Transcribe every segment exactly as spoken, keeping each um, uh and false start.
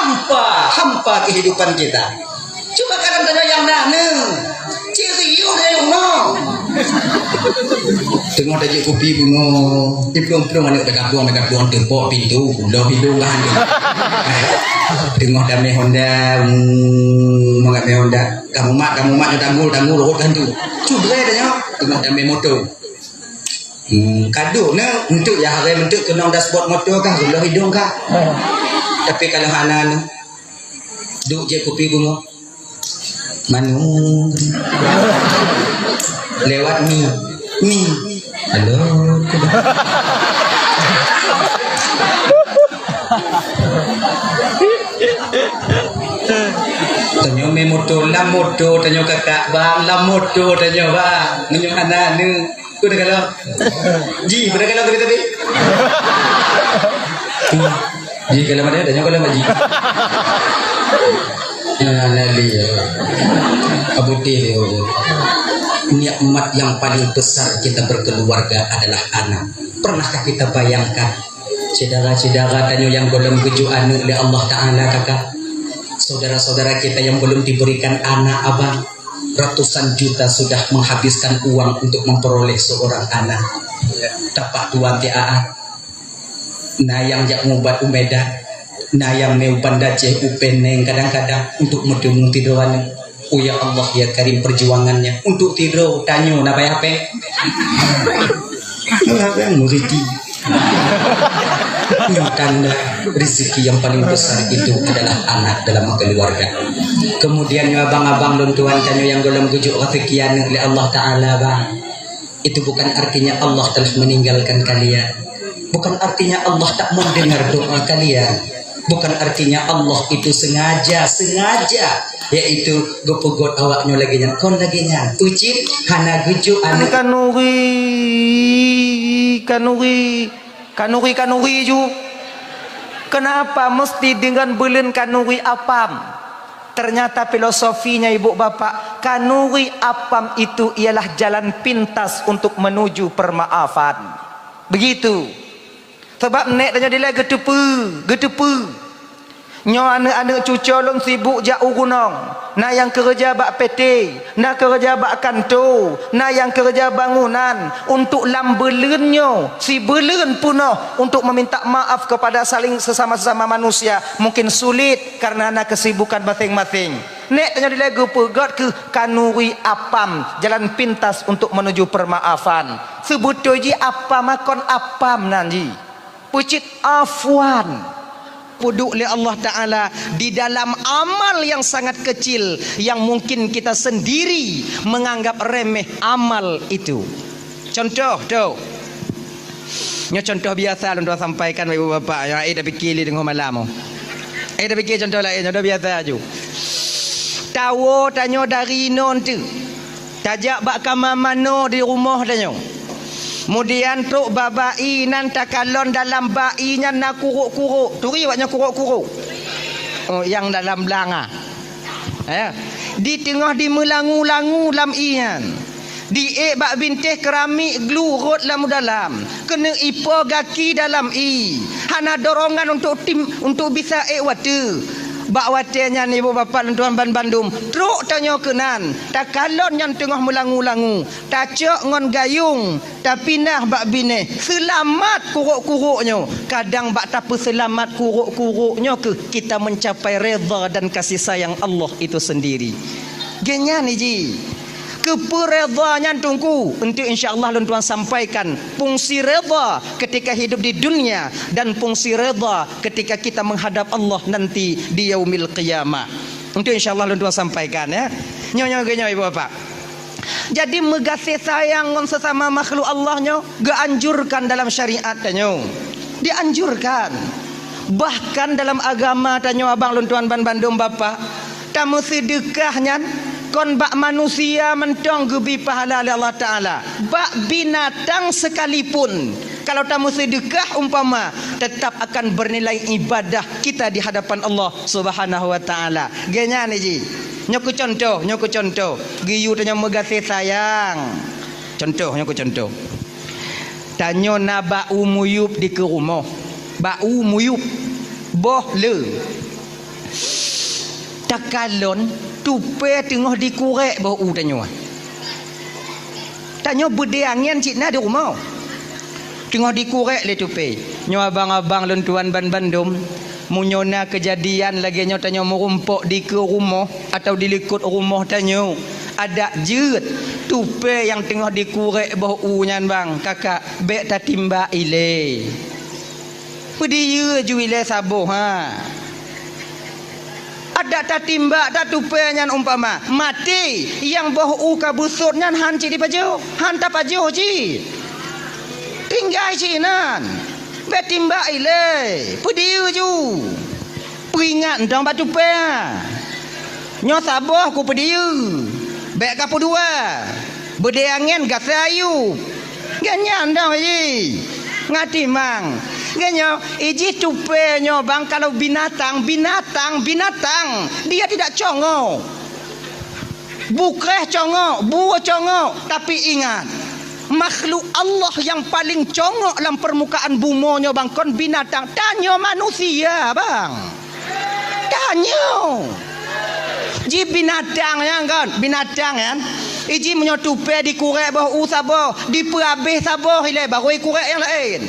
Hampa, hampa kehidupan kita. Cuba kadang tanya nyang na neu. Serius tanya nyoe. Teungoh tajak kupi bungoh. Di plueng-plueng aneuk teukabueng, teukabueng teumpok pintu, udah hidung lah aneuk. Teungoh damé Honda, hmm, mangat mé Honda. Kamu mak, kamu mak, tanggul, tanggul, rot kan tu. Cuba tanya, teungoh damé moto. Hmm, kadok na, untuk ya hari untuk keunong dashboard moto kah, udah hidung kah. Tapi kalau hana na, duk je kupi bungoh. Manu. Lewat mi. Mi. Halo. Tanyoe mé moto, lam moto, tanyoe kakak, bang, lam moto, tanyoe bang. Meunyoe hana neu, peue dah kalau? Ji, peue dah kalau tapi-tapi? Ji kalau mana, tanyoe kalau Ji. Ya, Nabi, ya. Abu Tih, ya. Nikmat yang paling besar kita berkeluarga adalah anak. Pernahkah kita bayangkan, syedara-syedara tanyoe nyang gohlom geujok aneuk lé Allah Ta'ala, kakak? Saudara-saudara kita yang belum diberikan anak, abang, ratusan juta sudah menghabiskan uang untuk memperoleh seorang anak. Tapak tuan ti aat. Na nyang jak mubat u Medan, na nyang meu Banda Aceh u Penang kadang-kadang untuk meuteumu tidoe aneuk. Oh ya Allah, ya Karim, perjuangannya untuk tidoe tanyoe na payah pèng. Apa yang muriti? Nyoe tanda rezeki yang paling besar itu adalah anak dalam keluarga. Kemudian nyoe abang-abang lôn tuan tanyoe nyang gohlom geujok rezeki aneuk lé Allah Ta'ala, bang. Itu bukan artinya Allah telah meninggalkan kalian. Bukan artinya Allah tak mendengar doa kalian. Bukan artinya Allah itu sengaja, sengaja, yaitu geupeugot awak nyoe lagèe nyan, kon lagèe nyan. Peucit hana geujok aneuk. Kanuri, kanuri, kanuri, kanuri ju. Kenapa mesti dengan beuleuen kanuri apam? Ternyata filosofinya, ibu bapak, kanuri apam itu ialah jalan pintas untuk menuju permaafan. Begitu. Sebab nèk tanyoe dilèe geuteupeue, geuteupeue. Nyoe aneuk-aneuk cucoe lôn sibuk jak u gunong, na nyang keureuja bak P T, na keureuja bak kanto, na nyang keureuja bangunan, untuk lam beuleuen nyoe, sibeuleuen peunoh untuk meminta maaf kepada saling sesama-sesama manusia, mungkin sulit karena na kesibukan masing-masing. Nèk tanyoe dilèe geupeugot keuh kanuri apam, jalan pintas untuk menuju permaafan. Seubeutôi jih apam kon apam nan jih. Peucit afwan. Peuduek lé Allah Ta'ala di dalam amal yang sangat kecil yang mungkin kita sendiri menganggap remeh amal itu. Contoh, tu. Nyoe contoh biasa lôn tuan sampaikan bak ibu bapak nyang ai tapike lé teungoh malam. Ai tapike contoh laén, contoh biasa aju. Tawoe tanyoe dari inoe eunteuk. Tajak bak kama manoe di rumoh tanyoe. Kemudian trok bak bak ie nan takalon dalam bak ie nyan na kurok-kurok. Turi awak nyoe kurok-kurok. Oh, nyang dalam blanga. Ya. Di teungoh dimeulangu-langu lam ie nyan. Diék bak bintéh keramik glu rhot lam dalam. Keuneuk ipo gaki dalam ie. Hana dorongan untuk tim, untuk bisa ék watèe. Bak watèe nyan, ibu bapak lôn tuan ban bandum, trok tanyoe keunan. Takalon nyan teungoh meulangu-langu. Tacok ngon gayong. Tapinah bak binéh, seulamat kurok-kurok nyoe. Kadang bak tapeuseulamat kurok-kurok nyoe keuh kita mencapai redha dan kasih sayang Allah itu sendiri. Geuhnyan iji. Keupeue redha nyan Teungku? Eunteuk insya Allah lôn tuan sampaikan fungsi redha ketika hidup di dunia dan fungsi redha ketika kita menghadap Allah nanti di Yaumil Qiyamah. Eunteuk insya Allah lôn tuan sampaikan, ya. Nyoe, nyoe, nyoe, ibu bapak. Jadi, meugaséh sayang ngon sesama makhluk Allah nyoe geuanjurkan dalam syariat tanyoe. Dianjurkan. Bahkan dalam agama tanyoe, abang lôn tuan ban bandum bapak, tameuseudeukah nyan kon bak manusia mantong geubri pahala lé Allah Ta'ala. Bak binatang sekalipun, kalau tameuseudeukah umpama, tetap akan bernilai ibadah kita di hadapan Allah Subhanahu wa Ta'ala. Geuhnyan iji. Nyoe keu contoh, nyoe keu contoh. Geuyue tanyoe meugaséh sayang. Contoh, nyoe keu contoh. Tanyoe na bak u muyueb dikeue rumoh. Bak u muyueb. Boh le. Takalon tupée teungoh dikurek boh u tanyoe. Tanyoe beudée angén cit na di rumoh. Teungoh dikurek lé tupée. Nyoe abang-abang lôn tuan ban bandum, meunyoe na keujadian lagée nyoe tanyoe meurumpok dikeue rumoh atawa dilikot rumoh tanyoe, adak jeuet tupée nyang teungoh dikurek boh u nyan bang, kakak, bék tatimbak ilée. Peudiyeu ju ilée saboh, ha. Adak tatimbak that tupée nyan umpama maté, nyang boh u ka beusot nyan han cit dipajoh, han tapajoh cit. Tinggai cit nan. Bék timbak ilée, peudiyeu ju. Peuingat dong bak tupée. Nyoe saboh kupeudiyeu, bék kapeudua. Beudée angén gasai ayub. Geuh nyan dong jih. Ngatimang. Geuh nyoe, ijih tupée nyoe bang kalau binatang, binatang, binatang. Dia tidak congok. Bukréh congok, bue congok. Tapi ingat, makhluk Allah nyang paleng congok lam peurmukaan bumoe nyoe bang kon binatang. Tanyoe manusia bang. Tanyoe. Ji binatang nyan kon, binatang nyan. Iji meunyoe tupée dikurek boh u saboh, dipeuabéh saboh ilée, barô ikurek nyang laén.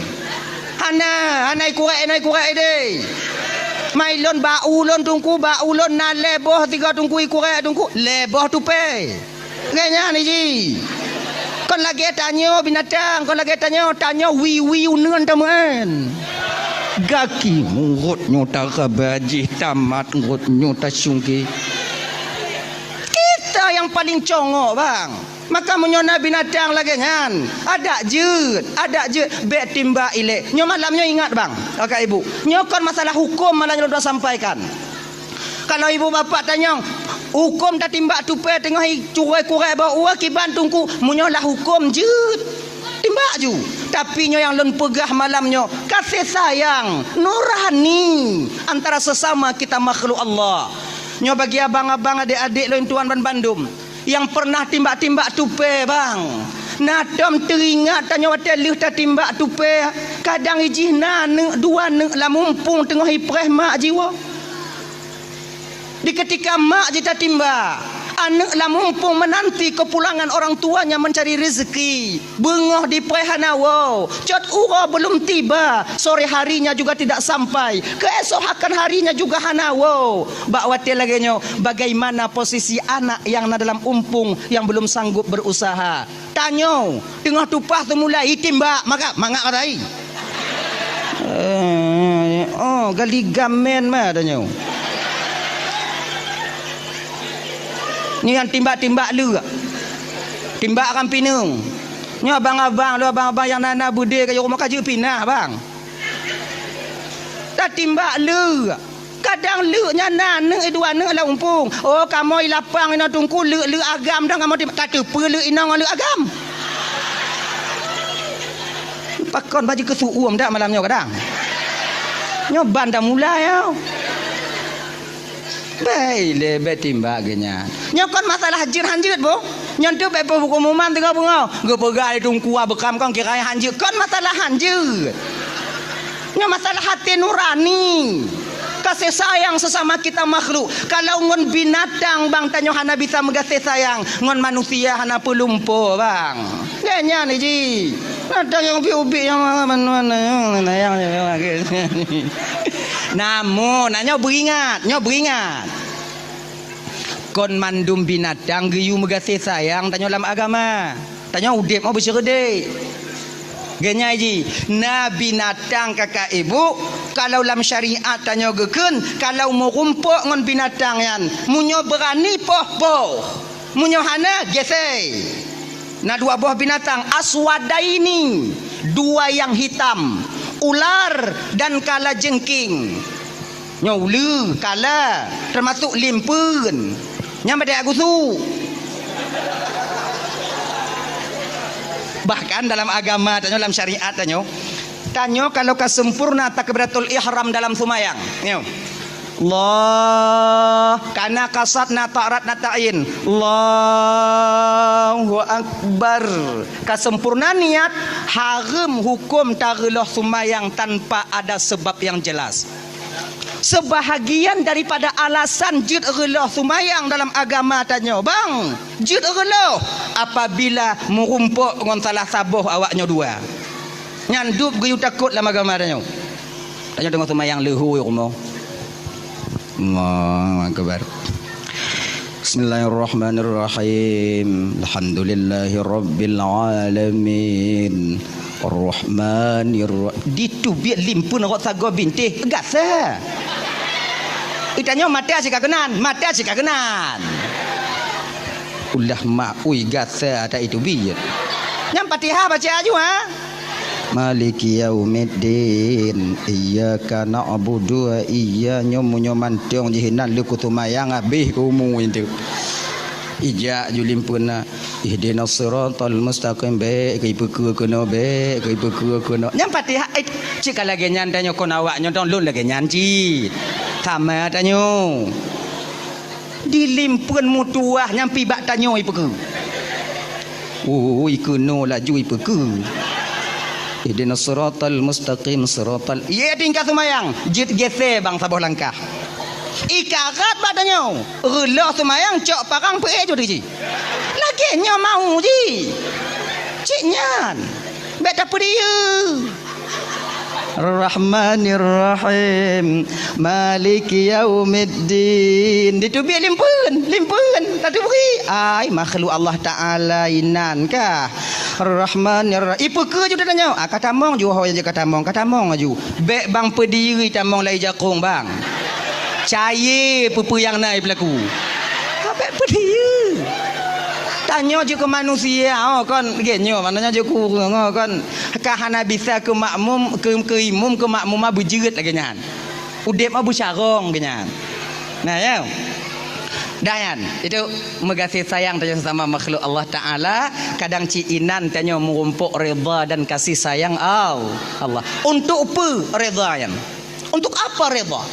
Hana, hana ikurek, hana ikurek ideh. Mai lôn bak u lôn teungku, bak u lôn na lhée boh tiga teungku ikurek teungku, lhée boh tupée. Lagée nyan iji. Kon lagée tanyoe binatang, kon lagée tanyoe, tanyoe wiwi uneuen tameuén. Gaki murot nyoe taraba jih tamat rot nyoe tasungke. Kita nyang paleng congok bang. Maka meunyoe na binatang lagée nyan, adak jeuet, adak jeuet, bék timbak ilée. Nyoe malam nyoe ingat bang, kakak ibu. Nyoe kon masalah huköm malam nyoe lôn sampaikan. Kalau ibu bapak tanyong, huköm tatimbak tupée teungoh i-, curée kurek boh u kiban teungku, meunyoe lah huköm jeuet, timbak ju. Tapi nyoe nyang lôn peugah malam nyoe, kasih sayang nurani antara sesama kita makhluk Allah. Nyoe bagi abang-abang, adék-adék lôn tuan ban bandum nyang pernah timbak-timbak tupée bang. Na tom teuingat tanyoe watée lheueh tatimbak tupée, kadang ijih na aneuk dua aneuk lam umpung teungoh ipreh mak jiwoe. Di ketika mak jitatimbak, aneuk lam umpung menanti kepulangan orang tuanya mencari rezeki. Beungoh dipreh hana woe, cot uroe belum tiba, sore harinya juga tidak sampai, keesokan harinya juga hana woe. Bak watée lagée nyoe, bagaimana posisi anak nyang na dalam umpung nyang belum sanggup berusaha? Tanyoe, teungoh tupah teumulai itimbak, maka mangat matai. Eh, oh, gali gamen ma tanyoe. Nyoe nyang timbak-timbak leuk. Timbak ram pineung. Nyoe abang-abang, lôn abang-abang nyang na-na beudée ka jeuet rumoh ka jeuet pinah, bang. Tatimbak leuk. Kadang leuk nyan na aneuk dua aneuk lam umpung. Oh, kamoe i lapang inoe teungku leuk-leuk agam dong kamoe timbak. Tateupeue leuk inong ngon leuk agam. Pakon baju keusu'uem dak malam nyoe kadang. Nyoe ban dah mulai, yo. Bék ilée, bék timbak geuh nyan. Nyoe kon masalah jeuet han jeuet, boh. Nyan tu bék peuhuköm umat teungoh beungoh. Geupeugah lé teungku beukam kon kira han jeuet. Kon masalah han jeuet. Nyoe masalah até nurani. Kasih sayang sesama kita makhluk. Kalau ngon binatang bang tanyoe hana bisa meugaséh sayang, ngon manusia hana peulumpo bang. Lé nyan iji. Ada nyang ubit-ubit nyang mana-mana nyang. Namun, nyoe beuingat, nyoe beuingat. Kon mandum binatang geuyue meugaséh sayang tanyoe lam agama. Tanyoe udeb mau beusyeureudek. Geunyai jih, na binatang kakak ibu, kalau lam syariat tanyoe geukheun, kalau meurumpok ngon binatang nyan, meunyoe beurani poh-poh, meunyoe hana, gesei. Na dua boh binatang, aswadaini, dua yang hitam, ular dan kalajengking. Nyoe uleue, kala, teumasok limpeuen. Nyan bak gusu. Bahkan dalam agama tanyoe, dalam syariat tanyoe, tanyoe kalau ka sempurna takbiratul ihram dalam seumayang. Nyoe. Allah, kana kasat na ta'rat na ta'in. Allahu Akbar. Ka sempurna niat, hareuem huköm tareuloh seumayang tanpa ada sebab yang jelas. Seubahagian daripada alasan jeuet reuloh seumayang dalam agama tanyoe, bang, jeuet reuloh apabila meurumpok ngon salah saboh awak nyoe dua. Nyan dub geuyue takot lam agama tanyoe. Tanyoe teungoh seumayang leuhô rumoh. Allahu Akbar. Bismillahirrahmanirrahim. Alhamdulillahirabbil alamin. Arrahmanirrahim. Diteubiet limpeuen rot sagoe bintéh gasa. Itanyoe mata cit ka keunan, mata cit ka keunan. Ulah ma ui gasa ata iteubiet. Nyang Fatihah baca aju, ha? Maliki yaumiddin. Iyyaka na'budu wa iyya-, nyoe meunyoe mantong jih inan lé kuseumayang habéh keu umu itu. Ijak ju limpeuna, ihdinas siratal mustaqim, bék keu ipeukeue keunoe, bék keu ipeukeue keunoe. Nyang Fatihah, eh, cit ka lagée nyan tanyoe kon awak nyoe dong lôn lagée nyan cit. Sama tanyoe. Di limpeuen meutuwah nyang pih bak tanyoe ipeukeue. Ui, keunoe laju ipeukeue. Ihdinas siratal mustaqim, siratal, ié tingkat seumayang, jeuet gésé bang saboh langkah. Ikarat bak tanyoe, reuloh seumayang cok parang peuék jeuet jih. Lagée nyoe mau jih. Cit nyan. Bék tapeudiyeu. Rahmanirrahim. Maliki yaumiddin. Diteubiet limpeuen, limpeuen. Tateubiet. Ai, makhluk Allah Taala inan kah. Rahmanirrahim. Ipeukeue ju tanyoe. Ah, ka tamong ju, ho, ka tamong, ka tamong aju. Bék bang peudiyeu tamong lai jakong bang. Cayée peue-peue nyang na ipeulaku. Ka bék peudiyeu. Tanyoe jeuet keu manusia, oh, kon lagée nyoe, maknanya jeuet keu ureuëng, oh, kon. Ka hana bisa keu makmum, keu, keu imum, keu makmuma beujeuet lagée nyan. Udeb mah beucarông geuh nyan. Nah, ya. Dah nyan, itu meugaséh sayang tanyoe sesama makhluk Allah Taala, kadang cit inan tanyoe meurumpok ridha dan kasih sayang Al-, Allah. Untuk peue ridha nyan? Untuk apa ridha?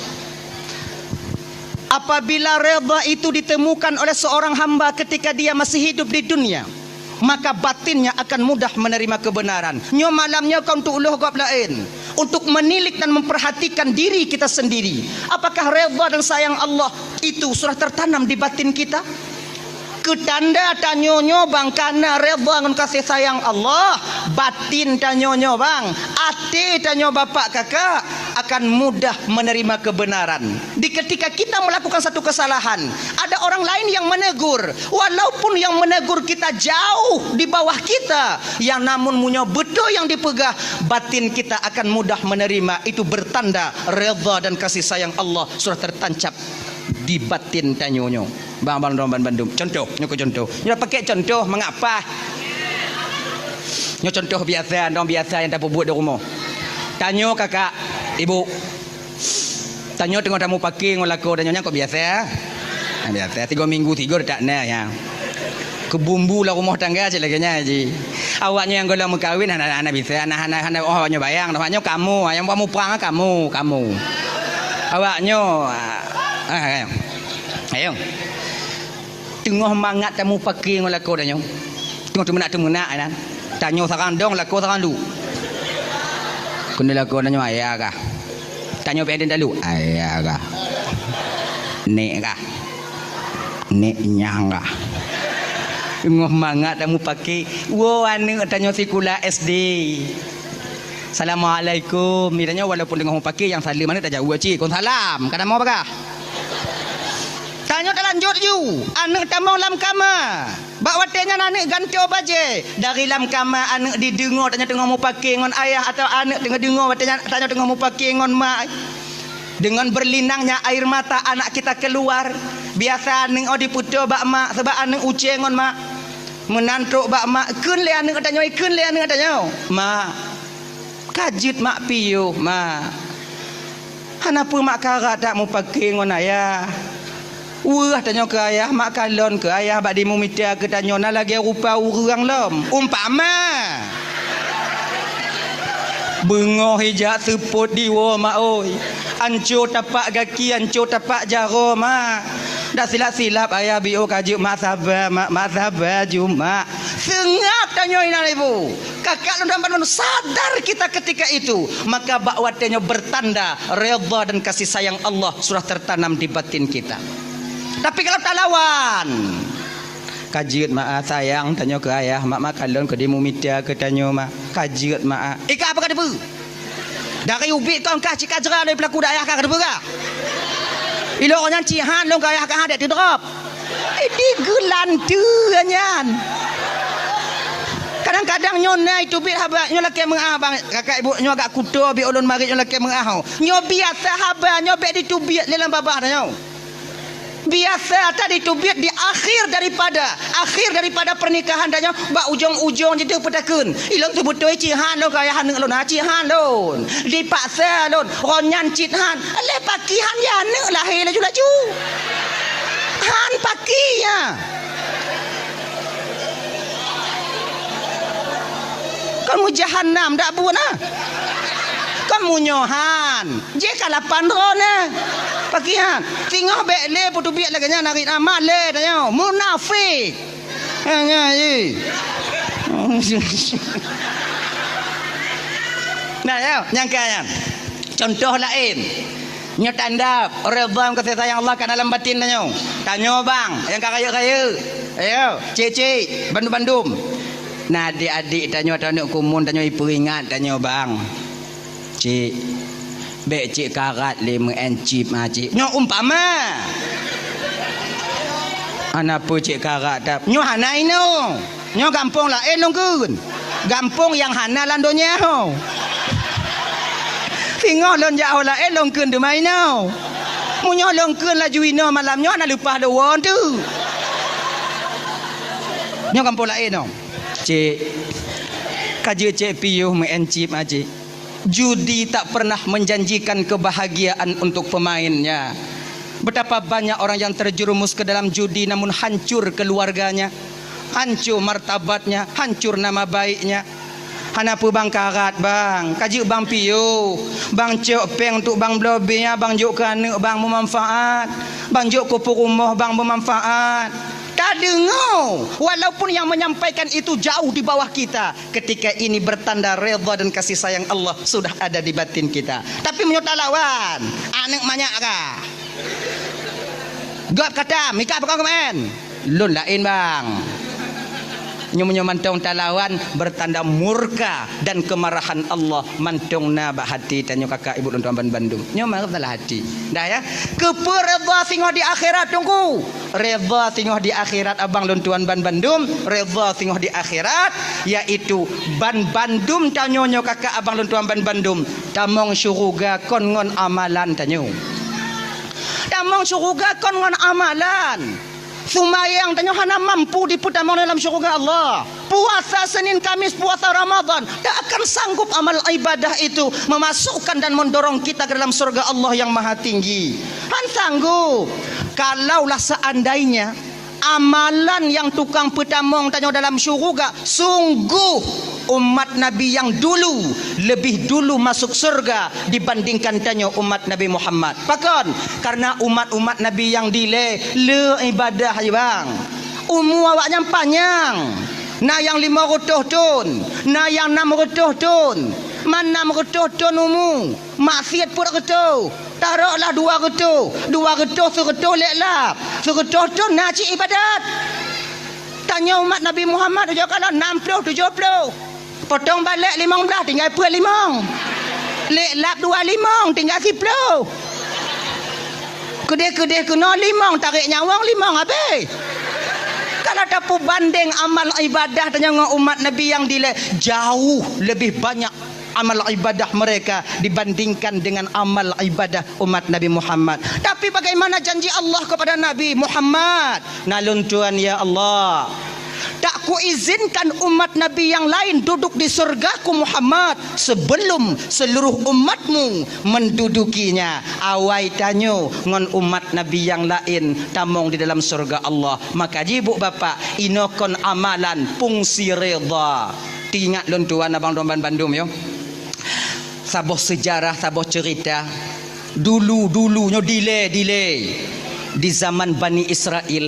Apabila ridha itu ditemukan oleh seorang hamba ketika dia masih hidup di dunia, maka batinnya akan mudah menerima kebenaran. Nyoe malam nyoe kon untuk uloh gob laén, untuk menilik dan memperhatikan diri kita sendiri. Apakah redha dan sayang Allah itu sudah tertanam di batin kita? Keutanda tanyoe nyoe bang kana redha ngon kasih sayang Allah, batin tanyoe nyoe bang, até tanyoe bapak kakak akan mudah menerima kebenaran. Di ketika kita melakukan satu kesalahan, ada orang lain yang menegur, walaupun yang menegur kita jauh di bawah kita, yang namun meunyoe beutôi nyang dipeugah, batin kita akan mudah menerima. Itu bertanda redha dan kasih sayang Allah sudah tertancap di batin tanyoe nyoe. Bang, bang, dong, ban, bandum. Contoh, nyoe keu contoh. Nyoe pakai contoh mengapa? Nyoe contoh biasa, dong biasa nyang tapeubuet di rumoh. Tanyoe kakak, ibu. Tanyoe teungoh tamupake ngon lakoe tanyoe nyan kok biasa? Nah, biasa, tiga minggu tiga tak na ya. Keubumbu lam rumoh tangga cit lagée nyan ji. Awak nyoe nyang gohlom meukawén hana, hana bisa, hana, hana, hana, oh, awak nyoe bayang, awak nyoe kamoe, nyang buat muprang kamoe, kamoe. Awak nyoe, ah, ah, ah. Ayo. Teungoh mangat tamupake ngon lakoe tanyoe. Teungoh teumeunak-teumeunak nyan. Tanyoe sarang dong, lakoe sarang lu. Keuneuk lakoe tanyoe ayah kah? Tanyoe pih talu, ayah kah? Nek kah? Nek nyang kah? Teungoh mangat tamupake, woe aneuëk tanyoe sikula S D. Assalamualaikum. Mitanyoe walaupun teungoh mupake nyang saleuem aneuëk tajaweueb cit, kon salam. Ka tamong bagah. Tanyoe talanjut ju, aneuëk tamong lam kama. Bak watée nyan aneuëk gantoe bajée. Dari lam kama aneuëk dideungoe tanyoe teungoh mupake ngon ayah atawa aneuëk teungoh deungoe watée nyan tanyoe teungoh mupake ngon ma. Dengan berlinangnya air mata anak kita keluar. Biasa aneuëk oh dipeutoe bak ma, sabab aneuëk ucée ngon ma. Meunan trok bak ma, kheun lé aneuëk tanyoe, kheun lé aneuëk tanyoe. Ma, ka jeuet mak piôh, ma. Hana peue mak karat that mupake ngon ayah. Weueh tanyoe keu ayah, mak kalon keu ayah bak dimumita keu tanyoe na lagée rupa ureuëng lom. Umpama, beungoh ijak seupôt diwoe mak oi. Anco tapak gaki, anco tapak jaroe mak. Dak silap-silap ayah biôh ka jeuet mak saba, mak, mak saba ju mak. Seungab tanyoe inan ibu. Kakak lôn dan bandum, sadar kita ketika itu. Maka bak watée nyoe bertanda redha dan kasih sayang Allah sudah tertanam di batin kita. Tapi kalau talawan, ka jeuet mak ah, sayang tanyoe keu ayah, mak, mak kalon keu di mumita keu tanyoe mak. Ka jeuet mak ah. Ika apa ka deubeue? Dari ubit kon kah cit ka jra lé peulaku dayah ka deubeue kah? Ilok nyan cit han lôn keu ayah kah dek teudrop. Di geulanteue nyan. Kadang-kadang nyoe na iteubiet haba nyoe lakée meu'ah bang, kakak ibu nyoe agak kuto bi ulôn marit nyoe lakée meu'ah. Nyoe biasa haba nyoe bék diteubiet lé lam babah nyoe. Biasa that diteubiet di akhir daripada, akhir daripada pernikahan tanyoe bak ujong-ujong jih peutakheun. Ilôn teubeutôi cit han lôn keu ayah aneuk lôn, ha cit han lôn. Dipaksa lôn, ron nyan cit han. Lé paki han ya aneuk lahé laju-laju. Han paki ya. Kon mu jahannam dak buet na. Kon mu nyoe han. Jih ka lapan droe na. Paki han. Singoh bék lé peuteubiet lagée nyan narit amat lé tanyoe. Munafik. Ha nya ye. Nah ya, nyang ka nyan. Contoh laén. Nyoe tanda redha kasih sayang Allah ka dalam batin tanyoe. Tanyoe bang, nyang ka rayeuk-rayeuk. Ayo, cik-cik, bandum-bandum. Nah adik-adik tanyoe, tanyoe kumun tanyoe ipeuingat tanyoe bang. Cik, bék cik karat lé meu'en cip ma cik. Nyoe umpama. Hana peue cik karat tap. Nyoe hana inoe. Nyoe gampông laén lôn kheun. Gampông nyang hana lam donya ho. Singoh lôn jak ho laén lôn kheun teuma inoe. Meunyoe lôn kheun laju inoe malam nyoe hana leupah lôn woe teuk. Nyoe gampông laén nyoe. Cik, ka jeuet cik piôh meu'en cip ma cik. Judi tak pernah menjanjikan kebahagiaan untuk pemainnya. Betapa banyak orang yang terjerumus ke dalam judi namun hancur keluarganya, hancur martabatnya, hancur nama baiknya. Hana peue bang karat bang, ka jeuet bang piôh, bang cok péng untuk bang bloe bia, bang jok keu aneuk bang meumanfaat, bang jok keu peurumoh bang meumanfaat. Tadeungoe, walaupun yang menyampaikan itu jauh di bawah kita, ketika ini bertanda redha dan kasih sayang Allah sudah ada di batin kita. Tapi meunyoe talawan, aneuk manyak kah? Gob kata, mika pakon keumaén? Lôn laén bang. Nyoe meunyoe mantong talawan bertanda murka dan kemarahan Allah mantong na bak hati tanyoe kakak ibu lôn tuan ban bandum. Nyoe meusalah hati. Dah ya. Keupeue redha singoh di akhirat teungku? Redha singoh di akhirat abang lôn tuan ban bandum, redha singoh di akhirat, yaitu ban bandum tanyoe nyoe kakak abang lôn tuan ban bandum, tamong syuruga kon ngon amalan tanyoe. Tamong syuruga kon ngon amalan. Seumayang tanyoe hana mampu dipeutamong dalam syuruga Allah. Puasa Senin Kamis, puasa Ramadan, tak akan sanggup amal ibadah itu memasukkan dan mendorong kita ke dalam surga Allah yang Maha Tinggi. Han sanggup. Kalaulah seandainya amalan nyang tukang peutamong tanyoe dalam syuruga, sungguh umat Nabi nyang dulu lebih dulu masuk surga dibandingkan tanyoe umat Nabi Muhammad. Pakon? Karena umat-umat Nabi nyang dilée le ibadah, bang. Umu awaknyan panyang. Na nyang limong reutôh thon, na nyang nam reutôh thon. Man nam reutôh thon umu, maksiet peuet reutôh. Taroklah dua reutôh, dua reutôh seureutôh lé lap. Seureutôh thon na cit ibadat. Tanyoe umat Nabi Muhammad ujoe kalon nam ploh tujoh ploh. Potong balek limong blaih tinggai peuet limong. Lé lap dua limong tinggai siploh. Keudeh-keudeh keunoe limong, tarek nyawöng limong habéh. Kalau tapeubandeng amal ibadah tanyoe ngon umat Nabi nyang dilée, jauh lebih banyak amal ibadah mereka dibandingkan dengan amal ibadah umat Nabi Muhammad. Tapi bagaimana janji Allah kepada Nabi Muhammad? Na lôn tuan, ya Allah, tak kuizinkan umat Nabi nyang laén duduk di syeuruga-Ku Muhammad sebelum seluruh umatmu mendudukinya. Awai tanyoe ngon umat Nabi nyang laén tamong di dalam syeuruga Allah. Maka jih bu bapak, inoe kon amalan fungsi redha. Teuingat lôn tuan abang lôn ban bandum yo. Saboh seujarah, saboh ceurita. Dulu-dulu nyoe dilée-dilée, di zaman Bani Israel,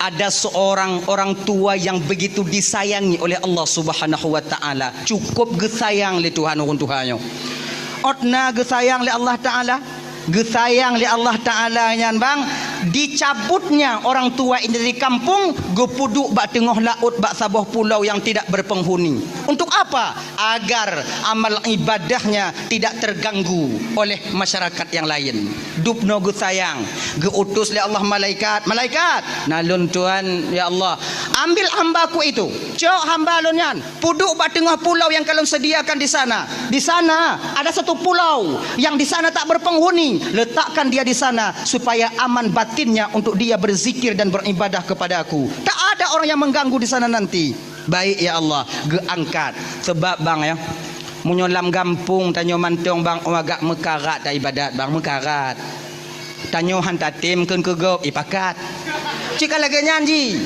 Ada seorang orang tua yang begitu disayangi oleh Allah Subhanahu wa Ta'ala. Cukup geusayang lé Tuhan ureuëng tuha nyoe. Ôt na geusayang lé Allah Ta'ala. Geusayang lé Allah Ta'ala nyan bang, dicabutnya orang tua ini dari kampung, geupeuduek bak teungoh laôt, bak saboh pulau yang tidak berpenghuni. Untuk apa? Agar amal ibadahnya tidak terganggu oleh masyarakat yang lain. Dubnoe geusayang, geuutus lé Allah malaikat, "Malaikat, na lôn tuan, ya Allah, ambil hamba-Ku itu, cok hamba lôn nyan, peuduek bak teungoh pulau yang ka lôn sediakan di sana. Di sana ada satu pulau yang di sana tak berpenghuni. Letakkan dia di sana supaya aman batinnya untuk dia berzikir dan beribadah kepada-Ku. Tak ada orang yang mengganggu di sana nanti." Baik, ya Allah, geuangkat. Sebab, bang, ya, meunyoe lam gampông tanyoe mantong, bang, oh, agak meukarat ta ibadat, bang, meukarat. Tanyoe han tatem kheun keu gob, ipakat. Cit ka lagée nyan jih.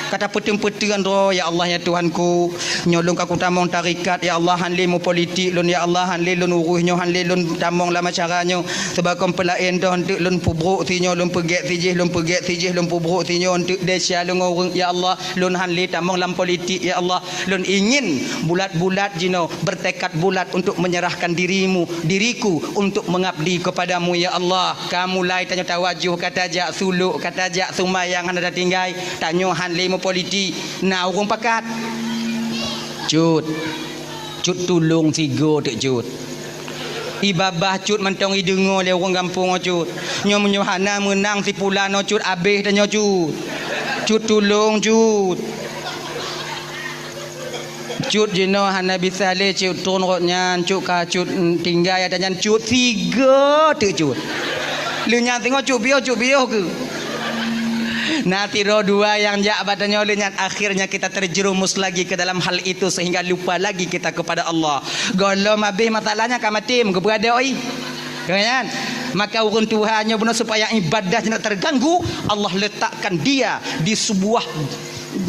Ka tapeuteun-peuteun droe, "Ya Allah, ya Tuhanku, nyoe lôn ka kutamong tarekat, ya Allah, han lé meupolitik lôn, ya Allah, han lé lôn urus nyoe, han lé lôn tamong lam acara nyoe. Sebab kon peulaén doh, eunteuk lôn peubrok sinyoe, lôn peugét sijih, lôn peugét sijih, lôn peubrok sinyoe, eunteuk desya lôn ngon ureuëng, ya Allah." Lôn han lé tamong lam politik, ya Allah. Lôn ingin bulat-bulat jinoe, bertekad bulat untuk menyerahkan dirimu, diriku untuk mengabdi kepada-Mu, ya Allah. Ka mulai tanyoe tawajoh, ka tajak suluk, ka tajak seumayang hana tatinggai. Tanyoe han lé meupolitik, na ureuëng pakat. Cut. Cut tulông sigoe teuk, Cut. Ibabah Cut mantong ideungoe lé ureuëng gampông nyoe, Cut. Nyoe meunyoe hana meunang si pulan nyoe, Cut, abéh tanyoe, Cut. Cut tulông, Cut. Cut jinoe hana bisa lé, Cut, tron rot nyan, Cut, ka Cut, mm, tinggai ata nyan, Cut, sigoe teuk, Cut. Lheueh nyan teungoh Cut piôh, Cut piôh keuh. Na sidroe dua nyang jak bak tanyoe lheueh nyan, akhirnya kita terjerumus lagi ke dalam hal itu sehingga lupa lagi kita kepada Allah. Gohlom abéh masalahnya ka maté, meugeubeuadoi. Kan? Maka ureuëng tuha nyoe bunoe supaya ibadah tidak terganggu, Allah letakkan dia di sebuah,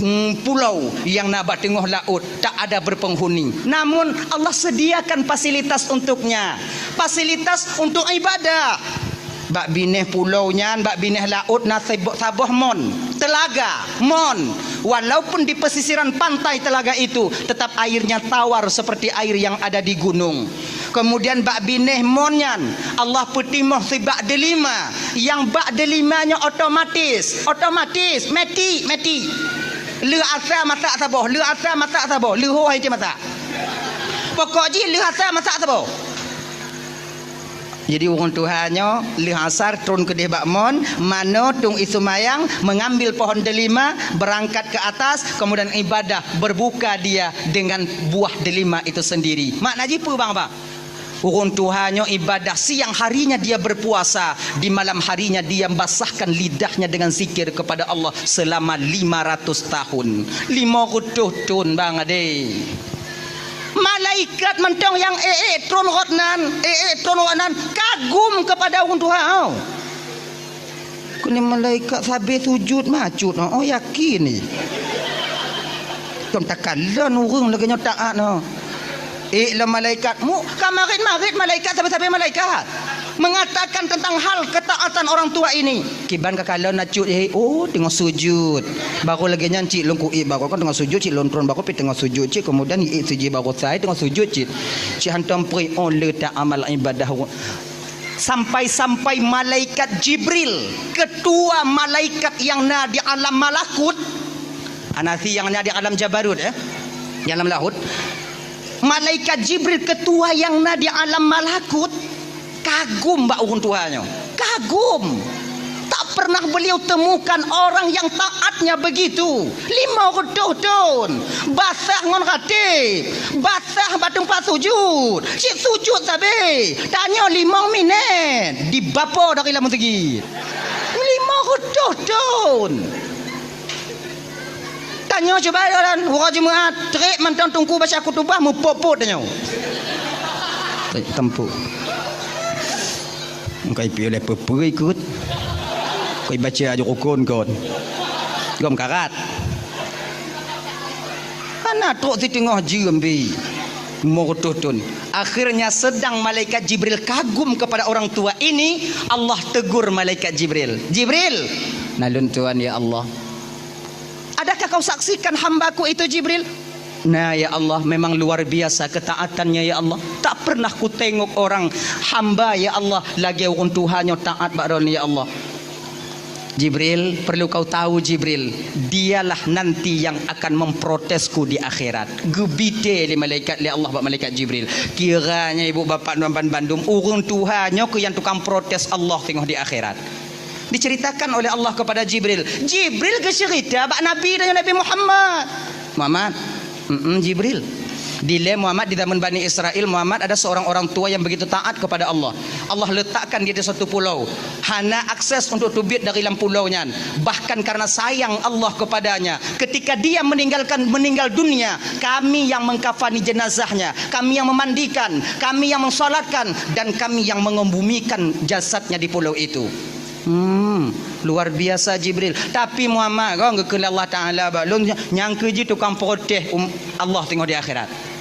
mm, pulau yang na bak teungoh laôt, tak ada berpenghuni. Namun Allah sediakan fasilitas untuknya, fasilitas untuk ibadah. Bak binéh pulau nyan, bak binéh laôt na sebo-, saboh mon, telaga, mon. Walaupun di pesisiran pantai telaga itu, tetap airnya tawar seperti air yang ada di gunung. Kemudian bak binéh mon nyan, Allah peutimoh sibak deulima. Nyang bak deulima nyoe otomatis, otomatis, meti, meti. Lheueh asa masak saboh, lheueh asa masak saboh, lheueh ho hai cit masak. Pokok jih lheueh asa masak saboh. Jadi, ureuëng tuha nyoe lheueh asar tron keudeh bak mon, manoe tueng ie seumayang, mengambil pohon delima, berangkat ke atas, kemudian ibadah, berbuka dia dengan buah delima itu sendiri. Makna jih peue, bang, bang? Ureuëng tuha nyoe ibadah, siang harinya dia berpuasa, di malam harinya dia basahkan lidahnya dengan zikir kepada Allah selama lima ratus tahun. Lima reutôh thon, bang, adé. Malaikat mantong nyang ék-ék tron rot nan, ék-ék tron rot nan, kagum kepada ureuëng tuha nyoe. Keuneuk malaikat sabe sujud macut, oh, yakin ni. Kon takalon ureuëng lagée nyoe taát nyoe. Ék lom malaikat, mu ka marit-marit malaikat sabe-sabe malaikat. Mengatakan tentang hal ketaatan orang tua ini. Kiban ka kalon na cut, eh, oh, teungoh sujud. Baru lagée nyan cit lôn kuék, baru kan teungoh sujud cit lôn tron, baru pi teungoh sujud cit, kemudian iék sijih baru sai teungoh sujud cit. Cit hantom preh, oh, le ta amal ibadah. Sampai-sampai malaikat Jibril, ketua malaikat yang na di alam malakut, anasi yang na di alam jabarut, eh, di alam laut. Malaikat Jibril, ketua yang na di alam malakut, kagum bak ureuëng tuha nyoe. Kagum. Tak pernah beliau temukan orang yang taatnya begitu. Lima reutôh thon. Basah ngon rateb. Basah bak teumpat sujud. Cit sujud sabe. Tanyoe limong minét. Dibapo dari lam meuseujid. Lima reutôh thon. Tanyoe cuba jalan, uroe Jumat, trek mantong teungku baca khutubah, mupot-pot tanyoe. Trek tempuk. Engkai piôh lé peue-peue ikot. Koi baca aju rukun kon. Gom karat. Hana trok siteungoh jeuem bi. Lima reutôh thon. Akhirnya sedang malaikat Jibril kagum kepada orang tua ini, Allah tegur malaikat Jibril. "Jibril, na lôn tuan ya Allah." kau saksikan hamba-Ku itu, Jibril?" "Na, ya Allah, memang luar biasa ketaatannya, ya Allah. Tak pernah kutengok orang hamba, ya Allah, lagée ureuëng tuha nyoe taat bak Droeneuh, ya Allah." "Jibril, perlu kau tahu, Jibril, dialah nanti yang akan memprotesku di akhirat." Geubite lé malaikat, lé Allah bak malaikat Jibril. Kira nyan ibu bapak ban bandum, ureuëng tuha nyoe keuh nyang tukang protes Allah teungoh di akhirat. Diceritakan oleh Allah kepada Jibril. Jibril geuceurita bak Nabi dan Nabi Muhammad. "Muhammad, mm Jibril. Dilée Muhammad di zaman Bani Israel, Muhammad ada seorang orang tua yang begitu taat kepada Allah. Allah letakkan dia di satu pulau. Hana akses untuk teubiet dari lam pulau nyan. Bahkan karena sayang Allah kepadanya, ketika dia meninggalkan, meninggal dunia, kami yang mengkafani jenazahnya, kami yang memandikan, kami yang mensolatkan, dan kami yang mengembumikan jasadnya di pulau itu." Hmm, luar biasa Jibril. Tapi Muhammad, kong geukheun lé Allah Taala bak lôn, nyang keuh jih tukang protes um, Allah teungoh di akhirat.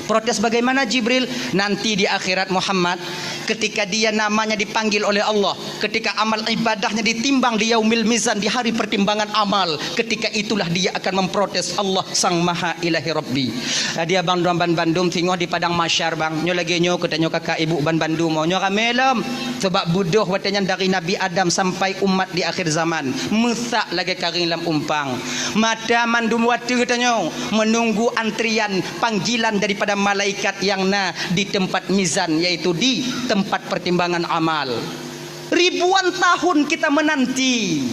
Protes bagaimana, Jibril? Nanti di akhirat, Muhammad, ketika dia namanya dipanggil oleh Allah, ketika amal ibadahnya ditimbang di yaumil mizan, di hari pertimbangan amal, ketika itulah dia akan memprotes Allah Sang Maha Ilahi Rabbi. Jadi abang droe ban bandum, singoh di padang mahsyar, bang. Nyoe lagée nyoe keu tanyoe kakak ibu ban bandum, nyoe ramé lom. Sebab beudôh watée nyan dari Nabi Adam sampai umat di akhir zaman, meusak lagée karieng lam umpang. Mata mandum watée tanyoe menunggu antrian panggilan daripada malaikat yang na di tempat mizan, yaitu di tempat pertimbangan amal. Ribuan tahun kita menanti.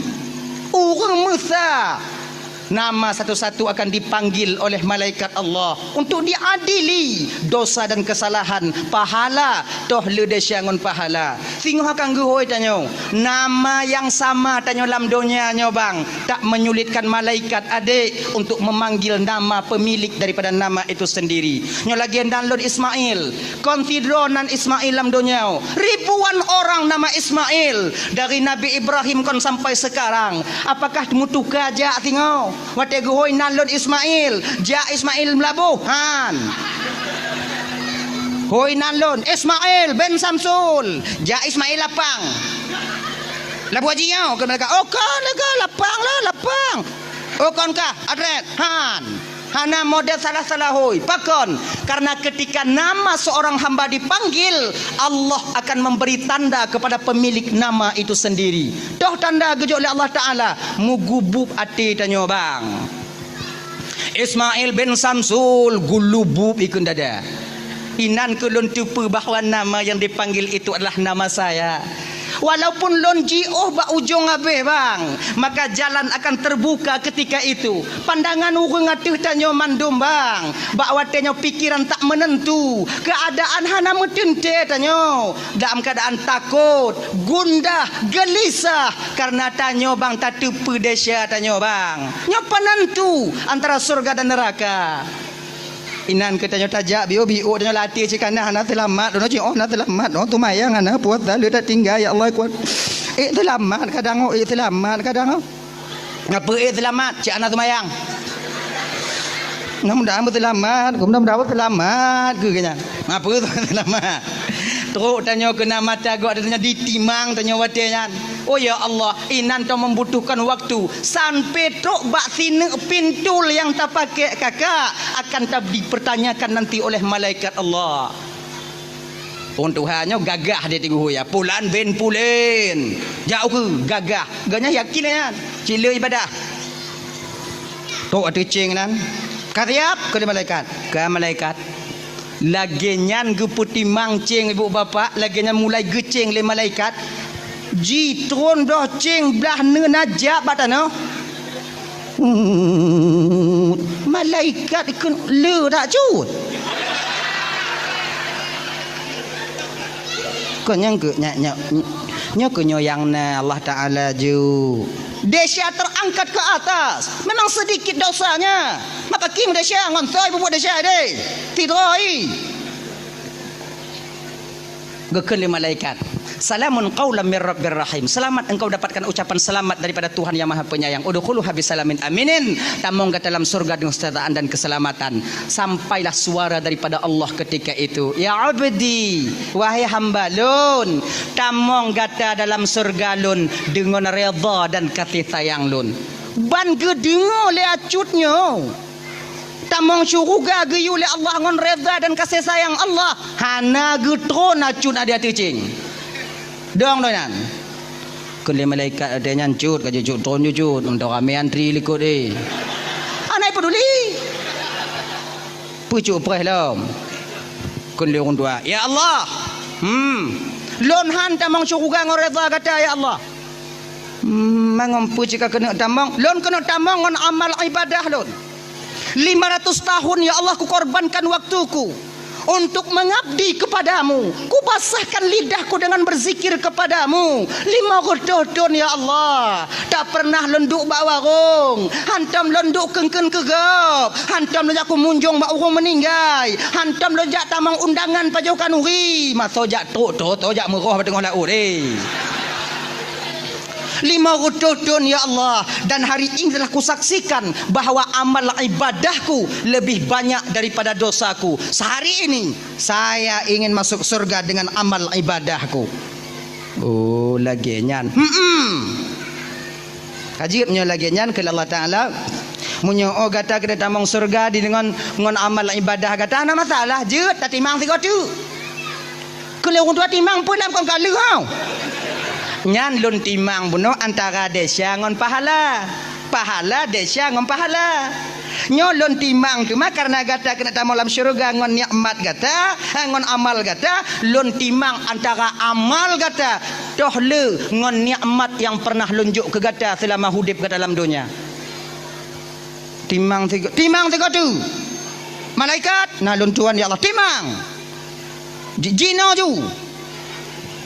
Ureuëng meusa nama satu-satu akan dipanggil oleh malaikat Allah untuk diadili dosa dan kesalahan, pahala, toh le desya ngon pahala. Singoh akan geuhôi tanyoe, nama yang sama tanyoe lam donya nyoe, bang, tak menyulitkan malaikat adek untuk memanggil nama pemilik daripada nama itu sendiri. Nyoe lagée nan lôn Ismail, kon sidroe nan Ismail lam donya. Ribuan orang nama Ismail, dari Nabi Ibrahim kon sampai sekarang. Apakah meutuka jak singoh? Watée geuhôi nan lôn Ismail, jak Ismail Meulaboh, han. Hôi nan lôn, Ismail bin Samsul, jak Ismail Lapang. Laboh jih nyoe, keu malaikat, "Oh, kon lagée Lapang lah, Lapang. Oh, kon kah, Adret, han." Hana model salah-salah hôi. Pakon? Karena ketika nama seorang hamba dipanggil, Allah akan memberi tanda kepada pemilik nama itu sendiri. Toh tanda geujok lé Allah Taala, mugubub até tanyoe, bang. Ismail bin Samsul gulubub ikun dada. Inan keu lôn teupeue bahwa nama yang dipanggil itu adalah nama saya. Walaupun lôn jiôh bak ujong abéh, bang, maka jalan akan terbuka ketika itu. Pandangan ureuëng ateueh tanyoe mandum, bang. Bak watée nyoe pikiran tak menentu, keadaan hana meuteuntée tanyoe. Dalam keadaan takot, gundah, gelisah, karena tanyoe, bang, tateupeue desya tanyoe, bang. Nyoe penentu antara surga dan neraka. Inan keu tanyoe tajak, biôh-biôh tanyoe latih cit kana hana seulamat, droeneuh cit oh hana seulamat, oh teumayang hana puasa le tatinggai, ya Allah kuat. Eh seulamat kadang, oh eh seulamat kadang, oh. Ngapeue eh seulamat, cit hana teumayang. Mudah-mudahan beuseulamat, mudah-mudahan beuseulamat keu geuhnyan. Ngapeue seulamat? Trok tanyoe keu na mata gob tanyoe ditimang tanyoe watée nyan. Oh ya Allah, inan ta membutuhkan waktu sampai trok bak sineuk pintul nyang tapakék kakak akan ta dipertanyakan nanti oleh malaikat Allah. Ureuëng tuha nyoe gagah di tinggu ya, pulan bin pulen. Jak ukeue gagah. Geuhnyan yakin nyan. Cile ibadah. Trok ateueh céng nan. Ka siap keu lé malaikat. Ka malaikat. Lagée nyan geupeutimang céng ibu bapak, lagée nyan mulai geucéng lé malaikat. Jitron doh céng blah neuna jak bak tanoh. Hmm, malaikat ikun le dak cut. Kon nyang ke nyak nyak nyoe keu nyoe nyang na Allah Taala ju. Desya terangkat ke atas. Memang sedikit dosanya. Maka kim desya ngon soi bubuk desya deh. Tidoi. Geukheun lé malaikat, "Salamun qaulam mir rabbir rahim." Selamat engkau dapatkan ucapan selamat daripada Tuhan yang Maha Penyayang. "Udkhuluha bisalamin aminin." Tamong gata dalam surga dengan kesejahteraan dan keselamatan. Sampailah suara daripada Allah ketika itu, "Ya abdi, wahai hamba lôn, tamong gata dalam surga lôn dengan redha dan kasih sayang lôn." Ban geudeungoe lé Acut nyoe, tamong syeuruga geuyue lé Allah ngon reda dan kasih sayang Allah, hana geutron Acut na di ateueh céng. Dong doh nyan. Kheun lé malaikat watée nyan, "Cut, ka jeuet Cut, tron jeuet Cut, mantong ramé antri likot, eh." Hana peduli. Pucuk preh lom. Kheun lé ureuëng tuha, "Ya Allah, hmm, lôn han tamong syeuruga ngon reda gata, ya Allah." "Hmm, mangat peue cit ka keuneuk tamong?" "Lôn keuneuk tamong ngon amal ibadah lôn. Lima ratus tahun, ya Allah, kukorbankan waktuku untuk mengabdi kepadamu. Kubasahkan lidahku dengan berzikir kepadamu. Lima reutôh thon, ya Allah, tak pernah lôn duek bak warong, hantom lôn duek keun-keun keu gob, hantom lôn jak kumunjong bak ureuëng meuninggai, hantom lôn jak tamong undangan pajoh khanuri, masa jak trok, trok, trok jak meuroh bak teungoh laôt, eh." Lima reutôh thon, ya Allah, dan hari ini telah kusaksikan bahwa amal ibadahku lebih banyak daripada dosaku. Sehari ini, saya ingin masuk surga dengan amal ibadahku. Oh, lagée nyan. Hmm. Ka jeuet meunyoe lagée nyan, kheun Allah Taala, "Meunyoe oh gata keuneuk tamong surga di deungon ngon amal ibadah gata, hana masalah, jeuet tatimang sigoe teuk." Kheun lé ureuëng tuha, "Timang peue lam kon ka lheueh hau?" "Nyan lôn timang bunoe antara desya ngon pahala. Pahala desya ngon pahala. Nyoe lôn timang teuma kareuna gata keuneuk tamong lam syeuruga ngon nikmat gata, eh, ngon amal gata, lôn timang antara amal gata toh le ngon nikmat nyang pernah lôn jok keu gata seulama udeb gata lam donya." Timang sigo-, timang sigoe teuk. Malaikat, "Na lôn tuan, ya Allah." "Timang." Ji-, jinoe ju.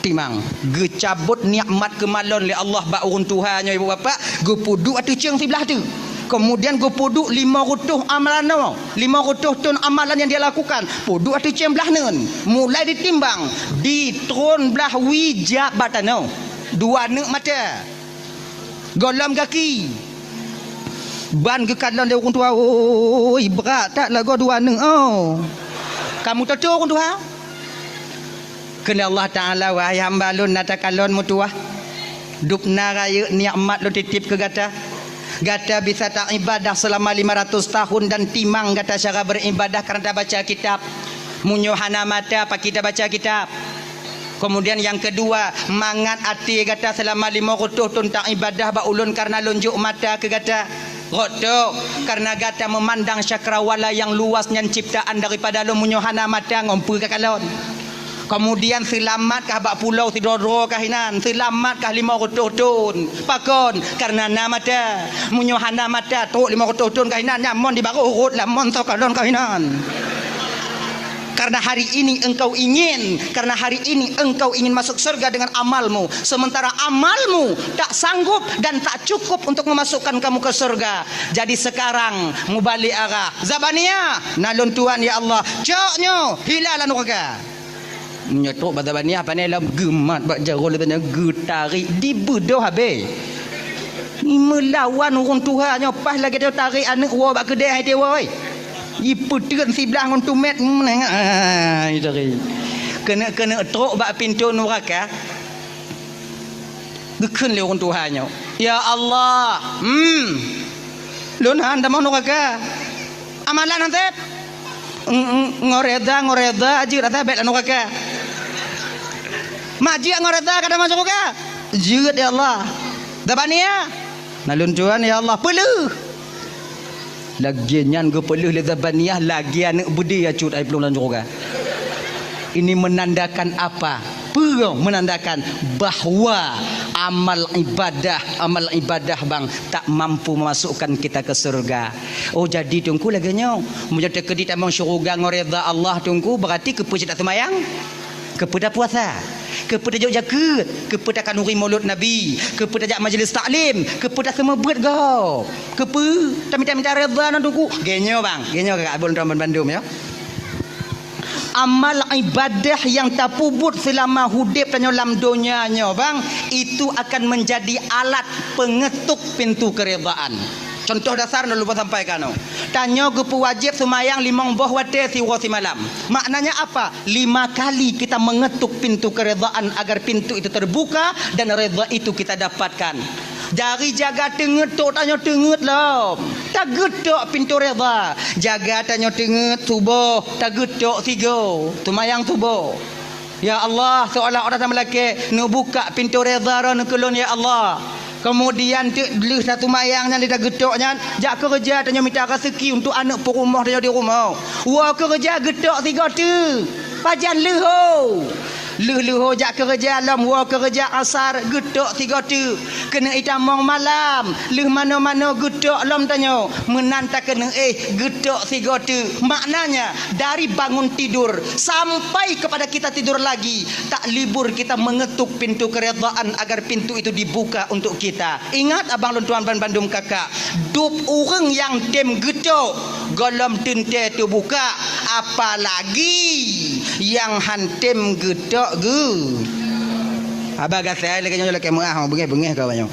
Timang. Geucabot nikmat keumalon lé Allah bak ureuëng tuha nyoe, ibu bapak, geupeuduek ateueh céng siblah teuk. Kemudian geupeuduek lima reutôh amalan nyoe, lima reutôh thon amalan nyang dia lakukan. Peuduek ateueh céng blah neuen. Mulai ditimbang, di thon blah wie jak bak tanoh. Dua neuk mata. Gohlom gaki. Ban geukalon lé ureuëng tuha, "Oi, brat that lagoe dua neuk, oh." Ka meutoto ureuëng tuha. Kheun lé Allah Taala, "Wahai hamba lôn, na takalon meutuwah. Dubna rayeuk nikmat lôn titip keu gata. Gata bisa taibadah seulama lima ratus tahun dan timang gata cara beribadah kareuna tabaca kitab. Meunyoe hana mata, pakri tabaca kitab?" Kemudian yang kedua, mangat até gata seulama lima reutôh thon taibadah bak ulôn kareuna lôn jok mata keu gata. Rot tok, kareuna gata meumandang cakrawala nyang luas nyan ciptaan daripada lôn, meunyoe hana mata ngon peue kakalon. Kemudian seulamat kah bak pulo sidroe-droe kah inan, seulamat kah lima reutôh thon. Pakon? Kareuna na mata. Meunyoe hana mata, trok lima reutôh thon kah inan, nyan mon di barôh rot lam mon soe kalon kah inan. Karena hari ini engkau ingin, karena hari ini engkau ingin masuk surga dengan amalmu, sementara amalmu tak sanggup dan tak cukup untuk memasukkan kamu ke surga. Jadi sekarang mubalik arah. Zabaniah, na lôn tuan ya Allah. Cok nyoe, hila lam nuraka. Nyoe trok bak Zabaniah, pane lom geumat bak jaroe lé tanyoe, geutarek, dibeudoh habéh. Meulawan ureuëng tuha nyoe, paih lagée tanyoe tarek aneuëk woe bak keudée hai teuwoe. Jipeuteun siblah ngon tumét, meunengah, ah, jitari. Keuneuk-keuneuk trok bak pintoe nuraka. Geukheun lé ureuëng tuha nyoe, "Ya Allah, hmm, lôn han tamong nuraka. Amalan han sép. Ng-, ng-, ngon reda, ngon reda jeuet rasa bék lam nuraka. Mak jeuet ngon reda ka tamong syeuruga?" "Jeuet, ya Allah." "Zabaniah?" "Na lôn tuan, ya Allah." "Peuleueh." Lagée nyan geupeuleueh lé Zabaniah lagée aneuëk beudé ya cut ai plueng lam syeuruga. Ini menandakan apa? Peue menandakan bahwa amal ibadah, amal ibadah bang tak mampu memasukkan kita ke surga. Oh, jadi Teungku lagée nyoe, meunyoe teukeudi tamong syeuruga ngon reda Allah Teungku, berarti keupeue cit taseumayang? Keupeue tapuasa? Keupeue tajok jakeuet? Keupeue takhanuri mulod Nabi? Keupeue tajak majlis taklim? Keupeue taseumeubeuet gob? Keupeue tamita-mita reda ngon Teungku? Geuh nyoe bang, geuh nyoe kakak abon tuan bandum ya. Amal ibadah nyang tapeubuet seulama udeb tanyoe lam donya nyoe bang, itu akan menjadi alat pengetuk pintu keredaan. Contoh dasar na lôn sampaikan nyoe. Tanyoe geupeuwajéb seumayang limong boh watée siuroe simalam. Maknanya apa? Lima kali kita mengetuk pintu keredaan agar pintu itu terbuka dan reda itu kita dapatkan. Dari jaga teungeut trok tanyoe teungeut lom. Tageutok pintoe reda. Jaga tanyoe teungeut suboh, tageutok sigoe. Seumayang suboh. Ya Allah, seolah-olah tameulakée, neubuka pintoe reda droeneuh keu lôn, ya Allah. Keumudian teuk lheueh taseumayang nyan, lheueh tageutok nyan, jak keureuja tanyoe mita raseuki untuk aneuëk peurumoh tanyoe di rumoh. Woe keureuja geutok sigoe teuk. Pajan leuho. Lheueh leuho jak keureuja lom, woe keureuja asar geutok sigoe teuk. Keuneuk itamong malam, lheueh manoe-manoe geutok lom tanyoe. Meunan takeuneuk éh geutok sigoe teuk. Maknanya, dari bangun tidur sampai kepada kita tidur lagi, tak libur kita mengetuk pintu keredaan agar pintu itu dibuka untuk kita. Ingat, abang lôn tuan ban bandum kakak, dub ureuëng nyang tem geutok gohlom teuntée teubuka, apalagi nyang han tem geutok geu. Haba gasai lagée nyoe lakée meuah, beungéh-beungéh ka nyoe.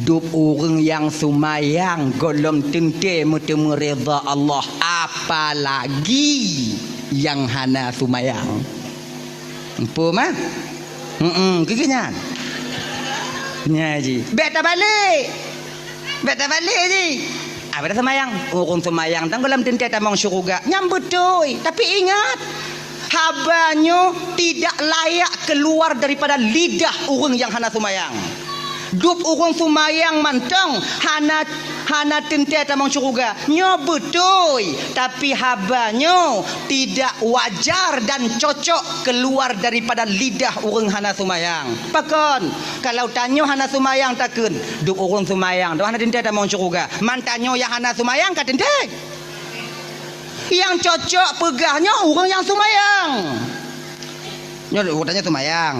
Dub ureuëng nyang seumayang gohlom teuntée meuteumé reda Allah, apalagi nyang hana seumayang. Empu mah? Heeh, keu nyan. Nya ji. Bék tabalek. Bék tabalek ji. Abéh seumayang, ureuëng seumayang tan gohlom teuntée tamong syeuruga. Nyan beutôi, tapi ingat, haba nyoe tidak layak keluar daripada lidah ureuëng nyang hana seumayang. Dub ureuëng seumayang mantong hana, hana teuntée tamong syeuruga. Nyoe beutôi, tapi haba nyoe tidak wajar dan cocok keluar daripada lidah ureuëng hana seumayang. Pakon? Kalau tanyoe hana seumayang takheun, dub ureuëng seumayang, dub hana teuntée tamong syeuruga. Man tanyoe nyang hana seumayang ka teuntée. Nyang cocok peugah nyoe ureuëng nyang seumayang. Nyoe ureuëng tanyoe seumayang.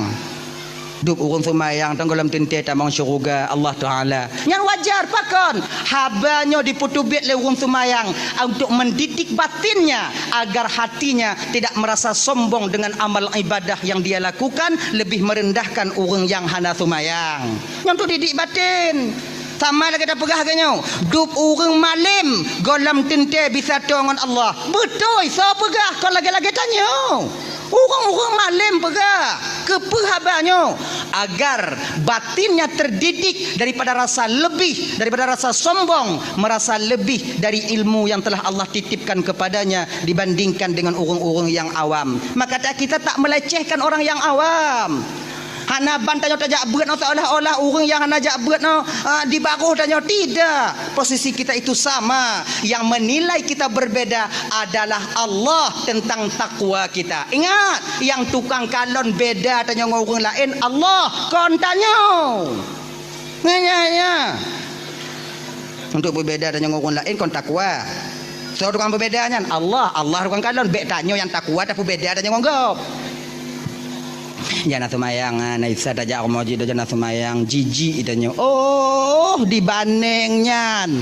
Dub ureuëng seumayang tan gohlom teuntée tamong syeuruga Allah Taala. Nyan wajar pakon? Haba nyoe dipeuteubiet lé ureuëng seumayang untuk mendidik batinnya agar hatinya tidak merasa sombong dengan amal ibadah yang dia lakukan, lebih merendahkan ureuëng nyang hana seumayang. Nyan untuk didik batin. Sama lagée tapeugah lagée nyoe, dub ureuëng malém gohlom teuntée bisa toe ngon Allah. Beutôi, soe peugah kon lagée-lagée tanyoe. Ureuëng-ureuëng malém peugah, keupeue haba nyoe? Agar batinnya terdidik daripada rasa lebih, daripada rasa sombong, merasa lebih dari ilmu yang telah Allah titipkan kepadanya dibandingkan dengan ureuëng-ureuëng nyang awam. Maka kita tak melecehkan orang yang awam. Hana ban tanyoe tajak beuet nyoe seolah-olah ureuëng nyang hana jak beuet nyoe, ah, di baroh tanyoe. Tidak. Posisi kita itu sama. Yang menilai kita berbeda adalah Allah tentang takwa kita. Ingat, nyang tukang kalon beda tanyoe ngon ureuëng laén Allah, kon tanyoe. Nyan, nyan, nyan. Untuk peubeda tanyoe ngon ureuëng laén kon takwa. Soe tukang peubeda nyan? Allah. Allah tukang kalon. Bék tanyoe nyang takwa tapeubeda tanyoe ngon gob. Jana seumayang, ah, na Isa tajak rumoh jih, jana seumayang, jijik tanyoe. Oh, dibandéng nyan.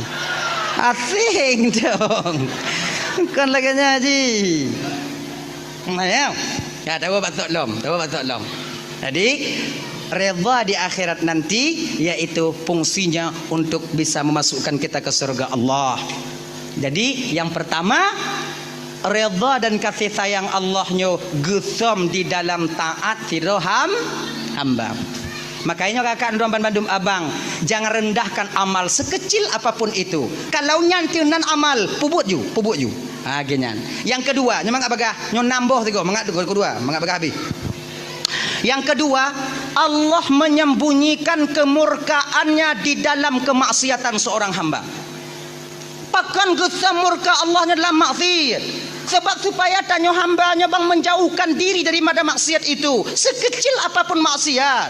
Aséng dong. Kon lagée nyan jih. Nah, ya. Ya, tawa batok lom, tawa batok lom. Jadi, redha di akhirat nanti, yaitu fungsinya untuk bisa memasukkan kita ke surga Allah. Jadi, yang pertama, redha dan kasih sayang Allah nyoe geusom di dalam taat sidroe ham-, hamba. Makanya kakak droe ban bandum abang, jangan rendahkan amal sekecil apapun itu. Kalau nyan teunan amal, pubuet ju, pubuet ju. Ha, geuh nyan. Yang kedua, nyoe mangat bagah, nyoe nam boh sigoe, mangat kedua, mangat bagah habéh. Yang kedua, Allah menyembunyikan kemurkaannya di dalam kemaksiatan seorang hamba. Pakon geusom murka Allah nyoe dalam maksiat? Sebab supaya tanyoe hamba nyoe bang menjauhkan diri daripada maksiat itu, sekecil apapun maksiat.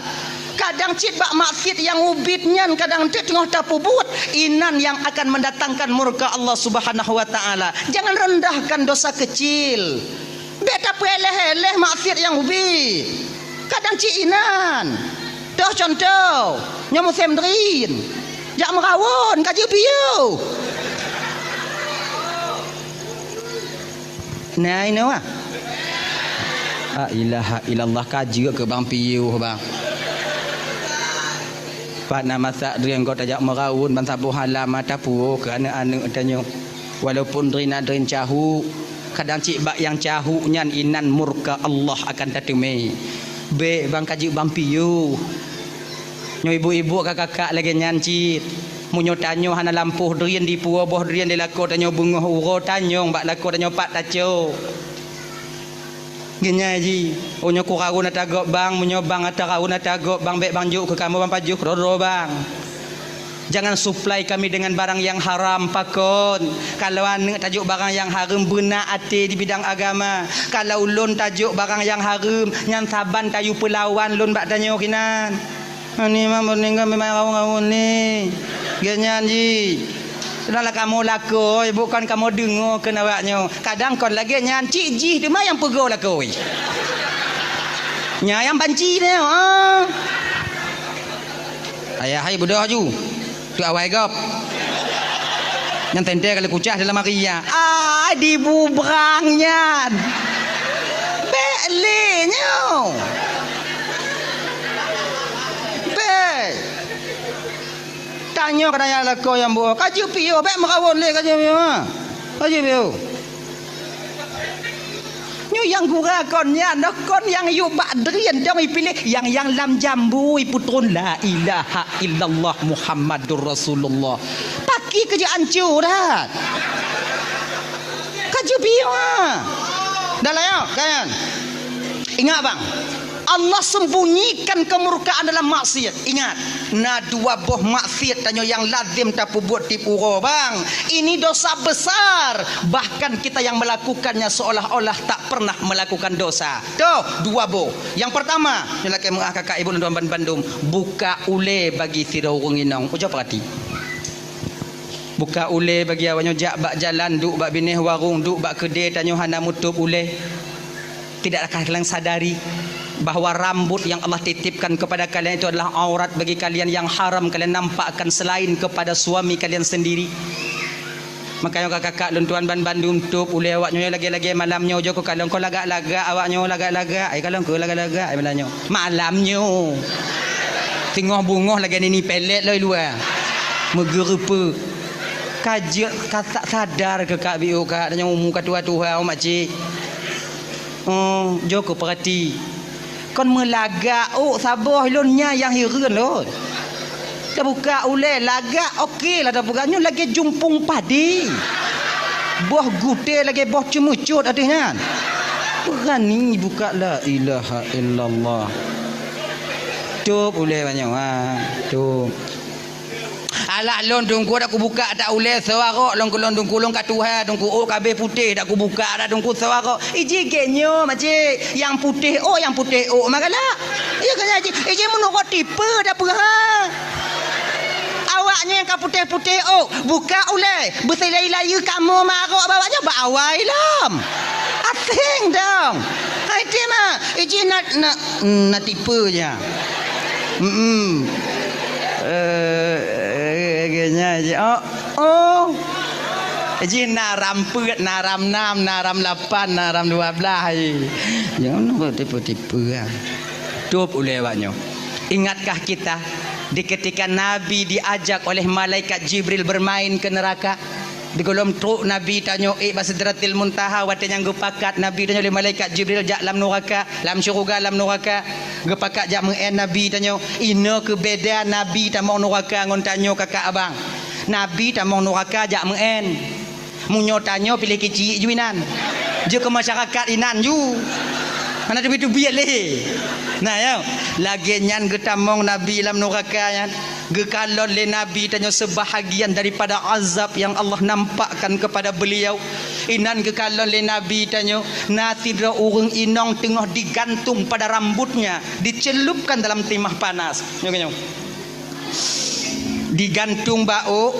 Kadang cit bak maksiat nyang ubit nyan kadang teuk teungoh tapubuet, inan nyang akan mendatangkan murka Allah Subhanahu wa Ta'ala. Jangan rendahkan dosa kecil. Bék tapeuéléh-éléh maksiat nyang ubit. Kadang cit inan. Toh contoh, nyoe musém drin. Jak meurawon, ka jeuet piôh. Nah, inoe ah. La ilaha illallah, ka jeuet keu bang piôh, bang. Pat na masak drin, gob tajak meurawon, ban saboh halam mata puo keu aneuk-aneuk tanyoe. Walaupun drin na drin cahuk, kadang cit bak nyang cahuk nyan inan murka Allah akan tateumé. Bék bang ka jeuet bang piôh. Nyoe ibu-ibu, kakak-kakak lagèe nyan cit. Meunyoe tanyoe hana lampôh drien dipuwoe boh drien di lakoe tanyoe beungoh uroe tanyong bak lakoe tanyoe pat tacok. Geunyai jih, oh nyoe kuraun ata gob bang, meunyoe bang ata raun ata gob bang, bèk bang jok keu kamoe bang pajoh keudroe-droe bang. Jangan supply kami dengan barang yang haram, pakon. Kalau aneuk tajok barang yang hareuem, beuna até di bidang agama. Kalau lôn tajok barang yang hareuem, nyan saban tayue peulawan lôn bak tanyoe kinan. Ani mah meuninggai memang rawon-rawon ni. Geuh nyan jih. Sudahlah kamoe lakoe, bukan kamoe deungoe keu awak nyoe. Kadang kon lagèe nyan, cit jih teuma nyang peugoe lakoe. Nyan nyang banci nyoe, ah. Ayah hai beudôh aju. Tu awai gob. Nyang teuntèe kali kucah dalam hari ya. Ah, dibubrang nyan. Bèk lé nyoe. Bèk. Tanyoe keu dayah lakoe nyang buoh. Ka jeuet piôh, bèk meurawon lé ka jeuet piôh, ha. Ka jeuet piôh. Nyoe nyang gura kon nyan, noh kon nyang yue bak drien dong ipiléh, nyang, nyang lam jambu ipeutron la ilaha illallah Muhammadur Rasulullah. Pakri keu jeuet anco that. Ka jeuet piôh, ha. Dah lah, ya, kan? Ingat, bang. Allah sembunyikan kemurkaan dalam maksiat. Ingat, na dua boh maksiat tanyoe nyang lazem tapeubuet tiep uroe, bang. Ini dosa besar. Bahkan kita yang melakukannya seolah-olah tak pernah melakukan dosa. Toh, dua boh. Yang pertama, nyoe lakèe meu'ah kakak ibu lôn tuan ban-, bandum, buka ulèe bagi sidroe ureueng inong. Ujoe peurati. Buka ulèe bagi awak nyoe jak bak jalan, duek bak binéh warong, duek bak keudè, tanyoe hana meutôp ulèe. Tidakkah kalian sadari bahwa rambut yang Allah titipkan kepada kalian itu adalah aurat bagi kalian yang haram kalian nampakkan selain kepada suami kalian sendiri? Makanya kakak-kakak lôn tuan ban bandum tôp ulèe awak nyoe lagèe-lagèe malam nyoe, jok keu kalon kon lagak-lagak awak nyoe lagak-lagak, ai kalon keu lagak-lagak ai malam nyoe. Malam nyoe. Teungoh beungoh lagèe nini pelet lom i luwa. Meugeureupeuk. Ka jeuet ka sa-, sadar keu kak biôh kak, tanyoe umu ka tuha-tuha, oh makcik. Oh, jok keu peurati. Kon meulagak ôk saboh lôn nyan nyang hireuen lôn. Tabuka ulèe lagak, oke lah tabuka. Nyoe lagèe jumpung padi. Boh gutèe lagèe boh ceumeucot ateueh nyan. Beurani buka, la ilaha illallah. Tôp ulèe banyak, ha. Tôp. Alah lôn teungku dak kubuka ata ulèe sewarok lôn keu lôn teungku lôn ka tuha teungku ôk ka abéh putéh dak kubuka dak teungku sewarok. Iji gèt nyoe makcik, nyang putéh ôk, nyang putéh ôk mah galak. Iya kan iji, iji meunurot tipe dak peue ha. Awak nyoe nyang ka putéh-putéh ôk, buka ulèe, beusilai-lai kamoe marok bak awak nyoe bak awai lom. Aséng dong. Hai ti mah, iji na, na, na tipe nya. Hmm. Eh, eh, eh, nya, nya. Oh, oh. Jih na ram peuet, na ram nam, na ram lapan, na ram dua belas. Jangan nak tipu-tipu, ya. Tôp ulèe awak nyoe. Ingatkah kita di ketika Nabi diajak oleh malaikat Jibril bermain ke neraka? Di gohlom trok Nabi tanyoe ék bak Sidratil Muntaha, watèe nyang geupakat Nabi tanyoe lé malaikat Jibril jak lam nuraka, lam syeuruga lam nuraka. Geupakat jak meu'en Nabi tanyoe. Inoe keu beda Nabi tamong nuraka ngon tanyoe kakak abang. Nabi tamong nuraka jak meu'en. Meunyoe tanyoe piléh keuchik ju inan. Jeuet keu masyarakat inan ju. Hana teubiet-teubiet lé. Nah, ya. Lagèe nyan geutamong Nabi lam nuraka nyan. Geukalon lé Nabi tanyoe sebahagian daripada azab yang Allah nampakkan kepada beliau. Inan geukalon lé Nabi tanyoe, na sidroe ureueng inong teungoh digantung pada rambutnya, dicelupkan dalam timah panas. Nyoe, nyoe. Digantung bak ôk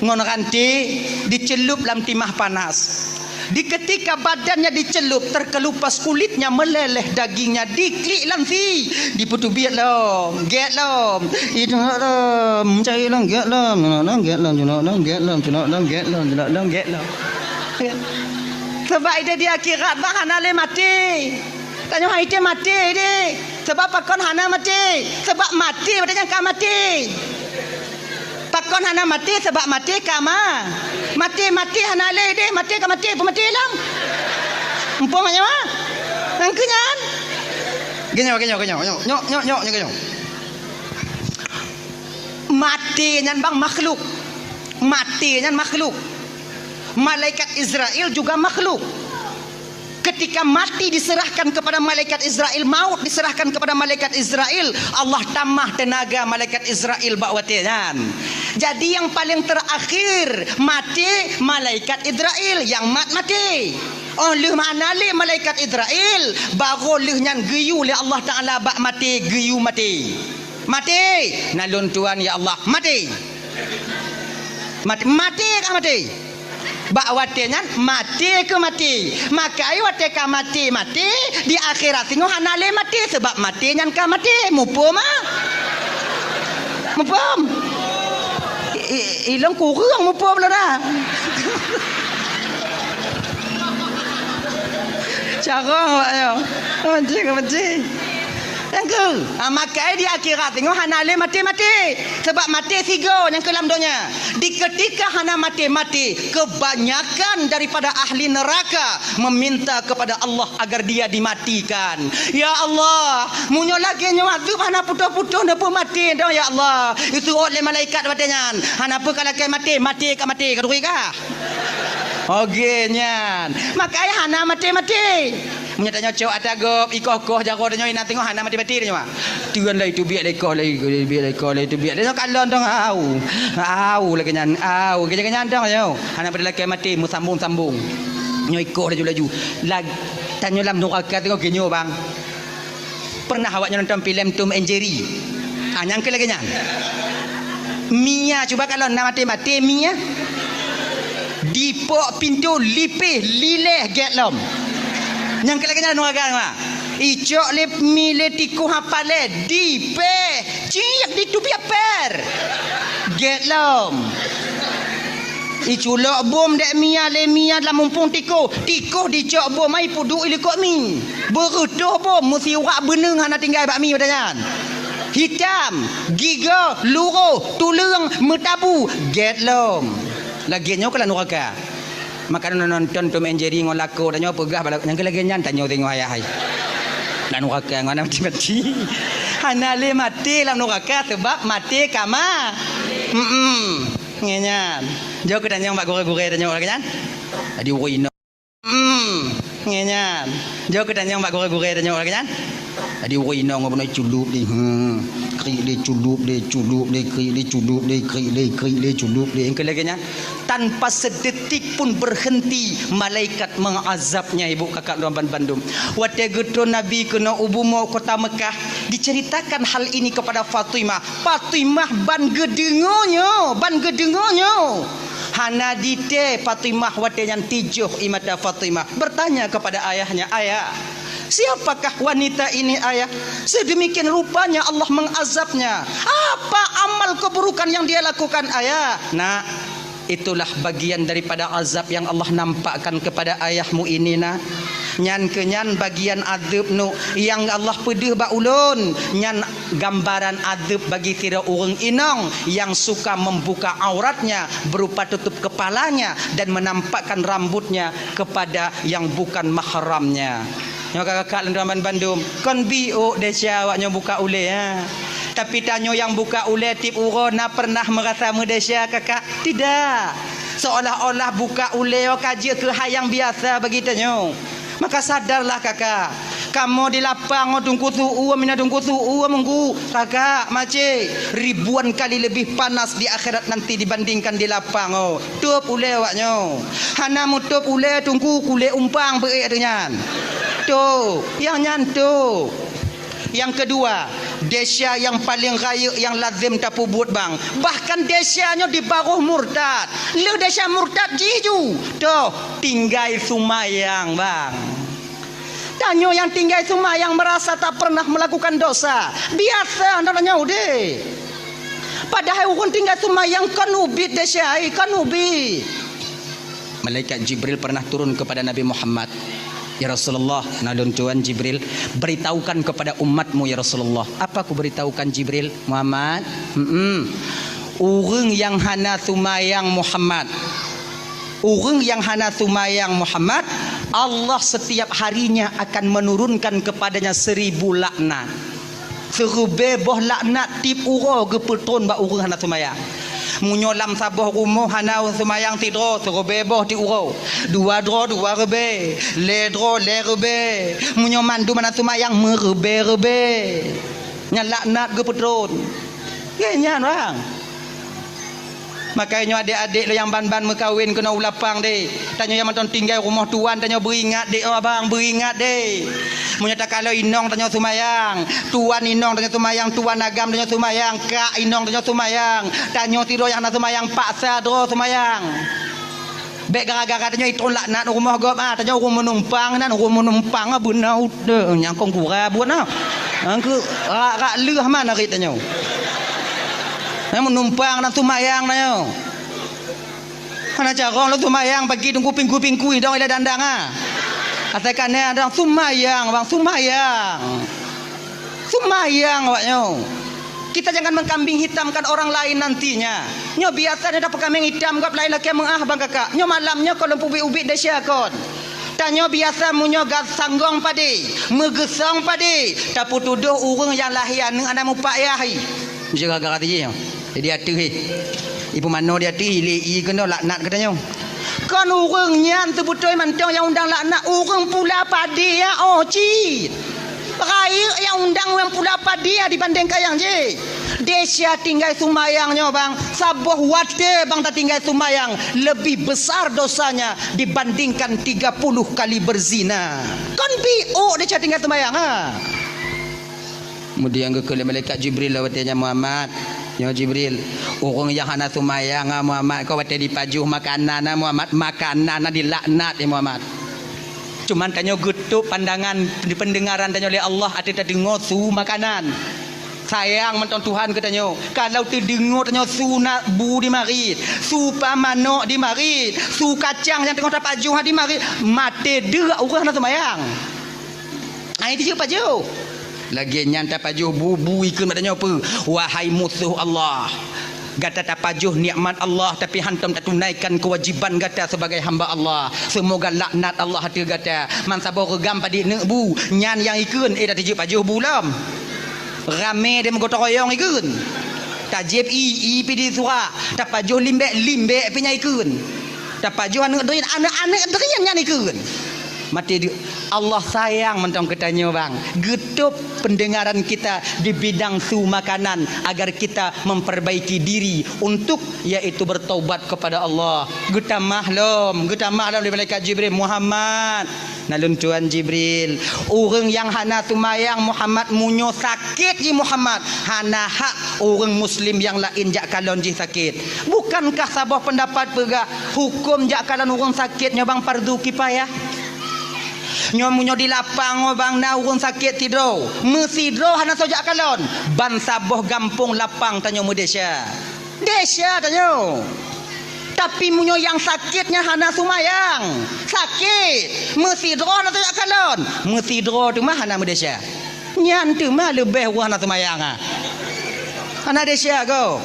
ngon ranté, dicelup lam timah panas. Di ketika badannya dicelup, terkelupas kulitnya, meleleh dagingnya, diklik lam sie, dipeuteubiet lom, gèt lom, ituek lom, cari lom, gèt lom, cunok lom, gèt lom, cunok lom, gèt lom, cunok lom, gèt lom, cunok lom, gèt lom. Sabab idéh di akhirat bah hana lé maté. Tanyoe hai tém maté deh. Sabab pakon hana maté? Sabab maté watèe nyang ka maté. Pakon hana maté? Sabab maté ka ma-, maté, maté hana lé deh, maté ka maté, peumaté lom. Muphom nyoe? Nyang keu nyan? Geunyoe, geunyoe, geunyoe, nyoe, nyoe, nyoe, nyoe, geunyoe. Maté nyan bang makhluk. Maté nyan makhluk. Malaikat Israel juga makhluk. Ketika mati diserahkan kepada malaikat Israel, maut diserahkan kepada malaikat Israel, Allah tamah tenaga malaikat Israel bak watée nyan. Jadi nyang paling terakhir maté malaikat Israel, nyang mat maté. Oh lheueh hana lé malaikat Israel, baru lheueh nyan geuyue lé Allah Taala bak maté, geuyue maté. Maté, na lôn tuan ya Allah, maté. Maté, maté ka maté. Bak watée nyan maté keu maté. Makai watée ka maté-maté, di akhirat singoh hana lé maté, sabab maté nyan ka maté. Muphom ah? Muphom? I- i- ilong kureueng muphom lôn dah. Carong awak nyoe. Mancing, mancing. Nyang keu, ha, makai di akhirat singoh hana lé maté-maté. Sabab maté sigoe nyang keu lam donya. Di ketika hana maté-maté, kebanyakan daripada ahli neraka meminta kepada Allah agar dia dimatikan. Ya Allah, meunyoe lagée nyoe adeueb hana putôh-putôh neupeumaté dong ya Allah. Iseuôt lé malaikat watée nyan. Hana peue ka lakée maté, maté ka maté, ka turi kah? Oke nyan. Makai hana maté-maté. Meunyoe tanyoe cok ata gob, ikoh-koh jaroe tanyoe inan teungoh hana maté-maté tanyoe. Tuan lai teubiet lé ikoh lai, teubiet lé ikoh lai, teubiet lé nyoe kalon dong au. Au lagée nyan, au. Lagée nyan dong nyoe. Hana pada lakée maté meusambong-sambong. Nyoe ikoh laju-laju. Lag-, tanyoe lam nuraka teungoh geunyoe bang. Pernah awak nyoe nonton filem Tom and Jerry? Ah, nyang keu lagée nyan. Mia, cuba kalau na maté-maté Mia. Dipok pintoe lipéh lileh gét lom. Nyang keu lagée nyan nuraka mah. Icok lé mi lé tikoh hapalé dipéh ciek di tubiet per. Gét lom. Iculok bom dek Mia lé Mia lam mumpung tikoh. Tikoh dicok bom ai peuduek ilikot mi. Beureutoh bom meusiwak beuneueng hana tinggai bak mi watée nyan. Hitam, gigoe, luroh, tuleueng, meutabu, gét lom. Lagée nyoe keuh lam nuraka. Maka nonton Tom and Jerry ngon lakoe tanyoe peugah bala nyang keu lagée nyan tanyoe teungoh ayah hai. Lam nuraka ngon aneuk maté-maté. Hana lé maté lam nuraka sebab maté ka ma. Hmm. Ngieng nyan. Jok keu tanyong bak gurée-gurée tanyoe lagée nyan. Jadi ureueng inong. Hmm. Ngieng nyan. Jok keu tanyong bak gurée-gurée tanyoe lagée nyan. Jadi ureueng inong bunoe culop deh. Hmm. Krik deh culop deh, culop deh, krik deh culop deh, krik deh, krik deh culop deh. Nyang keu lagée nyan. Tanpa sedetik pun berhenti malaikat mengazabnya, ibu kakak dan bandum. Watée geutron Nabi keunoe u bumoe kota Mekah, diceritakan hal ini kepada Fatimah. Fatimah ban geudeungoe nyoe, ban geudeungoe nyoe. Hana ditée Fatimah watée nyan tijoh ie mata Fatimah. Bertanya kepada ayahnya, "Ayah, siapakah wanita ini, Ayah? Sedemikian rupanya Allah mengazabnya. Apa amal keburukan yang dia lakukan, Ayah?" Nak, itulah bagian daripada azab yang Allah nampakkan kepada ayahmu ini, Nak. Nyan keuh nyan bagian adeueb nu nyang Allah peudeuh bak ulôn. Nyan gambaran adeueb bagi sidroe ureueng inong yang suka membuka auratnya berupa tutup kepalanya dan menampakkan rambutnya kepada yang bukan mahramnya. Nyoe kakak-kakak lôn tuan bandum, kon biôk desya awak nyoe buka ulée, ha. Tapi tanyoe nyang buka ulée tieb uroe na pernah meurasa meudesya, kakak? Tidak. Seolah-olah buka ulée nyoe ka jeuet keu hai nyang biasa bagi tanyoe. Maka sadarlah, kakak. Kamoe di lapang ngon teungku su-uem, mina teungku su-uem, teungku, kakak, macé, ribuan kali lebih panas di akhirat nanti dibandingkan di lapang, oh. Tôb ulée awak nyoe. Hana meutôb ulée teungku kulét umpang beuék ateueh nyan. Tôb, nyang nyan tôb. Nyang keudua, desya nyang paleng rayeuk nyang lazem tapeubuet bang. Bahkan desya nyoe di baroh murtad. Lheueh desya murtad jih ju. Toh, tinggai seumayang bang. Tanyoe nyang tinggai seumayang meurasa tak pernah meulakukan dosa. Biasa na tanyoe udeh. Padahai ureueng tinggai seumayang kon ubit desya, ai, kon ubit. Malaikat Jibril pernah turun kepada Nabi Muhammad. "Ya Rasulullah," na lôn tuan Jibril, "beritahukan kepada umatmu, ya Rasulullah." "Apa kuberitahukan, Jibril?" "Muhammad, hmm, ureueng nyang hana seumayang, Muhammad, ureueng nyang hana seumayang, Muhammad, Allah setiap harinya akan menurunkan kepadanya seribu laknat." Siribèe boh laknat tiep uroe geupeutron bak ureuëng hana seumayang. Meunyoe lam saboh rumoh hana seumayang sidroe, siribèe boh tiep uroe. Dua droe, dua ribèe. Lhèe droe, lhèe ribèe. Meunyoe mandum hana seumayang, meuribèe-ribèe. Nyan laknat geupeutron. Keu nyan, bang. Makajih nyoe adék-adék lôn nyang ban-ban meukawen keunoe u lapang deh. Tanyoe nyang mantong tinggai rumoh tuan, tanyoe beuingat deh, oh abang, beuingat deh. Meunyoe takalon inong tanyoe seumayang, tuan inong tanyoe seumayang, tuan agam tanyoe seumayang, kak inong tanyoe seumayang, tanyoe sidroe nyang hana seumayang, paksa droe seumayang. Bèk gara-gara tanyoe itron laknat u rumoh gob, ah, tanyoe ureuëng meunumpang nan, ureuëng meunumpang, ah, beuna udeueng nyang kong gura buet, ah. Nyang keu rak-rak lheueh man arit tanyoe. Nyang meunumpang nan seumayang tanyoe. Hana carông lôn seumayang pagi teungku pingkui-pingkui dong ilée dandang, ah. Asai ka na dong seumayang, bang, seumayang. Seumayang awak nyoe. Kita jangan mengkambing hitamkan orang lain nantinya. Nyoe biasa nyoe tapeukameng itam gob laén lakée meuáh bang kakak. Nyoe malam nyoe kon lôn peubiet-ubiet desya kon. Tanyoe biasa meunyoe gat sanggong padé, meugeusong padé, tapeutudôh ureuëng nyang lahé aneuëk hana mupak yah. Jaga-jaga tijih nyoe. Jadi ateueh, eh. Ipeumanoe di ateueh, ilée ie keunoe laknat geutanyoe. Kon ureuëng nyan teubeutôi mantong nyang undang laknat, ureuëng pula padé, ya, oh, cit. Rayeuk nyang undang ureuëng pula padé, ya, dibandingkan nyang jih. Desya tinggai seumayang nyoe, bang. Saboh watée, bang, tatinggai seumayang, lebih besar dosanya dibandingkan tiga puluh kali berzina. Kon biôk desya tinggai seumayang, ha? Kemudian geukheun lé malaikat Jibril lom watée nyan, "Muhammad, nyoe Jibril, ureuëng nyang hana seumayang, ah, Muhammad, kon watée jipajoh makanan, ah, Muhammad, makanan, ah, dilaknat, ya Muhammad." Cuman tanyoe geutôb pandangan di peundeungaran tanyoe lé Allah ateueh tadeungoe su makanan. Sayang mantong Tuhan keu tanyoe. Kalau teudeungoe tanyoe su na bu di marit, su pamanok di marit, su kacang nyang teungoh tapajoh di marit, maté deuk ureuëng hana seumayang. Ai tijeuet pajoh. Lagée nyan tapajoh bu-bu ikheun bak tanyoe peue? Wahai musoh Allah, gata tapajoh nikmat Allah, tapi hantom tatunaikan keuwajiban gata sebagai hamba Allah. Seumoga laknat Allah ateueh gata. Man saboh reugam padit neuk bu, nyan nyang ikheun, eh, dak tijeuet pajoh bu lom. Ramé deh meugotong royong ikheun. Tajieb ie, ie pih disurak. Tapajoh limbek, limbek pih nyan ikheun. Tapajoh aneuëk drien, aneuëk-aneuëk drien nyan ikheun. Maté deuk. Allah sayang mantong keu tanyoe, bang. Geutôb peundeungaran kita di bidang su makanan agar kita memperbaiki diri untuk, yaitu bertaubat kepada Allah. Geutamah lom, geutamah lom lé malaikat Jibril, "Muhammad, na lôn tuan Jibril, ureuëng nyang hana seumayang Muhammad meunyoe sakét jih Muhammad, hana hak ureuëng muslim nyang laén jak kalon jih sakét." Bukankah saboh peundapat peugah hukôm jak kalon ureuëng sakét nyoe bang fardu kifayah? Nyoe meunyoe di lapang nyoe bang na ureuëng sakét sidroe, meusidroe hana soe jak kalon, ban saboh gampông lapang tanyoe meudesya. Desya tanyoe. Tapi meunyoe nyang sakét nyan hana seumayang, sakét, meusidroe hana soe jak kalon, meusidroe teuma hana meudesya. Nyan teuma leubeh ureuëng hana seumayang, ha. Hana desya goe.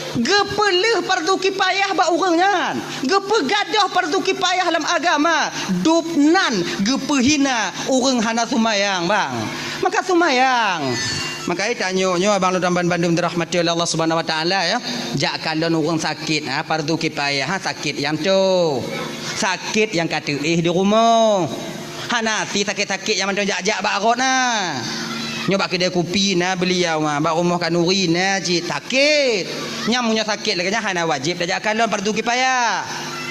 Geupeulheueh fardu kifayah bak ureuëng nyan. Geupeugadôh fardu kifayah lam agama. Dub nan geupeuhina ureuëng hana seumayang, bang. Maka seumayang. Maka, eh, tanyoe nyoe abang lôn ban bandum dirahmati oleh Allah Subhanahu Wa Taala, ya. Jak kalon ureuëng sakét, ha, fardu kifayah, ha, sakét nyang toe. Sakét nyang ka teuéh di rumoh. Hana si sakét-sakét nyang mantong jak-jak bak rot na. Nyoe bak keudè kupi na beuliau, ha, bak rumoh khanuri na cit sakét. Nyang meunyoe sakét lagée nyan hana wajéb tajak kalon, fardu kifayah.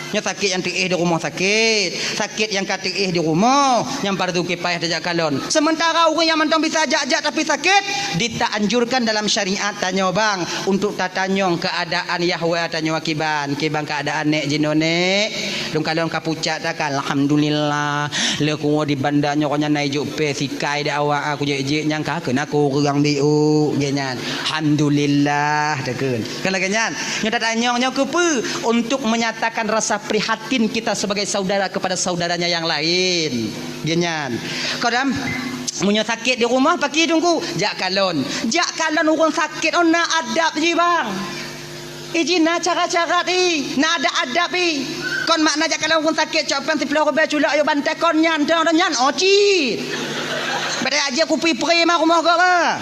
Nyoe sakét nyang teuéh di rumoh sakét, sakét nyang ka teuéh di rumoh, nyang fardu kifayah tajak kalon. Sementara ureuëng nyang mantong bisa jak-jak tapi sakét, ditaanjurkan dalam syariat tanyoe bang untuk tatanyong keuadaan yahwa tanyoe akiban. Kiban keuadaan nek jinoe nek? Lôn kalon ka pucak takan, alhamdulillah. Lé kuwoe di banda nyoe nyan na ijok pé sikai dak awak aku jek-jek nyang ka keunan kurang biuk geuh nyan. Alhamdulillah takheun. Kan lagée nyan. Nyoe tatanyong nyoe keupeue? Untuk menyatakan rasa prihatin kita sebagai saudara kepada saudaranya yang lain. Geuh nyan. Kadang meunyoe sakét di rumoh paki teungku, jak kalon. Jak kalon ureuëng sakét oh na adab jih bang. Iji na cara-cara i, na adab-adab i. Kon makna jak kalon ureuëng sakét cok péng siploh ribèe culok ayue bantai kon nyan dong nyan oh cit. Bada aja kupi prima rumoh gob ah.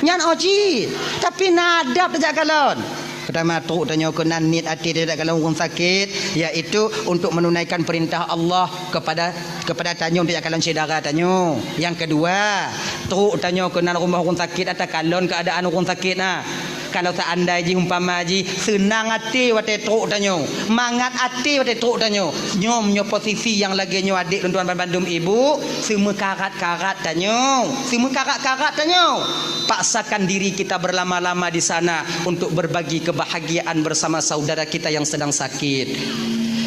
Nyan oh cit. Tapi na adab tajak kalon. Pertama, trok tanyoe keunan niet até tajak kalon ureuëng sakét, yaitu untuk menunaikan perintah Allah kepada, kepada tanyoe tajak kalon syedara tanyoe. Nyang keudua, trok tanyoe keunan rumoh ureuëng sakét atawa kalon keuadaan ureuëng sakét na. Kalau seandai jih umpama jih seunang até watée trok tanyoe, mangat até watée trok tanyoe, nyoe, nyoe posisi nyang lagée nyoe adék lôn tuan bandum ibu, seumeukarat-karat tanyoe, seumeukarat-karat tanyoe. Paksakan diri kita berlama-lama di sana untuk berbagi kebahagiaan bersama saudara kita yang sedang sakit.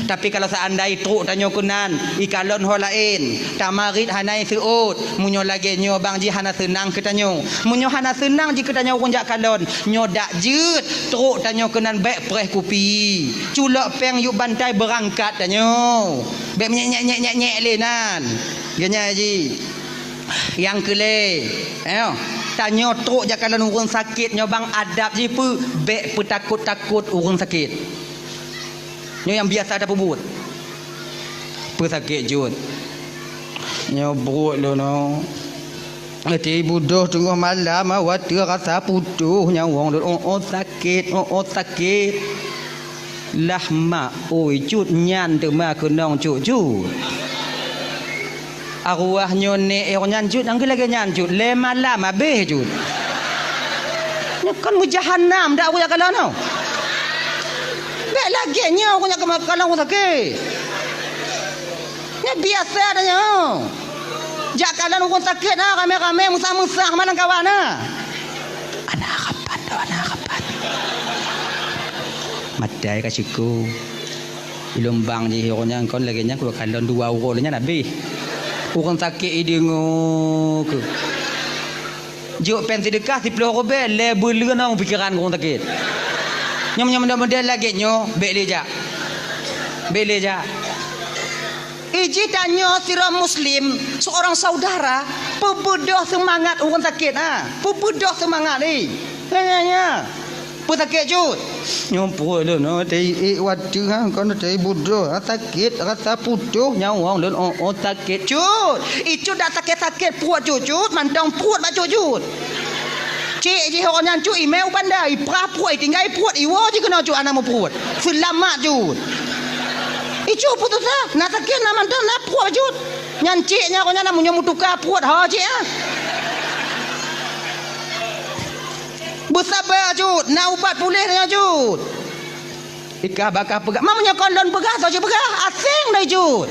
Tapi kalau seandai trok tanyoe keunan, ikalon ho laén, tamarit hana iseuôt, meunyoe lagée nyoe bang jih hana seunang keu tanyoe. Meunyoe hana seunang jih keu tanyoe ureuëng jak kalon, nyoe dak jeuet, trok tanyoe keunan bék preh kupi. Culok péng yup bantai beurangkat tanyoe. Bék nyek-nyek-nyek-nyek lé nan. Geunya jih. Nyang keulhée, eh, tanyoe trok jak kalon ureuëng sakét nyoe bang adab jih peue, bék peutakot-takot ureuëng sakét. Nyoe nyang biasa tapeubuet. Peue sakét jeuet? Nyoe buet lôn nyoe. Ati budoh teungoh malam, awak teu rasa putôh nyawöng lôn. Oh, oh, sakét, oh, oh, sakét. Lah mak, oi, cut nyan teuma keunong cut-cut. Arwah nyoe nek eh nyan cut, nyang lagée nyan cut, lé malam habéh cut. Nyoe kon meujahanam dak ureuëng jak kalon nyoe. Bék lagée nyoe ureuëng jak kalon ureuëng sakét. Nyoe biasa dah nyoe. Jak kalon ureuëng sakét na ramé-ramé, meusah-meusah malam kawan na. Ana kapan tu, ana kapan? Matai ka siku. Ilôn bang jih ureuëng nyan kon lagée nyan, keu kalon dua uroe nyan habéh. Ureuëng sakét ideungoe keu. Jok péng seudeukah siploh rubée, lé buleuen lam pikeran ureuëng sakét. Nyoe, nyoe, nyoe, model lagée nyoe, bék lé jak. Bék lé jak. Iji tanyoe sidroe muslim, seorang saudara, peubeudoh seumangat ureuëng sakét, ha. Peubeudoh seumangat, eh. Nya, nya, nya. Peue sakét cut? Nyoe pruet lôn, oh, teuiek watée, ha, kon teuiek budoh, ha, sakét, rasa putôh nyawöng lôn, oh, oh, sakét cut. Icut dak sakét-sakét pruet cut, cut, mantong pruet bak cut, cut. Cék jih awak nyan cut, imé u banda, iprah pruet, itinggai pruet, iwoe jih keunoe cut, hana meupruet. Seulamat cut. Icut putus asa, na sakét, na mantong, na pruet cut. Nyan cék nyan, awak nyan na meunyoe meutuka pruet, ho cék, ha. Beusaba cut, na ubat puléh nyan cut. Ika baka peugah, ma meunyoe kon lôn peugah, soe jipeugah, aséng dai cut.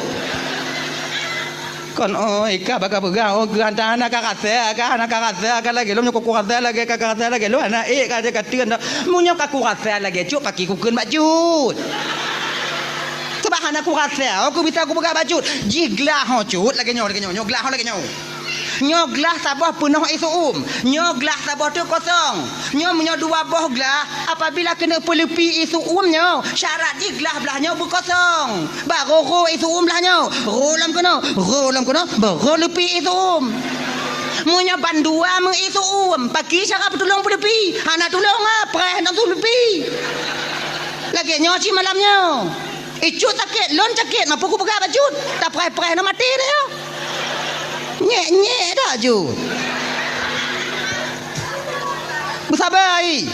Kon, oh, ika baka peugah, oh, geuh hana ka rasa, ka hana ka rasa, ka lagée lom nyoe kukurasa lagée, ka, ka rasa lagée lom, hana ék ka, ka teun dah. Meunyoe ka kurasa lagée cut, paki kukheun bak cut. Sebab hana kurasa, oh, kubisa kupeugah bak cut. Jih glah, oh, cut, lagée nyoe, lagée nyoe, nyoe glah, oh, lagée nyoe. Nyoe glah saboh peunoh ié seu-uem, nyoe glah saboh teuk kosong. Nyoe meunyoe dua boh glah, apabila keuneuk peuleupi ié seu-uem nyoe, syarat jih glah blaih nyoe beukosong. Barô rô ié seu-uem blaih nyoe, rô lom keunoe, rô lom keunoe, barô leupi ié seu-uem. Meunyoe bandua meu ié seu-uem, paki cara peutulông peuleupi, hana tulông, ah, preh nyoe tuleupi. Lagée nyoe cit malam nyoe. Icut sakét, lôn sakét, ma peue kupeugah bak cut? Tapreh-preh na maté dah nyoe. Nyék-nyék dah cut. Beusaba, ai.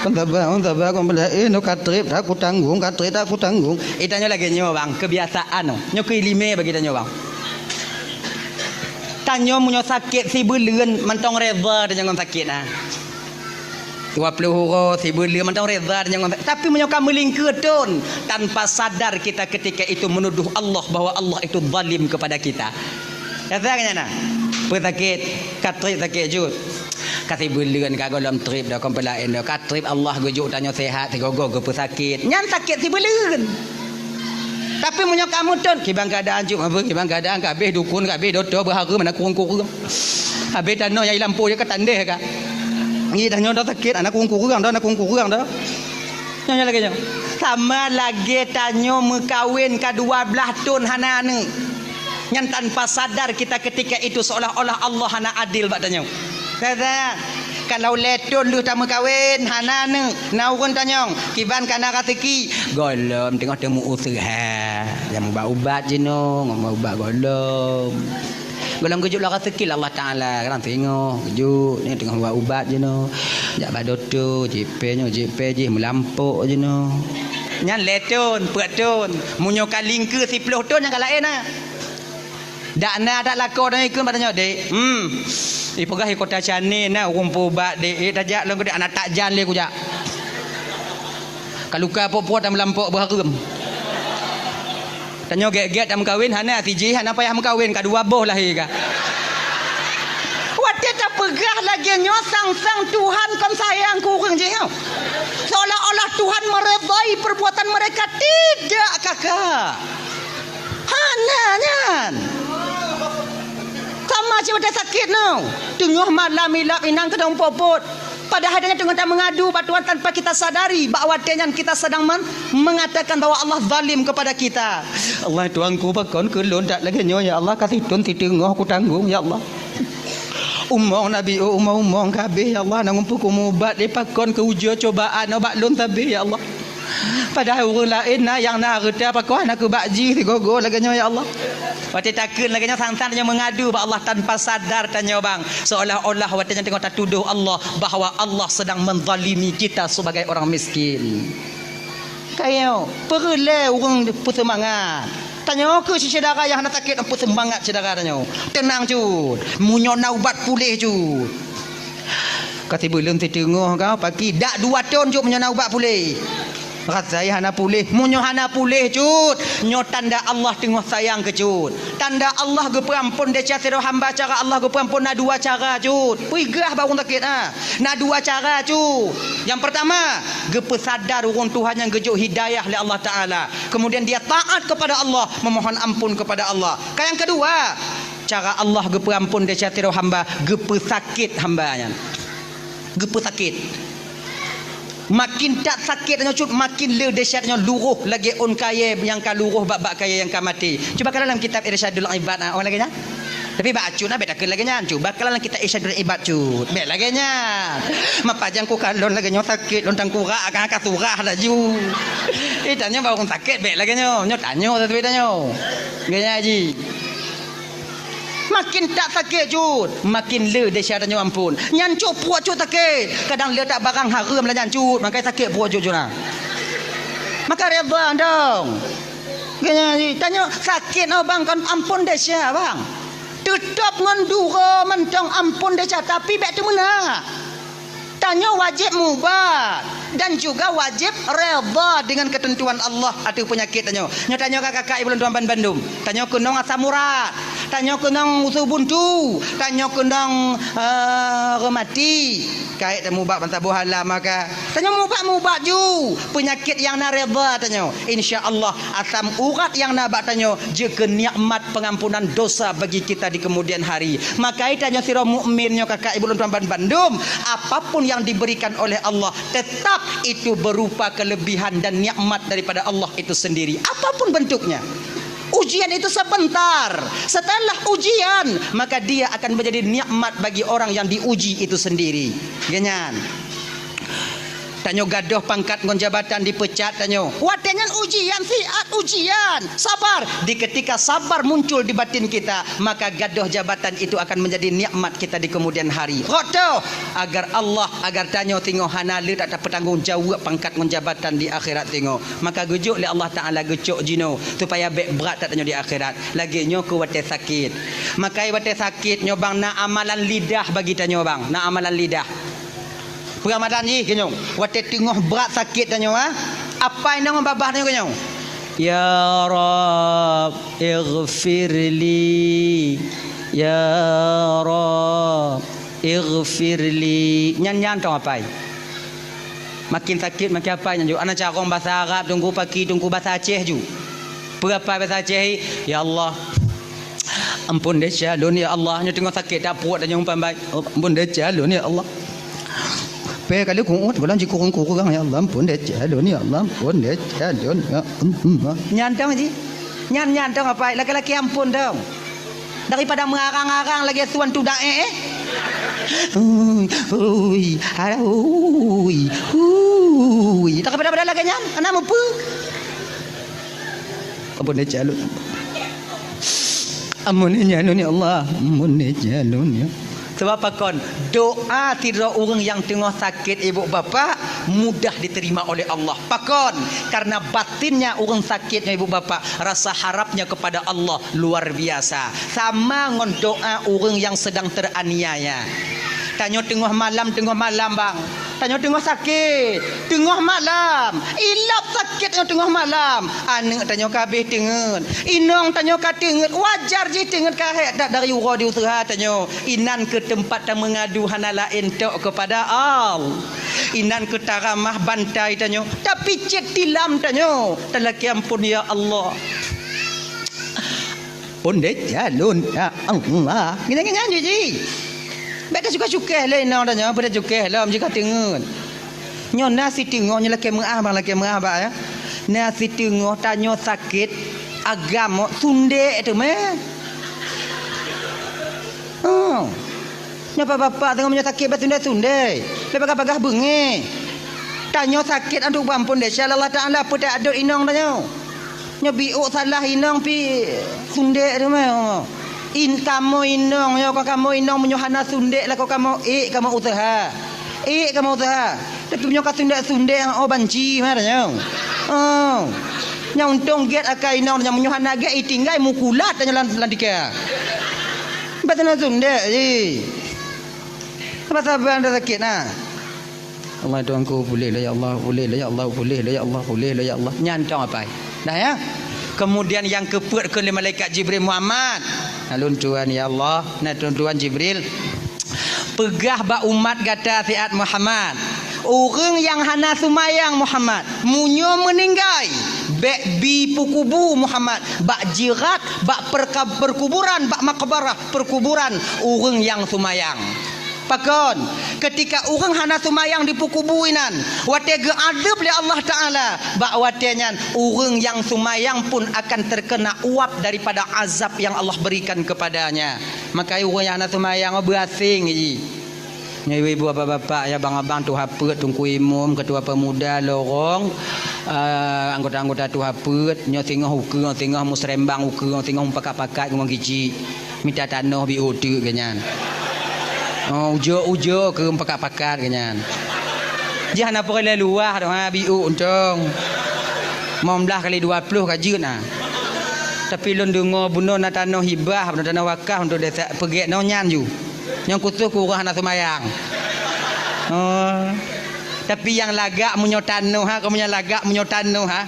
Kon saba, kon saba, kon beulah, eh, nyoe ka treb, dak kutanggong, ka treb, dak kutanggong. Eh, tanyoe lagée nyoe, bang, keubiasaan nyoe. Nyoe keu iéleumé bagi tanyoe, bang. Tanyoe meunyoe sakét sibeuleuen, mantong reda tanyoe ngon sakét, nah. Dua ploh uroe sibeuleuen mantong reda deungon, tapi meunyoe ka meulingkeue thon, tanpa sadar kita ketika itu menuduh Allah bahwa Allah itu zalim kepada kita. Rasa nyan na? Peusakét, ka treb sakét cut. Ka sibeuleuen ka gohlom treb dah kon peulaén dah. Ka treb Allah geujok tanyoe sehat, sigoe-goe geupeusakét. Nyan sakét sibeuleuen. Tapi meunyoe kamoe thon, kiban keuadaan cut, apa kiban keuadaan ka habéh dukon, ka habéh doto, beuhareuem, hana kureueng-kureueng. Habéh tanoh nyang i lampôh jih ka tandeh ka. Ngieng tanyoe dah sakét, hana kureueng-kureueng dah, hana kureueng-kureueng dah. Nyoe, nyoe lagée nyoe. Sama lagée tanyoe meukawen ka dua blaih thon hana aneuëk. Nyan tanpa sadar kita ketika itu seolah-olah Allah hana adil bak tanyoe. Kata, kalau lhée thon lheueh tameukawen, hana aneuëk, na ureuëng tanyong, kiban ka na raseuki, gohlom teungoh teumeuuseuha, nyang ubat-ubat jinoe, ngon ubat gohlom. Gohlom geujok lam raseuki Allah Taala, kadang singoh geujok, nyoe teungoh ubat-ubat jinoe. Jak bak dokto, jipée nyoe, jipée jih, meulampok jinoe. Nyan lhée thon, peuet thon. Meunyoe ka lingkeue siplôh thon, nyan ka laén na. Dak na, dak lakoe tanyoe ikheun bak tanyoe, "Dek, hmm, ipeugah i Kota Chennai na ureuëng peuubat, Dek. Eh, tajak lôn keu Dek, hana tajak lé kujak. Ka luka puet-puet dan meulampok beuhareuem." Tanyoe gét-gét tameukawen, hana sijih, hana payah meukawen, ka dua boh lahé ka. Watée tapeugah lagée nyoe, sang-sang Tuhan kon sayang keu ureuëng jih nyoe. Seolah-olah Tuhan meredai perbuatan mereka. Tidak, kakak. Hana nyan. Sama cit watée sakét nyoe. Teungoh malam ilab inong keudong popot. Padahai tanyoe teungoh tameungadu bak Tuhan tanpa kita sadari, bak watée nyan kita sedang men-, mengatakan bahwa Allah zalim kepada kita. "Allah Tuhanku, pakon keu lôn that lagée nyoe, ya Allah, ka sithon siteungoh kutanggong, ya Allah. Umong nabi, oh, umong-umong ka habéh, ya Allah, na ureuëng peukumu ubat, lé pakon keu ujoe cobaan bak lôn sabé, ya Allah." Padahai ureuëng laén na nyang na hareuta, pakon hana keu bak jih sigoe-goe lagée nyoe, ya Allah. Watée takheun lagée nyoe, sang-sang tanyoe meungadu bak Allah tanpa sadar tanyoe bang. Seolah-olah watée nyan teungoh tatudoh Allah bahwa Allah sedang menzalimi kita sebagai orang miskin. Kayo, peureulée ureuëng peuseumangat. Tanyoe keu syedara nyang hana sakét, peuseumangat syedara tanyoe. Teunang cut, meunyoe na ubat puléh cut. Ka sibuleuen siteungoh ka paki, dak dua thon cut meunyoe na ubat puléh. Rasai hana puléh, meunyoe hana puléh cut, nyoe tanda Allah teungoh sayang keu cut. Tanda Allah geupeuamphon desya sidroe hamba, cara Allah geupeuamphon na dua cara cut. Peugah bak ureuëng sakét, ha. Na dua cara cut. Nyang peurtama, geupeusadar ureuëng tuha nyang geujok hidayah lé Allah Taala. Kemudian dia taat kepada Allah, memohon ampun kepada Allah. Ka nyang keudua, cara Allah geupeuamphon desya sidroe hamba, geupeusakét hamba nyan. Geupeusakét. Makin that sakét tanyoe cut, makin le desya tanyoe luroh lagée ôn kayée nyang ka luroh bak-bak kayée nyang ka maté. Cuba kalon lam kitab Irsyadul Ibad, ah, oh lagée nyan. Tapi bak acut na bék takheun lagée nyan. Cuba kalon lam kitab Irsyadul Ibad cut. Bék lagée nyan. Mapa jang ku kalon lagée nyoe sakét lôn tangkurak, ka, ka surah laju. Eh, tanyoe bak ureuëng sakét bék lagée nyoe. Nyoe tanyoe, tapi tanyoe. Lagée nyan ji. Makin that sakét cut, makin le desya tanyoe amphon. Nyan cut pruet cut sakét. Kadang le that barang hareuem lah nyan cut, maka sakét pruet cut cut na. Maka redha dong. Geutanyoe sakét oh bang, kon amphon desya bang. Teutap ngon duro mantong amphon desya, tapi bék teumeunak. Tanyoe wajéb mubat dan juga wajéb redha dengan keuteuntuan Allah ateueh peunyakét tanyoe. Nyoe tanyoe ka kakak ibu lôn tuan ban bandum. Tanyoe keunong asam urat. Tanyoe keunong usu buntu. Tanyoe keunong, eh, rematik. Kayée tamubat ban saboh hala maka. Tanyoe mubat-mubat ju peunyakét nyang na redha tanyoe. Insya Allah, asam urat nyang na bak tanyoe jeuet keu nikmat pengampunan dosa bagi kita di kemudian hari. Maka tanyoe sidroe mukmin nyoe kakak ibu lôn tuan ban bandum, apapun yang diberikan oleh Allah, tetap itu berupa kelebihan dan nikmat daripada Allah itu sendiri. Apapun bentuknya. Ujian itu sebentar. Setelah ujian, maka dia akan menjadi nikmat bagi orang yang diuji itu sendiri. Geutanyoe. Tanyoe gadôh pangkat ngon jabatan, dipeucat tanyoe. Watée nyan ujian, siat ujian. Sabar. Di ketika sabar muncul di batin kita, maka gadôh jabatan itu akan menjadi nikmat kita di kemudian hari. Rot toh, agar Allah, agar tanyoe singoh hana le that tapeutanggong jaweueb pangkat ngon jabatan di akhirat singoh. Maka geujok lé Allah Taala geucok jinoe supaya bék brat that tanyoe di akhirat. Lagée nyoe keu watée sakét. Maka watée sakét nyoe bang na amalan lidah bagi tanyoe bang. Na amalan lidah. Peuramadan jih keunoe, watée teungoh brat sakét tanyoe, ha? Apai nyoe babah tanyoe keunoe. "Ya Rabb, ighfirli. Ya Rabb, ighfirli." Nyan, nyan tong apai. Makin sakét, makin apai nyan ju. Ana carông basa Arab, teungku paki, teungku basa Aceh ju. Peue apai basa Aceh, "Ya Allah, ampôn desya lôn, ya Allah." Nyoe teungoh sakét that pruet, nyoe umpan bai. "Ampôn desya lôn, ya Allah. Pé kali ku'uet, gohlom jikurong-kurong, ya Allah. Ampôn desya lôn, ya Allah. Ampôn desya lôn, ya Allah." Nyan tong ji. Nyan, nyan tong apai, laki-laki ampôn tong. Daripada meurarang-arang lagée suan tudak, eh, eh. Ui, ui, alah, ui, ui. Daripada-pada lagée nyan, aneuk meupeue. Ampôn desya lôn. Amun nyan ya Allah, amun nyan ya. Sebab pakon, doa sidroe ureuëng nyang teungoh sakét ibu bapak mudah diterima oleh Allah. Pakon, karena batinnya ureuëng sakét nyoe ibu bapak, rasa harapnya kepada Allah luar biasa. Sama ngon doa ureuëng nyang sedang teraniaya. Tanyoe teungoh malam, teungoh malam bang. Tanyoe teungoh sakét, teungoh malam. Ilap sakét nyoe teungoh malam. Aneuëk tanyoe ka habéh teungeut. Inong tanyoe ka teungeut. Wajar jih teungeut ka hék that dari uroe di useuha tanyoe. Inan keuh teumpat tameungadu hana laén tok keupada Allah. Inan keuh taramah bantai tanyoe. Tapicét tilam tanyoe. Talakée amphon ya Allah. Pondek jalon ya Allah. Nginan-nginan jih jih. Bék tacukeh-cukeh lé inong tanyoe, bék tacukeh lom jih ka teungeut. Nyoe na siteungoh nyoe lakée meuáh bang, lakée meuáh bang ya. Na siteungoh tanyoe sakét agam sundek teumé. Oh. Nyoe bapak-bapak teungoh meunyoe sakét bak sundek-sundek. Bék bagah-bagah beungéh. Tanyoe sakét antuk bang pun desya Allah Taala peutak dot inong tanyoe. Nyoe biôk salah inong pi sundek teumé. In kamoe inong nyoe ka kamoe inong meunyoe hana sundek lakoe kamoe ék kamoe useuha. Ék kamoe useuha. Tapi meunyoe ka sundek-sundek oh banci mah tanyoe. Oh. Nyang untông gét akai inong nyang meunyoe hana gét itinggai mukulat tanyoe lam lantika. Bah tanyoe sundek jih. Saban-saban dah sakét nah. Allah Tuhanku, pulih lah ya Allah, pulih lah ya Allah, pulih lah ya Allah, pulih lah ya Allah. Nyan tong apai. Dah ya. Kemudian nyang keupeuet keu lé malaikat Jibril, Muhammad. Nah lôn tuan ya Allah, nah lôn tuan Jibril. Peugah bak umat gata siat Muhammad. Ureuëng nyang hana seumayang Muhammad, meunyoe meuninggai, bék bi peukubu Muhammad, bak jirat, bak perka-, perkuburan, bak makbarah perkuburan ureuëng nyang seumayang. Pakon, keutika ureuëng hana seumayang dipeukubu inan, watée geuadeueb lé Allah Taala, bak watée nyan ureuëng nyang seumayang pun akan terkena uap daripada azab yang Allah berikan kepadanya. Maka ureuëng nyang hana seumayang beuaséng jih. Nyoe ibu-ibu bapak-bapak ya bang-abang tuha peuet, teungku imum, ketua pemuda, lorong, eh, anggota-anggota tuha peuet, nyoe singoh ukeue, singoh musrembang ukeue, singoh mupakat-pakat ngon kicik. Mita tanoh biôk teuk geuh nyan. Oh, ujoe-ujoe keu pakat-pakat geuh nyan. Jih hana peureulée luwah doh ha biôk untông. Lima belas kali dua puluh ka jeuet na. Tapi lôn deungoe bunoe na tanoh hibah, bunoe tanoh wakaf untuk desa peugét nyoe nyan ju. Nyang khusos keu ureuëng hana seumayang. Oh. Tapi nyang lagak meunyoe tanoh ha, keu meunyoe lagak meunyoe tanoh ha.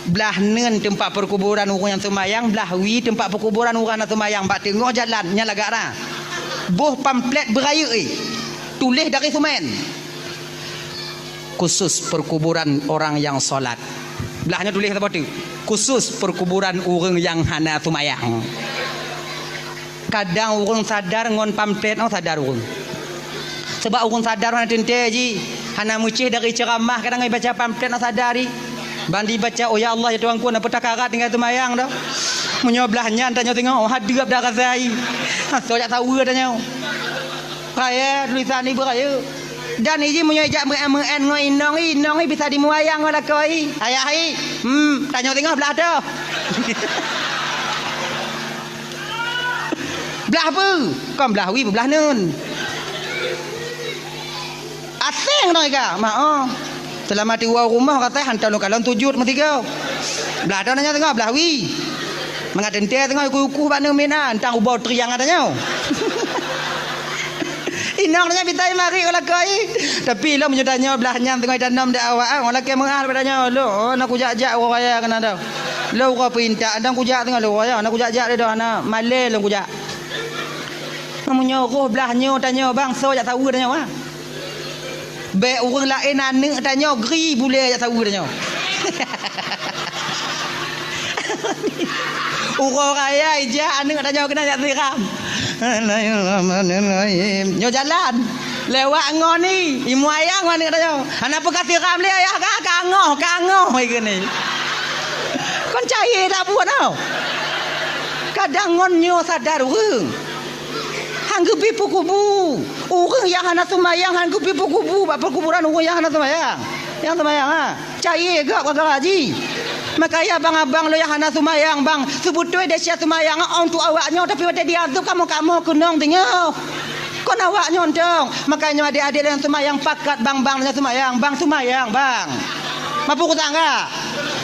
Blah neun teumpat peukuburan ureuëng nyang seumayang, blah wie teumpat peukuburan ureuëng hana seumayang bak teungoh jalan nyan lagak ra. Boh pamflet beurayeuk eh. Tuléh dari seumén. Khusus perkuburan orang yang salat. Blah nyoe tuléh saboh teuk. Khusus perkuburan ureuëng nyang hana seumayang. Kadang ureuëng sadar ngon pamflet nyoe sadar ureuëng. Sebab ureuëng sadar hana teuntée jih, hana meucéh dari ceuramah kadang ibaca pamflet nyoe sadar jih. Ban dibaca, "Oh ya Allah, ya Tuhanku, na peutakarat tinggai seumayang dah." Meunyoe blah nyan tanyoe tengok, oh hadeueb dah rasa jih. Ha, so jak saweue tanyoe. Kaya tulisan ibu kaya. Dan iji meunyoe jak meu'en-meu'en ngon inong i, inong i bisa dimuayang ngon lakoe i. Ayah i, hmm, tanyoe teungoh blah toh. Blah peue? Kon blah wie, blah neun. Aseng nong iga, mak oh. Selama tiwoe rumoh katai hantom lôn kalon sujud meusigoe. Blah toh tanyoe teungoh blah wie. Mangat teuntée teungoh uku-uku bak neumina, entang ubau triang tanyoe. Inong nyan bitai mari u lakoe. Tapi lom nyoe tanyoe blah nyan teungoh itanom di awak, ah, lakée meu'ah bak tanyoe. Lôn, oh, na kujak-jak uroe raya keunan dah. Lôn uroe peuintak, dang kujak teungoh lôn uroe raya, na kujak-jak lé dah, na malée lôn kujak. Meunyoe roh blah nyoe tanyoe bangso jak saweue tanyoe, ah. Bék ureuëng laén aneuëk tanyoe gri bulée jak saweue tanyoe. Uroe raya ijak aneuëk tanyoe keunan jak siram. Bismillahirrahmanirrahim. Nyoe jalan. Lewat ngon ni, imuayang ngon aneuëk tanyoe. Hana peugah siram lé ayah ka, kangoh, kangoh ikeu ni. Kon cayée dak buet tau. Kadang ngon nyoe sadar ureuëng. Han geubi peukubu. Ureuëng nyang hana seumayang han geubi peukubu bak peukuburan ureuëng nyang hana seumayang. Nyang seumayang, ha. Cayée gak gara-gara jih. Makanya abang-abang lôn nyang hana seumayang, bang, seubeutôi desya seumayang untuk awak nyoe, tapi watèe jiazeueb kamoe-kamoe keunong teungoh. Kon awak nyoe dong. Makanya adék-adék lôn seumayang pakat, bang, bang, lôn seumayang, bang, seumayang, bang. Mapue urusan ka?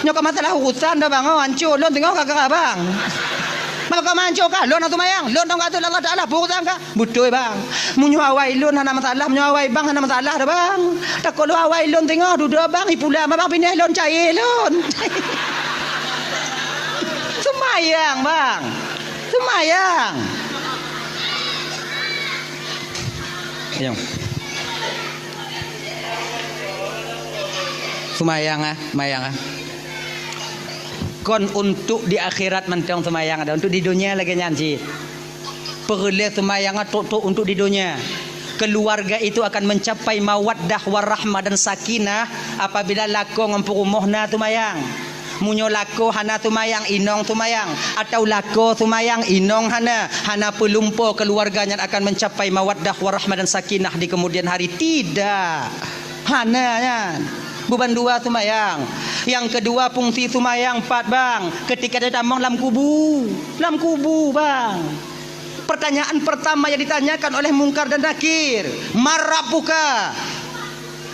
Nyoe ka masalah urusan dah, bang, oh, ancô lôn teungoh gara-gara bang. Maka ka ancô ka, lôn hana seumayang, lôn dong ka ateueh Allah Taala, peue urusan ka? Beutôi, bang. Meunyoe awai lôn hana masalah, meunyoe awai bang hana masalah dah, bang. Takot lôn awai lôn teungoh dudoe bang, ipula ma bang pinéh lôn, cayée lôn. Seumayang, bang. Seumayang. Ayong. Seumayang, ah, seumayang, ah. Kon untuk di akhirat mantong seumayang, ada untuk di dunia lagèe nyan cit. Peureulèe seumayang trok-trok untuk di donya. Keluarga itu akan mencapai mawaddah warahmah dan sakinah apabila lakoe ngon peurumoh na seumayang. Meunyoe lakoe hana seumayang, inong seumayang, atau lakoe seumayang, inong hana, hana peulumpo keluarga nyan akan mencapai mawaddah warahmah dan sakinah di kemudian hari? Tidak. Hana nyan. Beuban dua seumayang. Nyang keudua fungsi seumayang pat, bang? Ketika tatamong lam kubu. Lam kubu, bang. Pertanyaan pertama yang ditanyakan oleh Mungkar dan Nakir, "Man rabbuka?"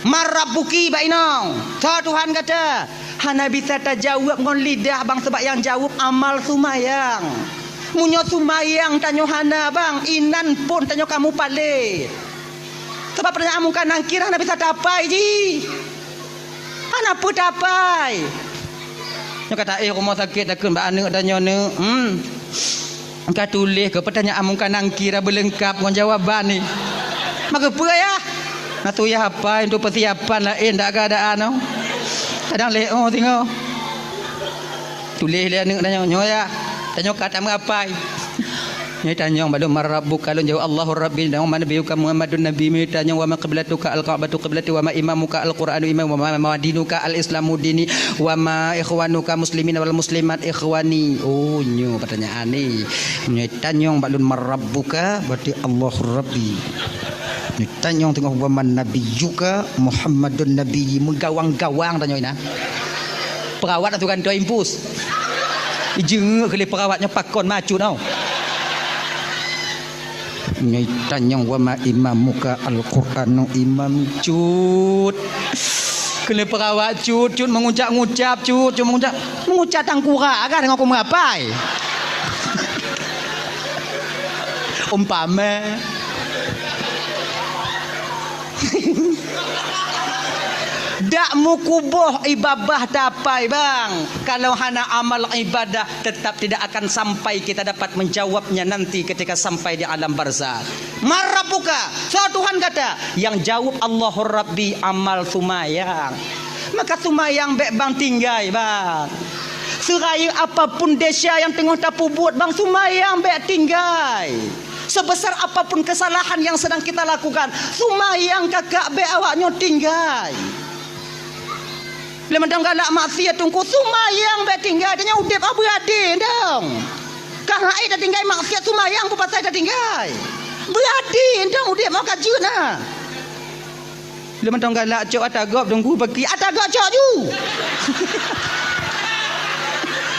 "Man rabbuki," bak inong. "Soe Tuhan gata?" Hana bisa tajaweueb ngon lidah, bang, sabab nyang jaweueb amal seumayang. Meunyoe seumayang tanyoe hana, bang, inan phon tanyoe ka mupalét. Sabab pertanyaan Mungkar Nakir hana bisa tapai jih. Hana peue tapai. Nyoe ka taéh rumoh sakét takheun bak aneuk tanyoe, "Neuk, hmm, ka tuléh keu pertanyaan Mungkar Nakir beulengkap ngon jawaban ni." Maka peue, Yah? Na tu yah apai untuk persiapan laén dak keadaan, oh. Kadang lé, oh, singoh. Tuléh lé aneuk tanyoe, nyoe, Yah. Tanyoe ka tameuapai. Nyoe tanyong bak lôn, "Man rabbuka?" Lôn jaweueb, "Allahu Rabbi." Nyoe, "Man nabiyyuka?" "Muhammadun Nabi." Nyoe tanyong, "Wa ma qiblatuka?" "Al-Ka'batu qiblati." "Wa ma imamuka?" "Al-Qur'anu imami." "Wa ma, ma dinuka?" "Al-Islamu dini." "Wa ma ikhwanuka muslimin wal muslimat ikhwani." Oh, nyoe pertanyaan ni. Nyoe tanyong bak lôn, "Man rabbuka?" Berarti, "Allahu Rabbi." Nyoe tanyong teungoh, "Wa man nabiyyuka?" "Muhammadun Nabi." Meugawang-gawang tanyong inan. Perawat atau gantoe impus. Ijeungeuk keu lé perawat nyoe pakon macut tau. Nyoe tanyong, "Wa ma imamuka?" "Al-Qur'anu imam." Cut. Keu lé perawat cut, cut meungucap-ngucap, cut, cut meungucap. Meungucap tangkurak agak deungon kumeuapai. Umpama. Dak meukuboh ibadah tapai, bang. Kalau hana amal ibadah, tetap tidak akan sampai kita dapat menjawabnya nanti ketika sampai di alam barzakh. "Man rabbuka?" Soe Tuhan gata? Nyang jaweueb, "Allahu Rabbi," amal seumayang. Maka seumayang bèk bang tinggai, bang. Seurayeuk apapun desya nyang teungoh tapeubuet, bang, seumayang bèk tinggai. Sebesar apapun kesalahan yang sedang kita lakukan, seumayang kakak bèk awak nyoe tinggai. Lé mantong galak maksiat teungku, seumayang bèk tinggai, tanyoe udép ah beuadé dong. Ka hai tatinggai maksiat, seumayang peue pasai tatinggai. Beuadé dong udép, oh ka jeuet na. Lé mantong galak cok ata gob teungku, paki ata gob cok ju.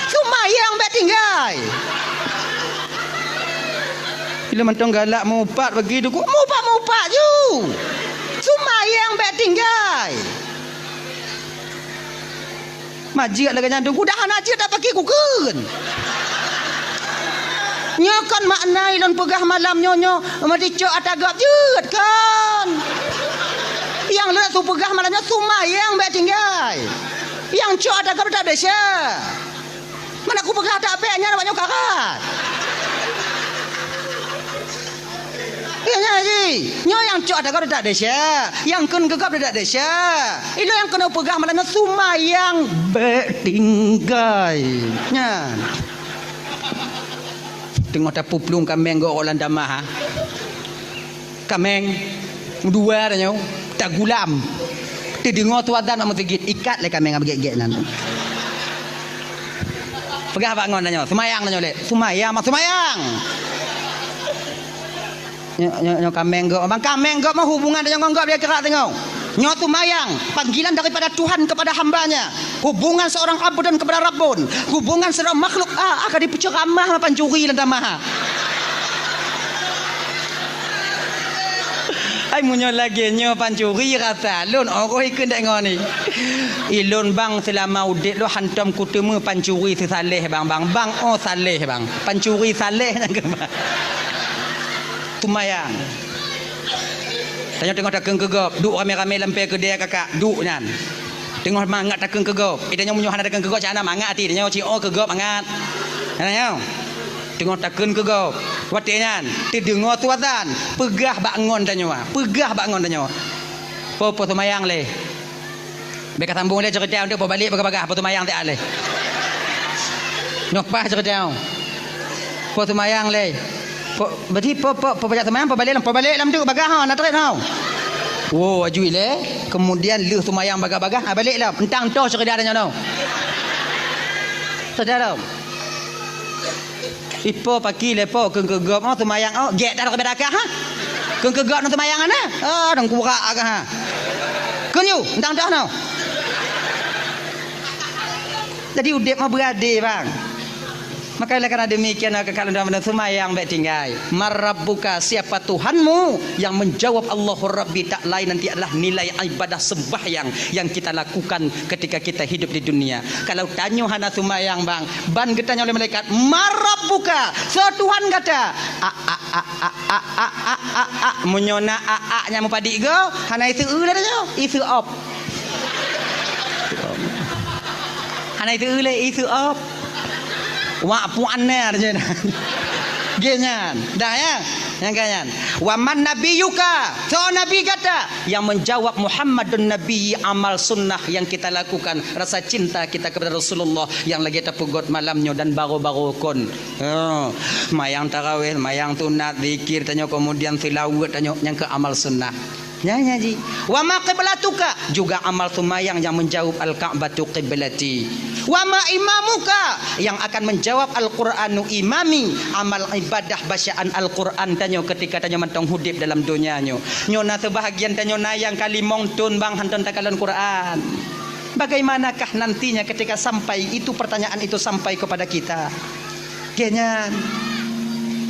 Seumayang bèk tinggai. Lé mantong galak mupat paki teungku, mupat-mupat ju. Seumayang bèk tinggai. Majiak lagèe nyan teungku, dah hana jeuet dak paki kukheun. Nyoe kon makna ilôn peugah malam nyoe, nyoe meudicok ata gob jeuet kon. Nyang lôn su peugah malam nyoe seumayang bèk tinggai. Nyang cok ata gob dak desya. Mana kupeugah dak bèk nyan awak nyoe karat. Iya, nyan ji. Nyoe nyang cok ata gob dak desya, nyang kheun geugob dak desya. Ilôn nyang keuneuk peugah malam nyoe seumayang bèk tinggai. Nyan. Teungoh tapuplueng kaméng gob lam tamah, ha. Kaméng dua tanyoe tagulam. Teudeungoe su azan bak meuseujid, ikat lé kaméng nyang beugét-gét nyan. Peugah bak ngon tanyoe, seumayang tanyoe lé. Seumayang, mak seumayang. Nyoe, nyoe, nyoe kaméng gob. Bang, kaméng gob mah hubungan tanyoe ngon gob di akhirat tanyoe. Nyoe seumayang, panggilan daripada Tuhan kepada hamba-Nya. Hubungan seorang abdun kepada Rabbun. Hubungan seorang makhluk, ah, akan dipeuceuramah pancuri lam tamah. Ai, meunyoe lagèe nyoe pancuri rasa lôn, oroh ikeu ndak ngon ni. Ilôn bang, seulama udép lôn hantom kuteumé pancuri seusaléh bang, bang, bang, oh saléh bang. Pancuri saléh nyang keu bang. Seumayang. Tanyoe teungoh takheun keu gob, duek ramé-ramé lam pèe keudè kakak, duek nyan. Teungoh mangat takheun keu gob. Eh, tanyoe meunyoe hana takheun keu gob, cak hana mangat até tanyoe, ci oh keu gob mangat. Tanyoe. Teungoh takheun keu gob. Watèe nyan, teudeungoe su azan, peugah bak ngon tanyoe, peugah bak ngon tanyoe. Po, po seumayang lé. Bèk ka sambung lé ceurita, untuk po balek bagah-bagah, po seumayang siat lé. Nyoe paih ceurita. Po seumayang lé. Po, berarti po, po, po pajak seumayang, po balek lam, po balek lam tu bagah ha, na trép ha. Wo, ajui lé. Kemudian lheuh seumayang bagah-bagah, ha, balek lam. Entang toh ceurita tanyoe nyoe. Ceurita lom. Ipo paki lé po kheun keu gob, oh, seumayang, oh, gèt dah rot beudakah, ha? Kheun keu gob nang seumayang, ana? Oh, dong kurak agak, ha? Kheun yue, entang dah, no? Jadi, udép mah beuadé, bang. Maka oleh karena demikian, maka kalau dalam seumayang bèk tinggai. "Man rabbuka?" Siapa Tuhanmu? Yang menjawab, "Allahu Rabbi," tak lain nanti adalah nilai ibadah sembahyang yang kita lakukan ketika kita hidup di dunia. Kalau tanyoe hana seumayang, bang, ban geutanyoe lé malaikat, "Man rabbuka?" Soe Tuhan gata? A, a, a. Meunyoe na a, a nyang meupadik go, hana iseu lé tanyoe, iseu op. Hana iseu lé, iseu op. Wak puan nè je. Geuh nyan. Dah ya? Nyang ka nyan. "Wa man nabiyyuka?" Soe nabi gata? Yang menjawab, "Muhammadun Nabi," amal sunnah yang kita lakukan, rasa cinta kita kepada Rasulullah yang lagi tapeugot malam nyoe dan baru-baru kon. Oh, mayang tarawih, mayang sunat, zikir tanyoe, kemudian seulaweuet tanyoe, nyang keu amal sunnah. Nyan, nyan ji. "Wa ma qiblatuka?" Juga amal seumayang yang menjawab, "Al-Ka'batu qiblati." "Wa ma imamuka?" Yang akan menjawab, "Al-Qur'anu imami." Amal ibadah bacaan Al-Qur'an tanyoe ketika tanyoe mantong udép dalam donya nyoe. Nyoe na seubahagian tanyoe na nyang ka limong thon bang hantom takalon Qur'an. Bagaimanakah nantinya ketika sampai itu pertanyaan itu sampai kepada kita? Geuh nyan.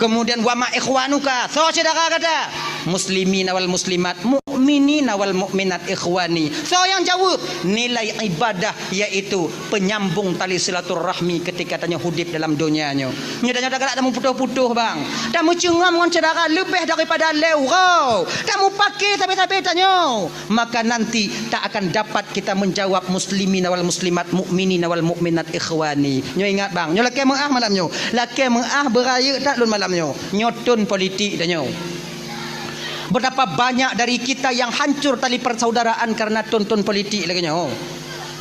Kemudian, "Wa ma ikhwanuka?" Soe syedara gata? "Muslimina wal muslimat, mukminina wal mukminat ikhwani." Soe nyang jaweueb? Nilai ibadah, yaitu penyambung tali silaturahmi ketika tanyoe udép dalam donya nyoe. Nyoe tanyoe tagalak tameuputoh-putoh, bang. Tameucungom ngon syedara leubeh daripada lhèe uroe. Tameupaké sabe-sabe tanyoe. Maka nanti tak akan dapat kita menjawab, "Muslimina wal muslimat, mukminina wal mukminat ikhwani." Nyoe ingat, bang, nyoe lakèe meu'ah malam nyoe. Lakèe meu'ah beurayeuk that lôn malam nyoe. Nyoe thon politik tanyoe. Betapa banyak dari kita yang hancur tali persaudaraan karena thon-thon politik lagèe nyoe.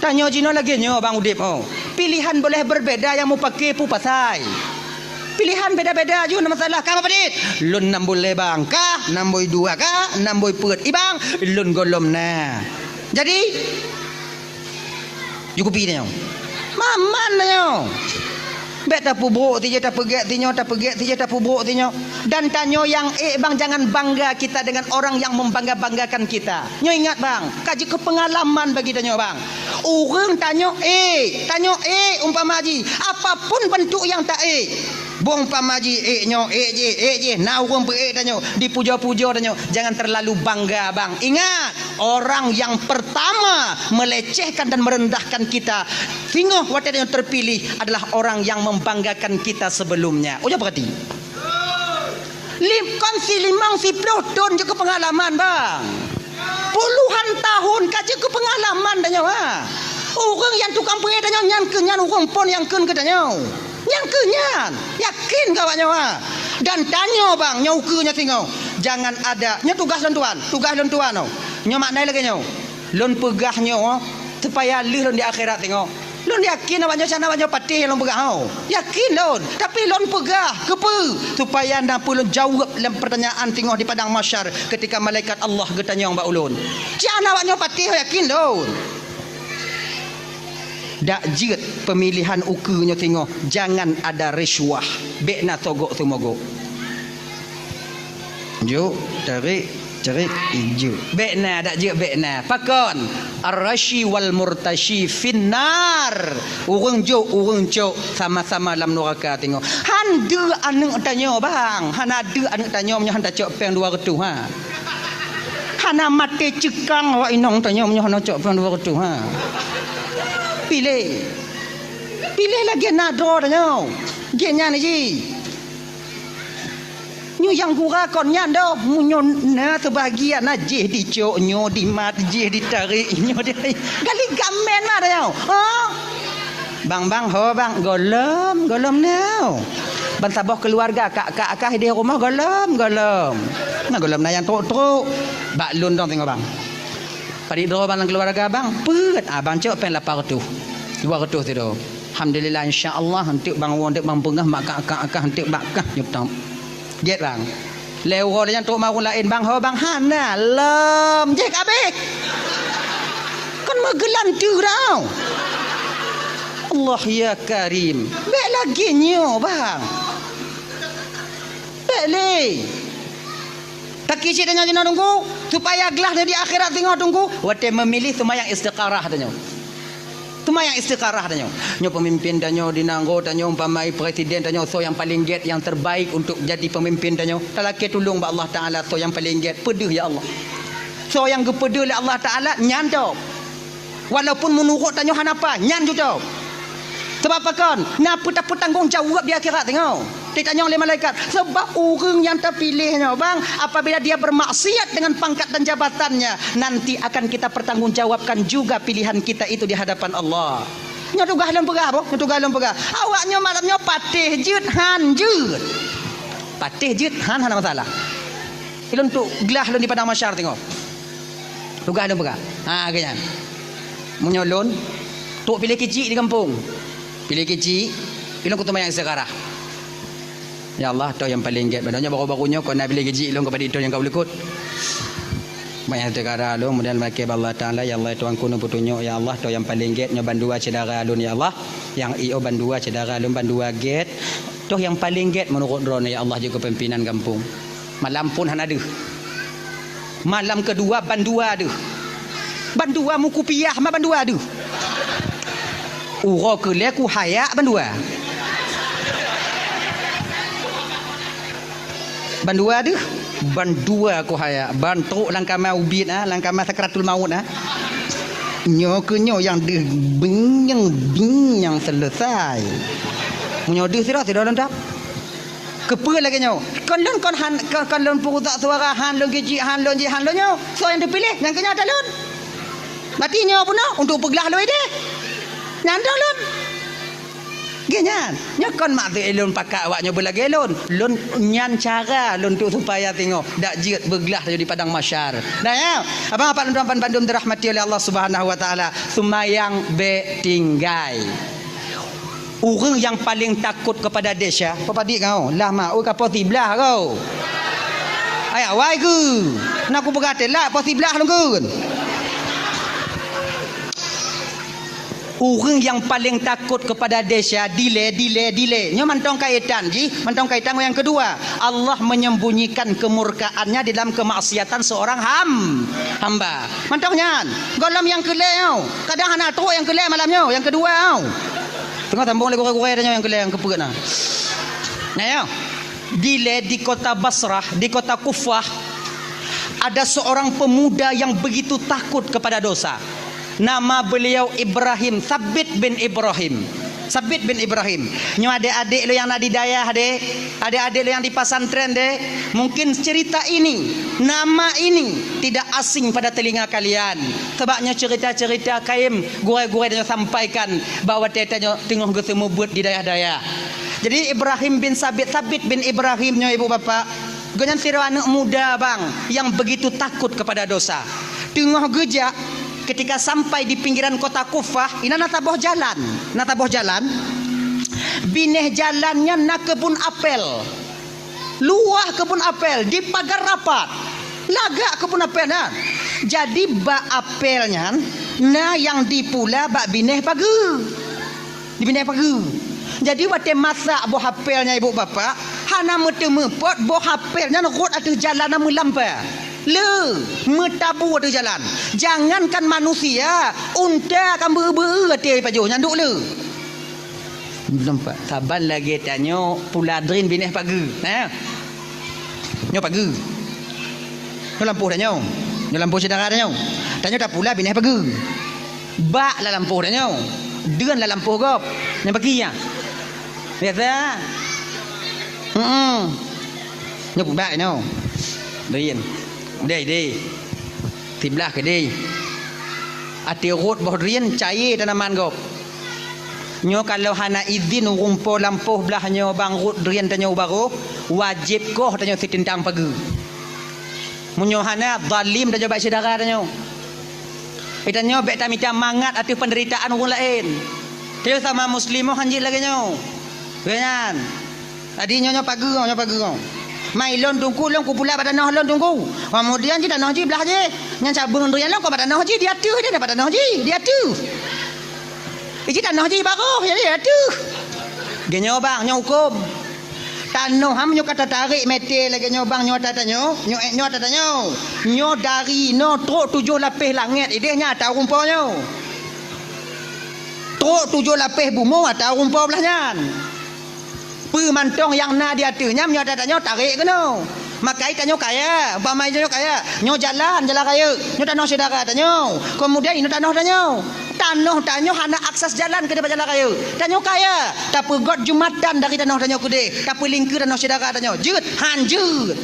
Tanyoe jinoe lagèe nyoe, bang, udép, oh. Pilihan boleh berbeda, nyang meupaké peue pasai. Pilihan beda-beda ju na masalah. Ka meupadit? Lôn nam buleue bang, ka nam bui dua, ka nam bui peuet. I bang, lôn gohlom na. Jadi, ju kupi tanyoe. Maman tanyoe. Bèk tapeubrok sijeuh, tapeugèt sinyoe, tapeugèt sijeuh, tapeubrok sinyoe. Dan tanyoe nyang ék, bang, jangan bangga kita dengan orang yang membangga-banggakan kita. Nyoe ingat, bang, ka jeuet keu peungalaman bagi tanyoe, bang. Ureueng tanyoe ék, tanyoe ék umpama jih, apapun bentuk nyang ta ék. Boh umpama jih ék nyoe, ék jih, ék jih, na ureueng peuék tanyoe, dipujoe-pujoe tanyoe, jangan terlalu bangga, bang. Ingat, orang yang pertama melecehkan dan merendahkan kita, singoh watèe tanyoe terpilih, adalah orang yang membanggakan kita sebelumnya. Ujoe peurati. Lim-, kon si limong siploh thon jeuet keu peungalaman, bang. Puluhan tahun ka jeuet keu peungalaman tanyoe, ha. Ureueng nyang tukang peuék tanyoe nyan keuh nyan ureueng phon nyang kheun keu tanyoe. Nyan keuh nyan. Yakin keu awak nyoe, ha. Dan tanyoe, bang, nyoe ukeue nyoe singoh. Jangan ada, nyoe tugaih lôn tuan, tugaih lôn tuan, oh. Nyoe makna lagèe nyoe. Lôn peugah nyoe, oh, supaya lheueh lôn di akhirat singoh. Lôn yakin awak nyoe, sinan awak nyoe patéh nyang lôn peugah, ho. Yakin lôn. Tapi lôn peugah, keupeue? Supaya na peue lôn jaweueb lam peurtanyaan singoh di padang mahsyar ketika malaikat Allah geutanyong bak ulôn. Sinan awak nyoe patéh, yakin lôn. Dak jeuet pemilihan ukeue nyoe singoh, jangan ada risuah. Bèk na sogok-seumogok. Jok, tarék. Cerit, jeuet. Bék na, dak jeuet bék na. Pakon? Ar-rasyi wal murtasyi finnar. Ureuëng jok, ureuëng cok, sama-sama lam nuraka teungoh. Han deuh aneuëk tanyoe, bang. Hana deuh aneuëk tanyoe meunyoe han tacok péng dua reutôh, ha. Hana maté ceukang awak inong tanyoe meunyoe hana cok péng dua reutôh, ha. Piléh. Piléh lagée na droe tanyoe. Jih nyan jih. Nyoe nyang gura kon nyan doh, meunyoe na seubahagian na jih dicok, nyoe dimat, jih ditarék, nyoe di gali gamen mah dah nyoe. Ha? Bang, bang, ho bang, gohlom, gohlom nyoe. Ban saboh keuluwarga kak-kak kah di rumoh gohlom, gohlom. Na gohlom na nyang trok-trok. Bak lôn dong singoh bang. Padit droe bang lam keuluwarga bang, peuet. Ah, bang cok péng lapan reutôh. Dua reutôh sidroe. Alhamdulillah, insya Allah, eunteuk bang woe, eunteuk bang beungoh, mak kak-kak kah, eunteuk bak kah nyoe tam. Jeuet bang. Lhée uroe lheueh nyan trok mawöt laén, bang ho bang hana lom. Jih kabeh. Kon meugeulanteu dah. Allah ya Karim. Bék lagée nyoe bang. Bék lé. Taki cit tanyoe jinoe teungku, supaya glah di akhirat singoh teungku, watée meumiléh seumayang istikharah tanyoe. Seumayang istikharah tanyoe. Nyoe peumimpén tanyoe di nanggroe tanyoe, umpama presiden tanyoe, soe nyang paleng gét, nyang terbaik untuk jadi peumimpén tanyoe. Talakée tulông bak Allah Taala, soe nyang paleng gét, peudeuh ya Allah. Soe nyang geupeudeuh lé Allah Taala, nyan tôb. Walaupun meunurot tanyoe hana paih, nyan ju tôb. Sabab pakon? Na peue tapeutanggong jaweueb di akhirat teungoh. Ditanyong lé malaikat, sebab ureuëng nyang tapiléh nyoe, bang, apabila dia bermaksiat dengan pangkat dan jabatannya, nanti akan kita pertanggungjawabkan juga pilihan kita itu di hadapan Allah. Nyoe tugaih lôn peugah, boh, nyoe tugaih lôn peugah. Awak nyoe malam nyoe patéh jeuet han jeuet. Patéh jeuet han hana masalah. Ilôn tu glah lôn di padang mahsyar teungoh. Tugaih lôn peugah. Ha, geuh nyan. Meunyoe lôn, trok piléh keuchik di gampông. Piléh keuchik, ilôn kuteumayang istikharah. Ya Allah, toh nyang paleng gét. Padahai nyoe baru-baru nyoe kon na piléh keuchik lôn keupada toh nyang ka ulukot. Banyak istikharah lôn, kemudian lakée bak Allah Taala, ya Allah, Tuhanku, neupeutunyok, ya Allah, toh nyang paleng gét nyoe bandua syedara lôn, ya Allah. Nyang i o bandua syedara lôn, bandua gét. Toh nyang paleng gét meunurot droeneuh, ya Allah, jeuet keu pimpinan gampông. Malam phon hana deuh. Malam keudua bandua deuh. Bandua mukupiah ma bandua deuh. Uroe keulhée kuhayak bandua. Bandua deuh, bandua kuhayak, ban trok lam kama ubit, ah, lam kama sakratul maut, ah. Nyoe keuh nyoe nyang deuh binyang-binyang seuleusai. Meunyoe deuh sidroe, sidroe lôn dap. Keupeue lagée nyoe? Kon lôn kon han, kon, kon lôn peurusak suara han lôn keuchik han lôn jih han lôn nyoe. Soe nyang teupiléh? Nyang keu nyoe ata lôn. Berarti nyoe bunoe untuk peuglah lôn ideh. Nyan dong lôn. Geuh nyan. Nyoe kon maksud lôn pakat awak nyoe beulagée lôn. Lôn nyan cara lôn tu supaya teungoh dak jeuet beuglah laju di padang mahsyar. Nah, ya. Abang apak lôn tuan bandum dirahmati oleh Allah Subhanahu wa Taala. Seumayang bék tinggai. Ureuëng nyang paleng takot keupada desya, peue padit kau? Lah ma, ui ka poh siblaih kau. Ayak wai geu. Na kupeugah teulat poh siblaih lungkeun. Ureuëng nyang paleng takot keupada desya, dilée, dilée, dilée. Nyoe mantong kaitan jih, mantong kaitan ngon nyang keudua. Allah menyembunyikan kemurkaan-Nya di dalam kemaksiatan seorang ham-, hamba. Mantong nyan, gohlom nyang keulhée nyoe. Kadang hana trok nyang keulhée malam nyoe, nyang keudua nyoe. Teungoh sambong lé gurée-gurée tanyoe nyang keulhée nyang keupeuet na. Nah, ya. Dilée di kota Basrah, di kota Kufah, ada seorang pemuda yang begitu takut kepada dosa. Nama beliau Ibrahim, Sabit bin Ibrahim. Sabit bin Ibrahim. Nyoe adék-adék lôn nyang na di dayah deh, adék-adék lôn nyang di pesantren deh, mungkin cerita ini, nama ini tidak asing pada telinga kalian. Sebab nyoe cerita-cerita kayém gurée-gurée tanyoe sampaikan bak watée tanyoe teungoh geuseumeubeuet di dayah-dayah. Jadi Ibrahim bin Sabit, Sabit bin Ibrahim nyoe ibu bapak, gobnyan sidroe aneuëk muda bang nyang begitu takot kepada dosa. Teungoh geujak, ketika sampai di pinggiran kota Kufah, inan na saboh jalan. Na saboh jalan. Binéh jalan nyan na keubun apel. Luwah keubun apel, dipagar rapat. Lagak keubun apel nyan. Jadi bak apel nyan, na nyang dipula bak binéh pageue. Di binéh pageue. Jadi watée masak boh apel nyan ibu bapak, hana meuteumeupot boh apel nyan rhot ateueh jalan na meulampa. Le, meutabu ateueh jalan. Jangankan manusia, unta ka beu-beu até pajoh nyan duek le. Nampak? Saban lagée tanyoe pula drien bineh pageue, nah. Nyoe pageue. Nyoe lampôh tanyoe. Nyoe lampôh syedara tanyoe. Tanyoe tapula bineh pageue. Bak lam lampôh tanyoe. Deuen lam lampôh gob. Nyang baki nyan. Biasa. Heeh. Nyoe pubak nyoe. Drien. Deh, deh. Siblah keudeh. Até rot boh drien cayée tanaman gob. Nyoe kalau hana izin ureuëng po lampôh blah nyoe bang rot drien tanyoe u barôh, wajéb koh tanyoe siteutang pageue. Meunyoe hana, zalim tanyoe bak syedara tanyoe. Geutanyoe bék tamita mangat ateueh peundeuritaan ureuëng laén. Teuh sama muslim han jeuet lagée nyoe. Lagée nyan. Jadi nyoe, nyoe pageue, nyoe pageue. Mai lôn Teungku, lôn kupula bak tanoh lôn Teungku. Kemudian jih tanoh jih blah jih. Nyan cabeueng drien lôn kok bak tanoh jih, di ateueh jih, bak tanoh jih, di ateueh. Iji tanoh jih barôh, jadi ateueh. Lagée nyoe bang, nyoe huköm. Tanoh ham nyoe ka tatarek mete lagée nyoe bang, nyoe ata tanyoe, nyoe, nyoe ata tanyoe. Nyoe dari noe trok tujoh lapéh langét ideh nyan ata ureuëng po nyoe. Trok tujoh lapéh bumoe ata ureuëng po blah nyan. Peue mantong nyang na di ateueh nyan, nyoe ata tanyoe tarek keunoe. Makai tanyoe kaya, umpama tanyoe kaya, nyoe jalan, jalan rayeuk, nyoe tanoh syedara tanyoe. Kemudian inoe tanoh tanyoe. Tanoh tanyoe hana akses jalan keu daripada jalan rayeuk. Tanyoe kaya, tapeugot jumatan dari tanoh tanyoe keudeh, tapeulingkeu tanoh syedara tanyoe. Jeuet, han jeuet.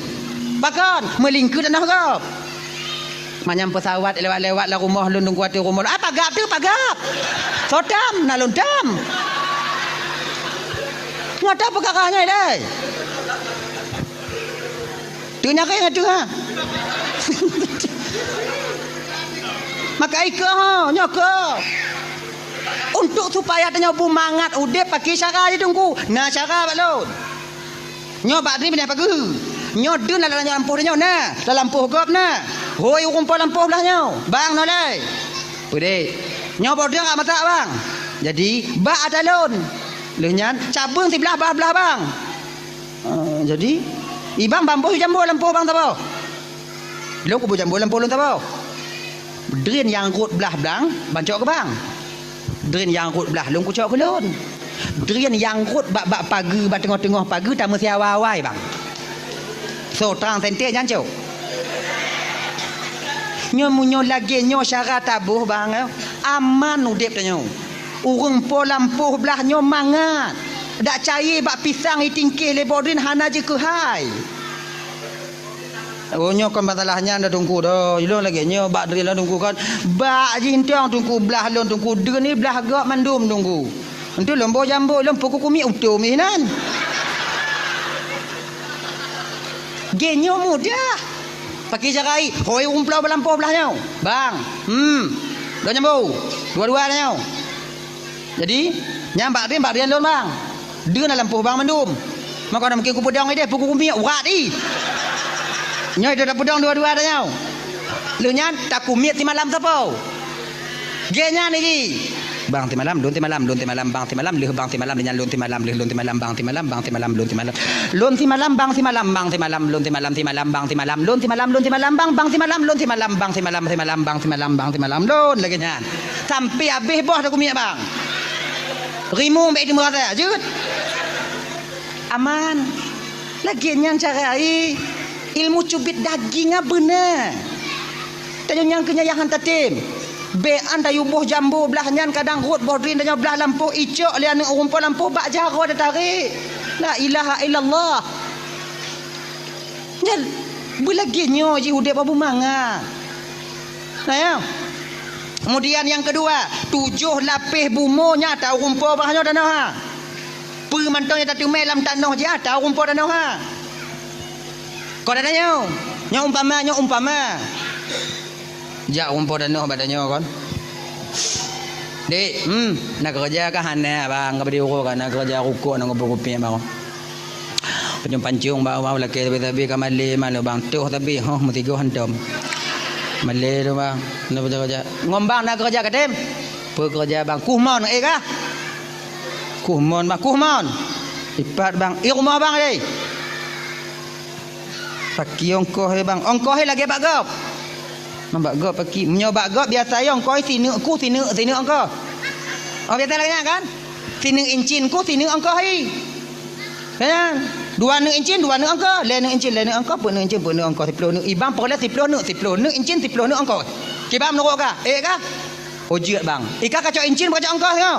Bahkan meulingkeu tanoh gob. Manyang peusawat lewat-lewat lam rumoh lôn Teungku ateueh rumoh lôn. Ah, pagab tu, pagab. Sotam, na lôn tam. Nyoe ata peukara nyoe ilée. Teunyakét ngon teuha. Maka ikeu ho, nyoe keu. Untuk supaya tanyoe beumangat udeb pakai cara jih Teungku. Na cara bak lôn. Nyoe bak drien bineh pageue. Nyoe deun lam lampôh tanyoe na, lam lampôh gob na. Hôi ureuëng po lampôh blah nyoe, bang nolai. Peudeh. Nyoe boh drien ka masak bang. Jadi bak ata lôn. Lheueh nyan cabeueng siblah bah blah bang. Ah, jadi ibang bamboh jambo lampôh bang saboh. Lôn kubu jambo lampôh lôn saboh. Drien nyang rot blah blang, ban cok keu bang. Drien nyang rot blah lôn kucok keu lôn. Drien nyang rot bak-bak pageue bak teungoh-teungoh pageue tameusiawa awai bang. So trang sente nyan cok. Nyoe meunyoe lagée nyoe syara taboh bang, aman udeb tanyoe. Ureuëng po lampôh blah nyoe mangat. Dak cayée bak pisang itingkeh lé boh drien hana jikeuhai. Oh, nyoe kon masalah nyan dah Teungku dah. Ilôn lagée nyoe bak drien lôn Teungku kan. Bak jih entong Teungku blah lôn Teungku. Deun ni blah gob mandum Teungku. Entu lôn boh jambo lôn pukul kumiek utom inan. Geuh nyoe mudah. Pakai jarai, hôi umplo balampôh blah nyoe. Bang, hmm. Dua jambo. Dua-dua nyoe. Jadi, nyang bak drien, bak drien lôn, bang. Deun lam lampôh bang mandum. Maka na mungkin kupeudong ideh, pukul kumiek urat ih. Nyoe dah peudong dua-dua dah nyoe. Lheueh nyan takumiet simalam sapo? Geuh nyan iji. Bang simalam, lôn simalam, lôn simalam, bang simalam, lheueh bang simalam, lheueh nyan lôn simalam, lheueh lôn simalam, bang simalam, bang simalam, lôn simalam. Lôn simalam, bang simalam, bang simalam, lôn simalam, simalam, bang simalam, lôn simalam, lôn simalam, bang, bang simalam, lôn simalam, bang simalam, simalam, bang simalam, bang simalam, lôn lagée nyan. Sampai habéh boh takumiet, bang. Rimueng bék teumeu rasa, jeuet. Aman. Lagée nyan cara ai. Ilmu cubit daging ah beuna. Tanyoe nyang keu nyan nyang han tatem. Bék an tayue boh jambo blah nyan kadang rot boh drien tanyoe blah lampôh icok lé aneuëk ureuëng po lampôh bak jaroe tatarek. La ilaha illallah. Nyan beulagée nyoe jih udeb Abu Manga. Nah, ya. Kemudian nyang keudua, tujoh lapéh bumoe nyang ata ureuëng po bak nyoe tanoh ha. Peue mantong nyang tateumé lam tanoh jih ata ureuëng po tanoh ha. Kon ata nyoe, nyoe umpama, nyoe umpama. Jak ureuëng po tanoh bak tanyoe kon. Dek, hmm, na keureuja kah hana bang, ka bri uroe ka na keureuja rukok na ngubur kupiek bang. Pancung-pancung bak awak lakée sabe-sabe ka malée malu bang. Toh sabe, hoh meusigoe hantom. Malée tu bang. Na keureuja. Ngon bang na keureuja katem? Peue keureuja bang? Kuh mon, eh kah? Kuh mon bang, kuh mon. Ipat bang, i rumoh bang deh. Pakri ongkoh he, bang. Ongkoh he lagèe bak gob. Bak gob pakri. Meunyoe bak gob biasa he ongkoh he sineuk ku, sineuk, sineuk ongkoh. Oh, biasa lagèe nyan kan? Sineuk incin ku, sineuk ongkoh he. Kan? Dua neuk incin, dua neuk ongkoh. Lhèe neuk incin, lhèe neuk ongkoh. Peuet neuk incin, peuet neuk ongkoh. Siploh neuk. Ibang peureulèe siploh neuk, siploh neuk incin, siploh neuk ongkoh. Kiban meunurot kah? Eh kah? Oh, jeuet, bang. Ikah kacok incin, kacok ongkoh nyoe.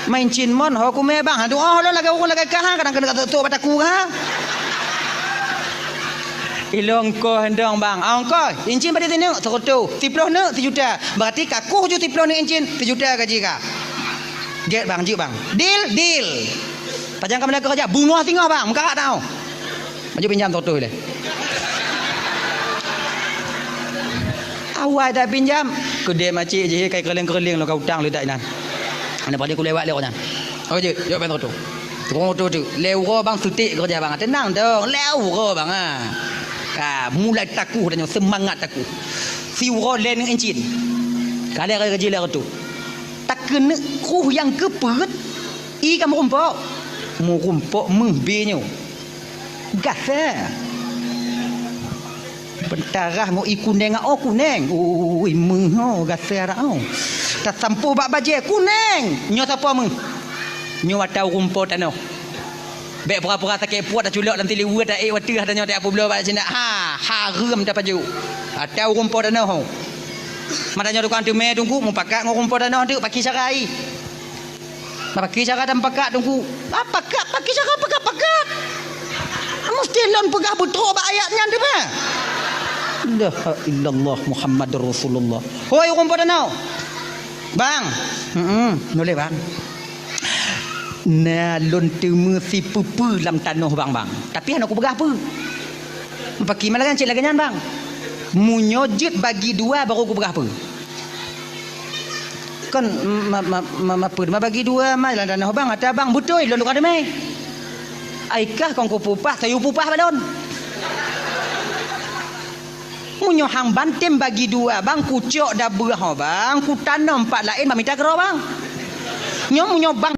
Meuincin mon, ho kumè, bang. Aduh, oh, lôn lagèe ureueng lagèe kah, kadang keuneuk tok-tok bak takue, ha? Ilôn ongkoh dong, bang. Ah, ongkoh, incin padum sineuk? Seureutôh. Siploh neuk? Sijuta. Berarti kaku ju siploh neuk incin, sijuta gaji kah. Gèt, bang, jeuet, bang. Deal, deal. Pajan kamoe keureuja, beungoh singoh, bang. Meukarat tau. Maju pinjam seratus lé. Awai dah pinjam, keudè macik jih kai keureuling-keureuling lôn ka utang leudak inan. Aneuk padé kulewat lé nyan. Oh jeuet, jok ban seratus. Tukang oto tu, lé uroe bang sutik keureuja bang. Tenang dong, lé uroe bang ah. Ka mulai takuh dan nyoe seumangat takuh. Si uroe lé neuk incin. Ka lé gaji lé reutôh. Takeuneuk kruh nyang keupeuet, i ka meurumpok. Meurumpok meuh bie nyoe. Gasa. Beutarah ngon i kuneng, oh kuneng. Ui, meuh oh, gasa dak oh. Tasampôh bak bajèe, kuneng. Nyoe sapo meuh? Nyoe ata ureueng po tanoh. Bèk pura-pura sakét puet taculok lam siliweuet, taék watèe tanyoe, taék peubloe bak sinan. Ha, hareuem tapajoh. Ata ureueng po tanoh. Mata nyoe tukang teumè teungku, mupakat ngon ureueng po tanoh teuk, pakri cara i. Pakri cara dan pakat teungku. Ah, pakat, pakri cara pakat-pakat. Meusti lôn peugah beutôi bak ayat nyan teuma. La ilaha illallah Muhammadur Rasulullah. Hoi, ureueng po tanoh. Bang. Heeh, noleh bang. Na lôn teumé sipeue-peue lam tanoh bang, bang. Tapi hana kupeugah peue. Pakri ma lagèe cit lagèe nyan bang. Meunyoe jeuet bagi dua baru kupeugah peue. Kon ma, ma, ma, ma peue ma bagi dua ma lam tanoh bang, ata bang beutôi lôn tukang teumè. Ai kah kon kupeupah, sayue peupah bak lôn. Meunyoe hang ban tem bagi dua bang, kucok dabeuh ho bang, kutanom pat laén bak mita keudroe bang. Nyoe meunyoe bang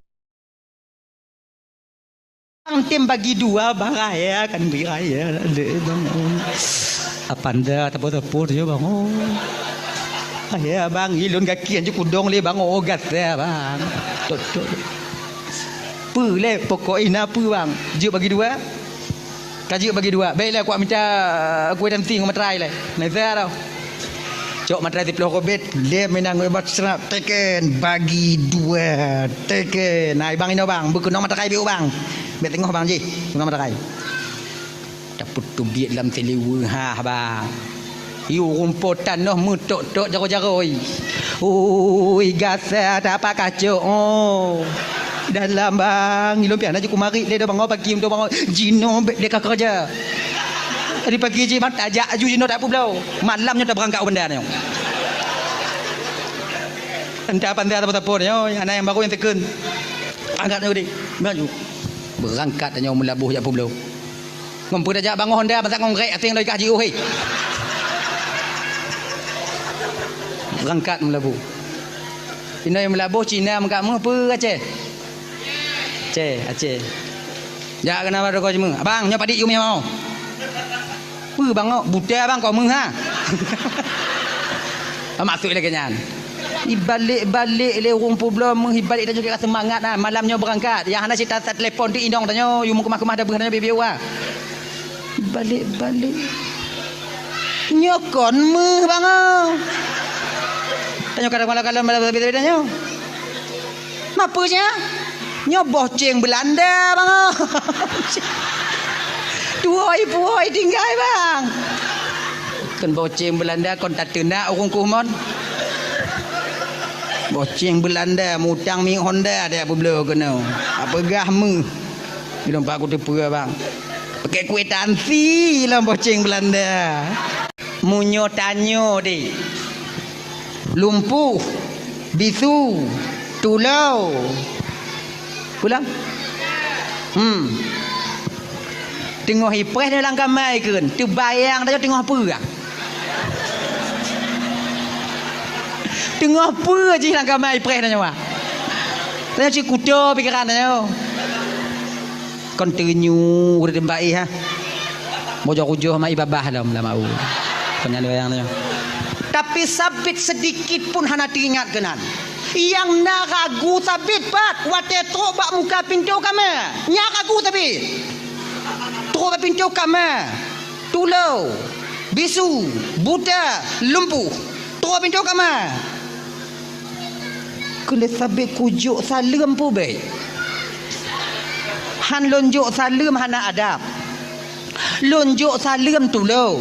Bang tem bagi dua, bang raya kan bri raya deh bang. Apanda tapo-tapo tu bang. Oh. Raya bang, ilôn gaki anjuk kudong lé bang, oh gata bang. Tok tok. Peue lé pokok ina peue bang? Jeuet bagi dua. Ka jeuet bagi dua. Baiklah, kuat minta kueh dan ting materai lé. Neza tau. Cok materai siploh kobet, lé menang bak serak teken bagi dua teken. Nah, bang ino bang, beukeunong materai biu bang. Bèk teungoh bang jih, keunong materai. Tapeutubiet lam siliweuet ha bang. Yue rumpok tanoh meutok-tok jaroe-jaroe. Ui gasa tapak kacok oh. Dalam bang, ilôn pian aju kumarit lé do bang, oh pagi untuk bang, jinoe bèk lé ka keureuja. Tadi pagi jih bang tajak aju jinoe tak peubloe. Malam nyoe tabeurangkat u bandar nyoe. Entah apa entah apa tapon nyoe, anak nyang baru nyang teukeun. Angkat nyoe deh. Maju. Beurangkat nyoe meulaboh jak peubloe. Ngon peue tajak bangoh honda, masa ngon grek asing lagèe kah jiôh hé. Beurangkat meulaboh. Inoe meulaboh Cina meukat meuh peue Aceh? Aceh, Aceh. Jak keunan bak toko jimeung. Abang, nyoe padit yue meunyoe. Peue bang, oh, buta bang, kok meuh ha? Maksud lagèe nyan. Ibalek-balek lé ureueng peubloe meuh, ibalek tanyoe kira seumangat ha. Malam nyoe beurangkat. Nyang hana cit that-that telepon ti inong tanyoe, yue meukeumah-keumah dabeuh tanyoe bieu-bieu ha. Ibalek-balek. Nyoe kon meuh bang, oh. Tanyoe kadang malam-malam malam beda-beda nyoe. Mapeue nya? Nyoe boh ceng Beulanda bang. Tuwoi-puwoi tinggai bang. Kon boh ceng Beulanda kon tateunak ureueng kuh mon. Boh ceng Beulanda mutang minyeuk Honda dia peubloe keunoe. Apeugah meuh. Ilôn pak kuteupeue bang. Pakai kwitansi lam boh ceng Beulanda. Meunyoe tanyoe deh. Lumpuh, bisu, tulô. Pulang. Hmm. Teungoh ipreh nyoe lam kamai kheun, teubayang tanyoe teungoh peue. Teungoh peue jih lam kamai ipreh tanyoe. Tanyoe cit kuto pikeran tanyoe. Kon teunyu ureueng tempat eh, ha. Bojo kujoh ma ibabah lom lam au. Kon nyan wayang nyoe. Tapi Sabit sedikit pun hana teuingat keunan. Nyang na ragu Sabit pat watée trok bak muka pintoe kama. Nyang ragu Sabit. Trok bak pintoe kama. Tulô, bisu, buta, lumpuh. Trok bak pintoe kama. Kheun lé Sabit kujok saleuem peubeuet. Han lôn jok saleuem hana adab. Lôn jok saleuem tulô.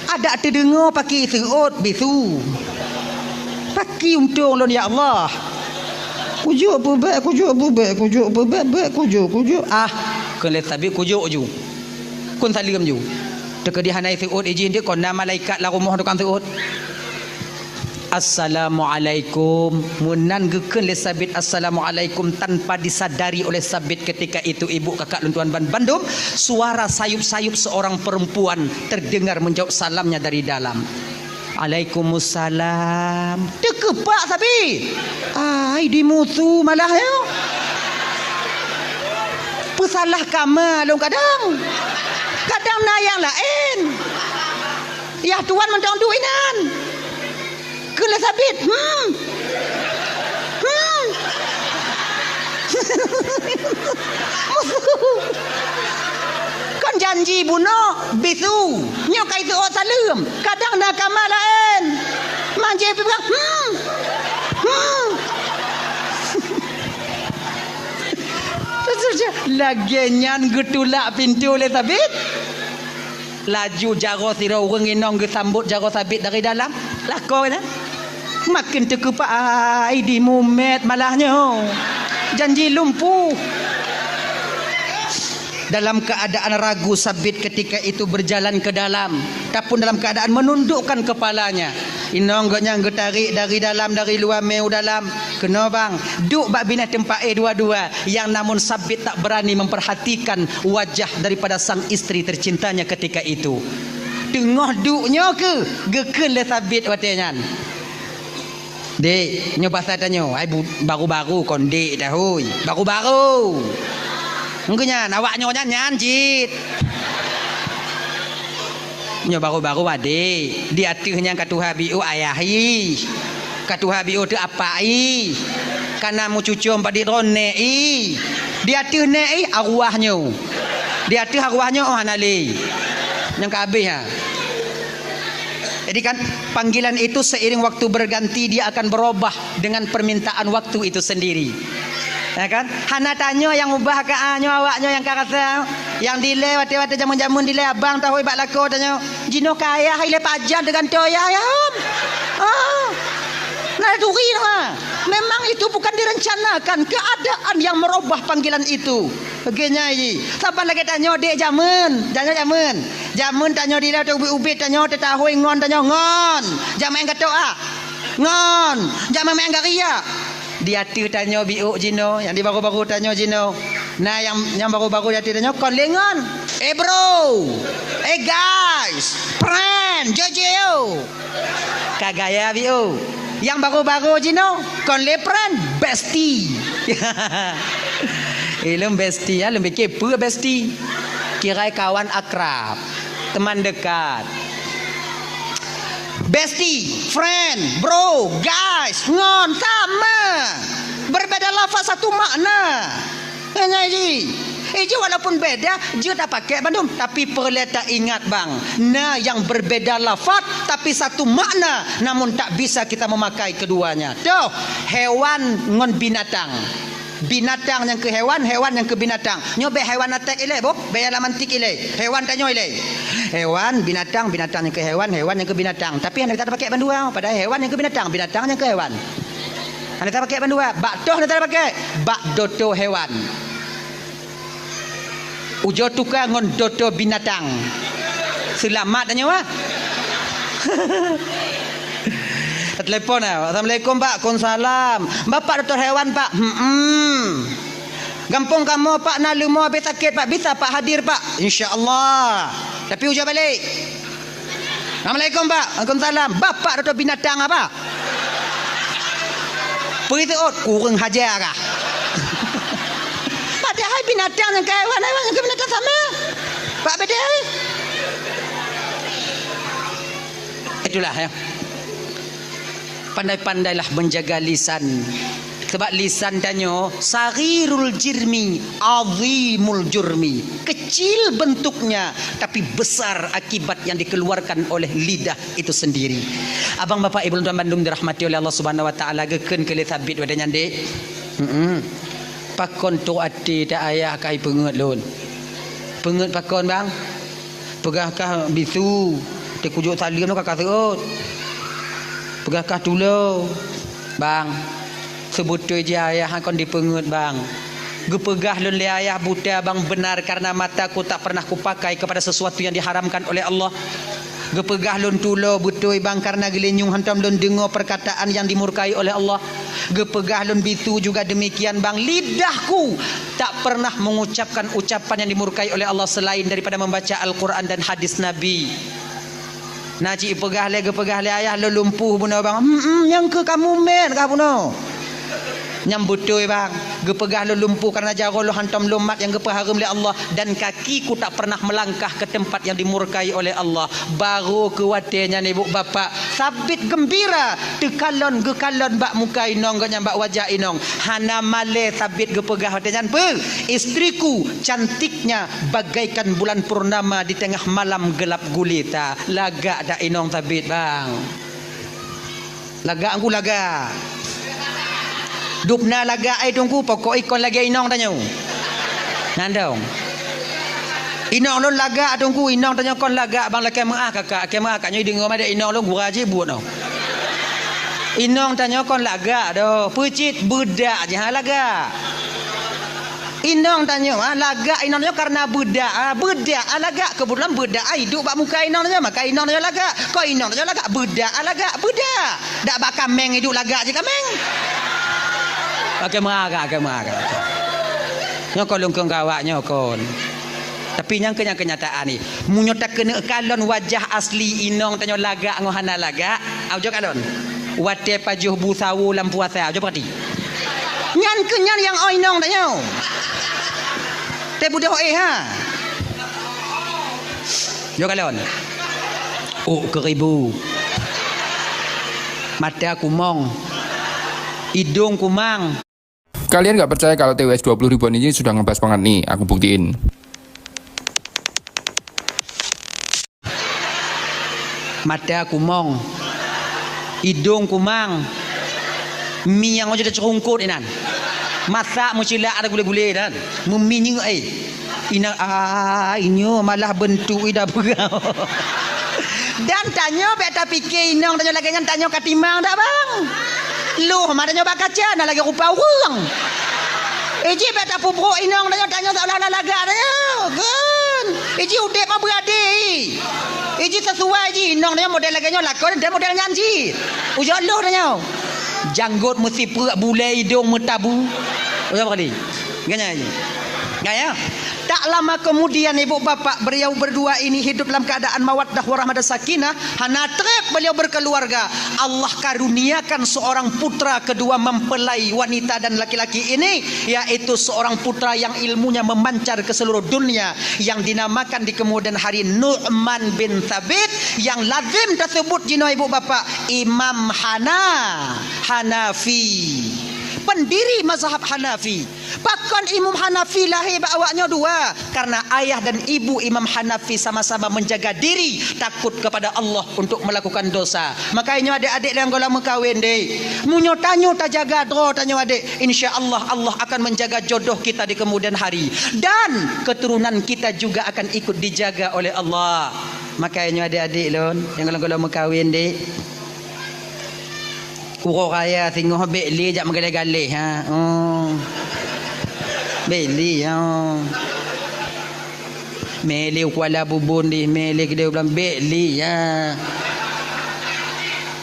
Adak teudeungoe paki seuôt bisu. Paki untông lôn ya Allah. Kujok peubeuet, kujok peubeuet, kujok peubeuet, beuet kujok, kujok. Ah, kheun lé Sabit kujok ju. Kheun saleuem ju. Teukeudi hana seuôt ijih deuh kon na malaikat lam rumoh tukang seuôt. Assalamualaikum. Meunan geukheun lé Sabit assalamualaikum tanpa disadari oleh Sabit ketika itu ibu kakak lôn tuan ban bandum, suara sayup-sayup seorang perempuan terdengar menjawab salamnya dari dalam. Alaikumussalam. Teukeupak Sabit. Ai dimusu malah nyoe. Peusalah kama lôn kadang. Kadang na nyang laén. Yah tuan mantong duek inan. Kheun lé Sabit, hmm. Hmm. Kon janji bunoe bisu. Nyoe ka iseuôt saleuem. Kadang na kama laén. Manjé pih peugah, hmm. Hmm. Lagée nyan geutulak pintoe lé Sabit. Laju jaroe sidroe ureuëng inong geusambot jaroe Sabit dari dalam. Lakoe nyan. Maken teukeupak ai dimumet malah nyoe. Janji lumpuh. Dalam keadaan ragu Sabit ketika itu berjalan ke dalam, tapun dalam keadaan menundukkan kepalanya. Inong geuh nyan geutarek dari dalam, dari luwa mé u dalam. Keunoe bang, duek bak binéh teumpat éh dua-dua. Yang namun Sabit tak berani memperhatikan wajah daripada sang istri tercintanya ketika itu. Teungoh duek nyoe keuh geukheun lé Sabit watée nyan. Dek, nyoe basa tanyoe, ai bu-, baru-baru kon dek dah hôi. Baru-baru. Engkeu nyan, awak nyoe nyan, nyan cit. Nyoe baru-baru adek, di ateueh nyan ka tuha biôh ayah ih. Ka tuha biôh teuh apak ih. Ka na meucucom padit droe nèk ih. Di ateueh nèk ih arwah nyoe. Di ateueh arwah nyoe oh hana lé. Nyang ka habéh ha. Jadi kan panggilan itu seiring waktu berganti dia akan berubah dengan permintaan waktu itu sendiri. Ya kan? Hana tanyoe nyang ubah ka, ah, nyoe awak nyoe nyang ka rasa. Nyang dilée watée-watée jameun-jameun dilée abang tahôi bak lakoe tanyoe. Jinoe ka ayah ilée pajan teugantoe ayah, ya, hom. Ah. Nah, turi ha. Memang itu bukan direncanakan keadaan yang merubah panggilan itu. Oke, nyai. Saban lagée tanyoe dek jameun, tanyoe jameun. Jameun tanyoe dilée teuh ubit-ubit tanyoe teutahôi ngon tanyoe ngon. Jameun gatok ah. Ngon, jak meumaén gari ya. Di ateueh tanyoe biôh jinoe, nyang di baru-baru tanyoe jinoe. Nah, nyang, nyang baru-baru di ateueh tanyoe kon lé ngon. Eh, bro. Eh, guys. Friend, Jojo. Ka gaya biôh. Nyang baru-baru jinoe kon lé friend, bestie. Eh, lôn bestie ya, lôn pikir peue bestie. Kirai kawan akrab, teman dekat. Bestie, friend, bro, guys, ngon, sama. Berbeda lafaz satu makna. Hanya ji. Iji walaupun beda, jeuet tapakai bandum. Tapi peureulée taingat bang, na nyang berbeda lafaz tapi satu makna, namun tak bisa kita memakai keduanya. Toh, hewan ngon binatang. Binatang nyang keu hewan, hewan nyang keu binatang. Nyoe bék hewan atek ilée, boh. Bék alam antik ilée. Hewan tanyoe ilée. Hewan, binatang, binatang nyang keu hewan, hewan nyang keu binatang. Tapi hana tapakai bandua, padahai hewan nyang keu binatang, binatang nyang keu hewan. Hana tapakai bandua, bak toh hana tapakai. Bak doto hewan. Ujoe tuka ngon doto binatang. Seulamat tanyoe, ah. Telepon, ah. Assalamualaikum, Pak. Waalaikumsalam. Bapak dokto hewan, Pak? Hmm. Gampông kamoe, Pak, na leumo habéh sakét, Pak. Bisa, Pak, hadir, Pak? Insya Allah. Tapi ujoe balek. Assalamualaikum, Pak. Waalaikumsalam. Bapak dokto binatang apa? Peue teuôt, kureueng haja kah? Hai binatang nyang ka haiwan, haiwan nyang ka binatang sama. Pak bedai. Itulah, ya. Pandai-pandailah menjaga lisan. Sebab lisan tanyoe saghirul jirmi, azimul jurmi. Kecil bentuknya, tapi besar akibat yang dikeluarkan oleh lidah itu sendiri. Abang, bapak, ibu, tuan bandum dirahmati oleh Allah Subhanahu wa Taala, geukheun keu lé Sabit watée nyan, Dek. Mm-mm. Pakon trok até ta ayah ka ipeungeuet lôn. Peungeuet pakon, Bang? Peugah kah bisu, teukujok saleuem ka ka seuôt. Peugah kah tulo. Bang, seubeutôi jih ayah kon dipeungeuet, Bang. Geupeugah lôn lé ayah buta, Bang, benar karena mataku tak pernah kupakai kepada sesuatu yang diharamkan oleh Allah. Geupeugah lôn tulo beutôi, Bang, karena geulinyueng hantom lôn deungoe perkataan yang dimurkai oleh Allah. Geupeugah lôn bisu juga demikian, Bang. Lidahku tak pernah mengucapkan ucapan yang dimurkai oleh Allah selain daripada membaca Al-Quran dan hadis Nabi. Na cit peugah lé, geupeugah lé ayah lôn lumpuh bunoe, Bang. Hmm, hmm, nyang keu kamu mét kah bunoe. Nyang beutôi, Bang. Geupeugah lôn lumpuh karena jaroe lôn hantom lôn mat nyang geupeuhareuem lé Allah, dan kakiku tak pernah melangkah ke tempat yang dimurkai oleh Allah. Barô keu watée nyan, ibu bapak, Sabit geumbira, teukalon geukalon bak muka inong geuh nyan, bak wajah inong. Hana malée Sabit geupeugah watée nyan, "Beuh, istriku cantiknya bagaikan bulan purnama di tengah malam gelap gulita." Lagak dak inong Sabit, Bang? Lagak Teungku, lagak. Dubna lagak, ai Teungku, pokok ikon lagée inong tanyoe. Nandong. Inong lôn lagak Teungku, inong tanyoe kon lagak, Bang, lakée meuáh kakak, lakée meuáh kakak nyoe deungoe madet inong lôn gura jih buet noh. Inong tanyoe kon lagak doh, peucit beudak jih lagak. Inong tanyoe, ha, lagak inong tanyoe karena beudak, ha, beudak, ha, lagak. Keubeutulan beudak, ha, iduek bak muka inong tanyoe, maka inong tanyoe lagak. Kon inong tanyoe lagak, beudak, ha, lagak, beudak. Dak bak kaméng iduek lagak jih kaméng. Oke, meuagak, oke, meuagak. Nyoe kon lôn kheun keu awak nyoe kon. Tapi nyang keu, nyang keunyataan ni, meunyoe takeuneuk kalon wajah asli inong tanyoe lagak ngon hana lagak, au jok kalon. Watée pajoh bu sawo lam puasa, au jok peuhati. Nyan keuh nyan nyang oi inong tanyoe. Teubeudôh éh ha. Jok kalon. Uk keuribu. Mata kumong. Idong kumang. Kalian nggak percaya kalau T W S dua puluh ribuan ini sudah ngebas banget nih? Aku buktiin. Mata kumong, idong kumang, mi nyang ojok teuceurungkot inan. Masak meucilak ada gulé-gulé dan meuminyeuk ai. Inan, ah, inyoe malah beuntuk ida peugah. Dan tanyoe bék tapike inong tanyoe lagée nyan, tanyoe ka timang dak, Bang? Loh ma tanyoe bak kaca na lagée rupa ureuëng. Iji bék tapeubrok inong tanyoe, tanyoe seolah-olah lagak tanyoe. Kon. Iji udeb ma beurade. Iji sesuai ji inong tanyoe model lagée nyoe lakon dan model nyan ji. Ujoe loh tanyoe. Janggot meusipreuk, bulée idong meutabu. Ujoe kali. Ganya ji. Gaya. Tak lama kemudian ibu bapak beliau berdua ini hidup dalam keadaan mawaddah warahmah dan sakinah, hana treb beliau berkeluarga. Allah karuniakan seorang putra kedua mempelai wanita dan laki-laki ini, yaitu seorang putra yang ilmunya memancar ke seluruh dunia, yang dinamakan di kemudian hari Nu'man bin Thabit, yang lazim tersebut jinoe ibu bapak Imam Hana, Hanafi, pendiri mazhab Hanafi. Pakon Imam Hanafi lahé bak awaknyoe dua? Karena ayah dan ibu Imam Hanafi sama-sama menjaga diri takut kepada Allah untuk melakukan dosa. Makanya nyoe adik-adik nyang gohlom meukawen deh. Meunyoe tanyoe tajaga droe tanyoe adik, insya Allah Allah akan menjaga jodoh kita di kemudian hari dan keturunan kita juga akan ikut dijaga oleh Allah. Makanya nyoe adik-adik lôn nyang gohlom-gohlom meukawen deh. Uroe raya singoh bék lé jak meugaleh-galeh, ha. Oh. Bék lé, ha. Mé lé u Kuala Bubon deh, mé lé keudeh u Blang, bék lé, ha.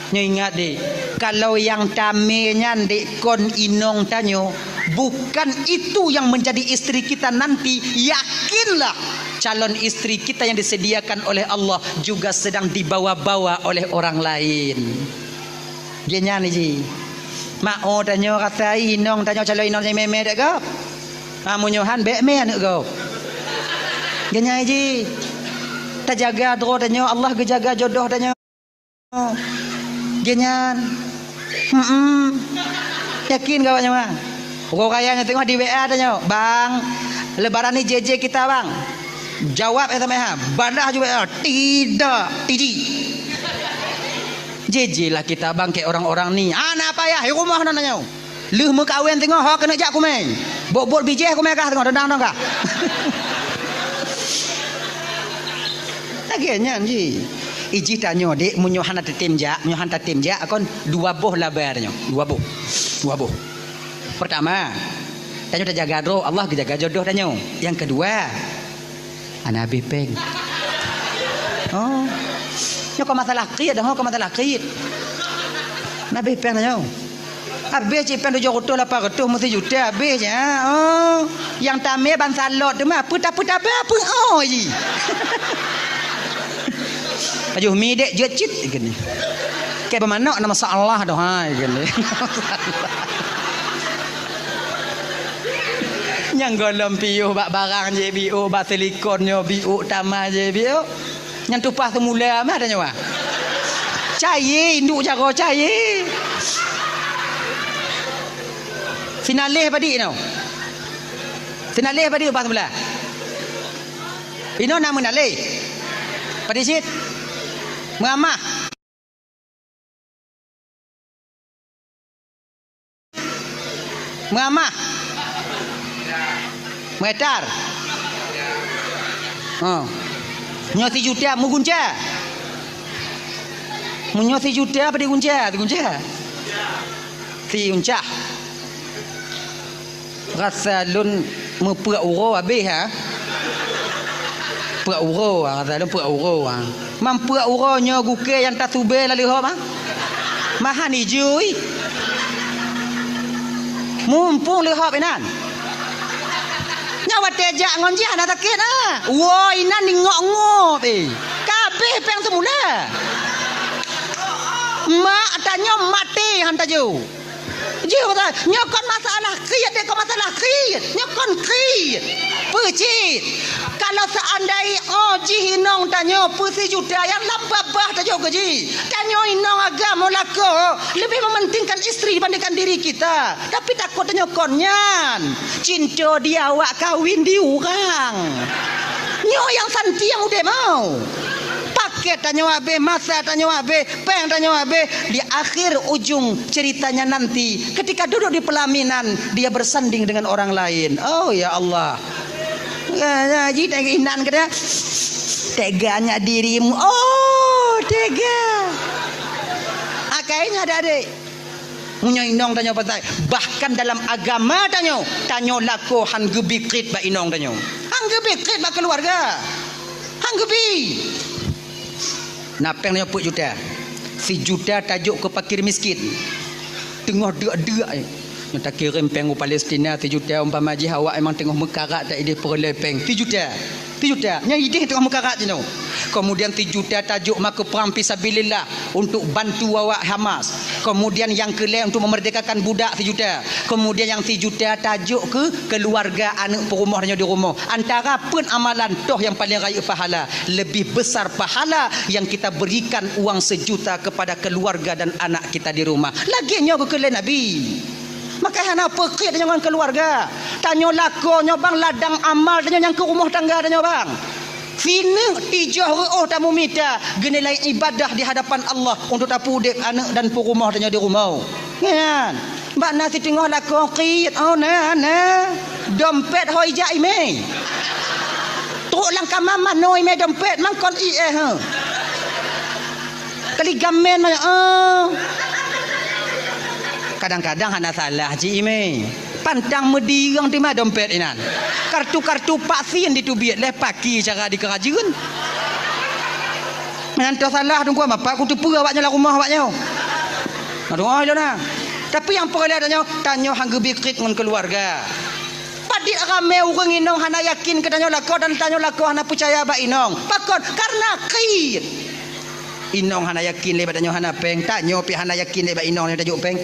Nyoe ingat deh, kalau nyang tamé nyan deh kon inong tanyoe, bukan itu yang menjadi istri kita nanti, yakinlah calon istri kita yang disediakan oleh Allah juga sedang dibawa-bawa oleh orang lain. Geuhnyan ji. Mak oh tanyoe rasa inong tanyoe calon inong nyang mé-mé dek gob. Ah, meunyoe han, bèk mè aneuk gob. Geuh nyan jih. Tajaga droe tanyoe, Allah geujaga jodoh tanyoe. Geuh nyan. Hmm. Yakin keu awak nyan, Bang? Uroe raya nyoe teungoh di W A tanyoe, "Bang, lebaran ni J J kita, Bang." Jawab S M S, ha. Balah ju W A, "Tidak, T J." "J J lah kita, Bang, keu orang-orang ni." Hana payah, di rumoh na tanyoe. Lheueh meukawen teungoh, ho keuneuk jak kumè. Bot-bot bijèh kumè kah teungoh, dendang-dendang kah. Lagèe nyan jih. Ijih tanyoe, dek, meunyoe hana tatem jak, meunyoe hana tatem jak, kon dua boh laba tanyoe. Dua boh. Dua boh. Pertama, tanyoe tajaga droe, Allah geujaga jodoh tanyoe. Nyang keudua, hana habéh pèng. Oh. Nyoe kon masalah kriet, ho, kon masalah kriet. Hana habéh pèng tanyoe. Habéh cit pèng tujoh reutôh lapan reutôh, meusijuta habéh cit, ha? Oh. Nyang tamè ban salot teuma, peue ta-, peue tabah, peue oh jih. Pajoh mi dek jeuet cit, geuh nyan. Keu beumanok na masalah doh, hai, geuh nyan. Nyang gohlom piôh bak barang jih biôh, bak silikon nyoe biôh, tamah jih biôh. Nyang tumpah seumula mah tanyoe, ah. Cayé, induek jaroe cayé. Finalis padit nyoe. Finalis padit bak seumula. Inoe na meunalé. Padit cit. Meuamah. Meuamah. Meuetar. Oh. Nyoe sijuta meugunca. Meunyoe sijuta apa digunca? Digunca. Siuncah. Rasa lôn meupeuet uroe habéh, ha? Peuet uroe, ha, rasa lôn peuet uroe, ha. Meupeuet uroe nyoe gukée nyang tasubée lalu hop, ha? Mahan ijui. Mumpung leuhop inan. Nyoe watée jak ngon jih hana sakét, ha? Woe inan ningok-ngok, eh. Ka habéh péng seumula. Mak tanyoe maté han tajok. Jih beutôi, nyoe kon masalah kriet, dek, kon masalah kriet. Nyoe kon kriet. Peue cit? Kalau seandai, oh, jih inong tanyoe peusijuta nyang lam babah tajok keu jih. Tanyoe inong agam lakoe lebih mementingkan istri dibandingkan diri kita. Tapi takot tanyoe kon nyan. Cinta di awak kawin di urang. Nyoe nyang santiang udeb mau. Paket tanyoe habéh, masa tanyoe habéh, péng tanyoe habéh, di akhir ujung ceritanya nanti, ketika duduk di pelaminan, dia bersanding dengan orang lain. Oh, ya Allah. Ya, ya, ji tengok inan kata, "Teganya dirimu." Oh, tega. Akhirnya ada adik. Meunyoe inong tanyoe patai, bahkan dalam agama tanyoe, tanyoe lakoe han geubi kriet bak inong tanyoe. Han geubi kriet bak keuluwarga. Han geubi. Na péng nyoe peuet juta. Sijuta tajok keu fakir miskin. Teungoh deuk-deuk, eh. Nyoe takirém péng u Palestina sijuta, umpama jih awak memang teungoh meukarat, ta idéh peureulée péng. Sijuta. Sijuta. Nyan idéh teungoh meukarat jinoe. Kemudian sijuta tajok ma keu prang fisabilillah untuk bantu awak Hamas. Kemudian nyang keu lhée untuk memerdekakan budak sijuta. Kemudian nyang sijuta tajok keu keuluwarga aneuk peurumoh tanyoe di rumoh. Antara peuet amalan toh nyang paleng rayeuk pahala, lebih besar pahala yang kita berikan uang sejuta kepada keluarga dan anak kita di rumah. Lagée nyoe geukheun lé Nabi. Maka hana peukriet tanyoe ngon keuluwarga. Tanyoe lakoe nyoe bang ladang amal tanyoe nyang keu rumoh tangga tanyoe bang. Sineuk tijoh reuôh tamumita geunilai ibadah di hadapan Allah untuk tapeuudeb aneuk dan peurumoh tanyoe di rumoh. Nyan. Bak na siteungoh lakoe kriet, oh, na, na. Dompet ho ijak imé. Trok lam kama manoe imé dompet, mangkon ié, ha. Kali gamen manoe, oh. Kadang-kadang hana salah cit imé. Pantang meudireung teuma dompet inan. Kartu-kartu vaksin diteubiet lé paki cara dikeurajeuen. Nyan toh salah teungku, bapak kuteupeue awak nyoe lam rumoh awak nyoe. Aduh, oh, ilona. Tapi nyang peureulée tanyoe, tanyoe han geubi kriet ngon keuluwarga. Padit ramé ureuëng inong hana yakin keu tanyoe lakoe dan tanyoe lakoe hana peucaya bak inong. Pakon? Karena kriet. Inong hana yakin lé bak tanyoe hana péng, tanyoe pih hana yakin lé bak inong nyoe tajok péng.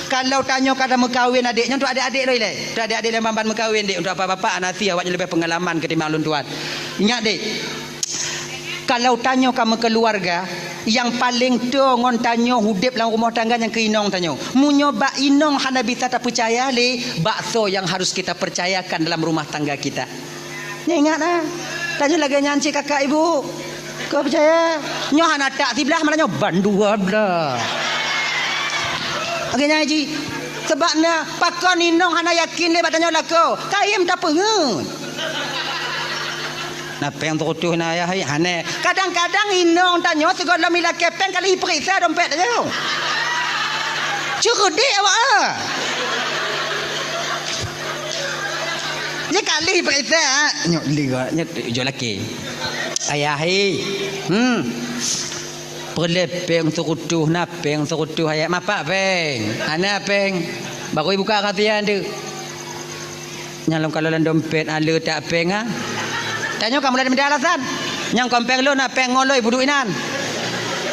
Kalau tanyoe ka tameukawen adék nyoe, untuk adék-adék lôn ilée. Untuk adék-adék lôn ban-ban meukawen, dek, untuk bapak-bapak hana sie, awaknyoe leubeh peungalaman ketimbang lôn tuan. Ingat, dek, kalau tanyoe ka meukeuluwarga, nyang paleng toe ngon tanyoe udeb lam rumoh tangga nyan keu inong tanyoe. Meunyoe bak inong hana bisa tapeucaya lé, bak soe nyang harus kita percayakan dalam rumah tangga kita? Nyoe ingat na. Tanyoe lagée nyan cit kakak ibu. Kau percaya? Nyoe hana tak siblah, malah nyoe bandua blah. Lagée nyan cit. Sebab na pakon inong hana yakin lé bak tanyoe lakoe. Kayém tapeungeut. Na péng teukutoh na ayah hai, hana. Kadang-kadang inong tanyoe sigohlom ilakée péng kali ipeuriksa dompet tanyoe. Ceureudek awak ah. Nyoe kali peuriksa, nyoe liga, nyoe jok laki. Ayah, hei. Hmm. Peureulée péng seukutoh, na péng seukutoh ayah. Mapak péng. Hana péng. Baru ibuka kasihan tu. Nyang lôn kalon lam dompet, ale tak péng ah. Tanyoe ka mulai meuda alasan. Nyang kon péng lôn, na péng ngon lôn ibuduek inan.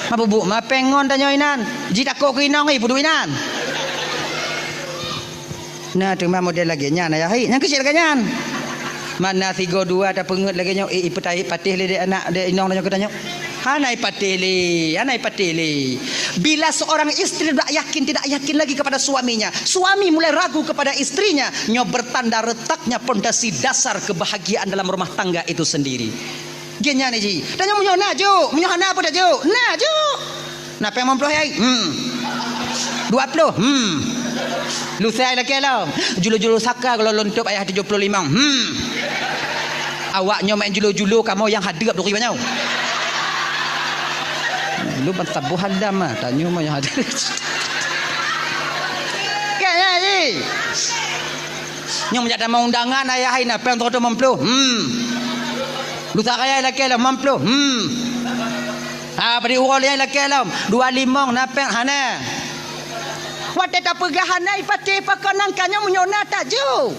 Ma bubuk, ma péng ngon tanyoe inan. Jitakot keu inong ibuduek inan. Na teuma model lagée nyan ayah hai, nyang keuchik lagée nyan. Mana sigo dua tapeungeut lagée nyoe, eh, ipeutai patéh lé dek anak dek inong tanyoe keu tanyoe. Hana ipatéh lé, hana ipatéh lé. Bila seorang istri tidak yakin, tidak yakin lagi kepada suaminya, suami mulai ragu kepada istrinya, nyoe bertanda retaknya pondasi dasar kebahagiaan dalam rumah tangga itu sendiri. Geuh nyan ji. Tanyoe meunyoe na jok, meunyoe hana peue tajok. Na jok. Na péng limong ploh hai? Hmm. Dua ploh? Hmm. Lusai lakée lom. Julu-julu saka kalau lôn tôb ayah tujoh ploh limong. Hmm. Awak nyoe main julu-julu kamoe nyang hadeup duri banyoe. Lu ban saboh hadam ah, tanyoe mah nyang hadeup. Kan ya ji. Nyang meujak tamong undangan ayah hai na péng seratus lima puluh. Hmm. Lusa raya lakée lom lima puluh. Hmm. Ha, bri uroe lé lakée lom dua limong na péng hana. Watée tapeugah hana ipatéh pakon nangka nyoe meunyoe na tajok.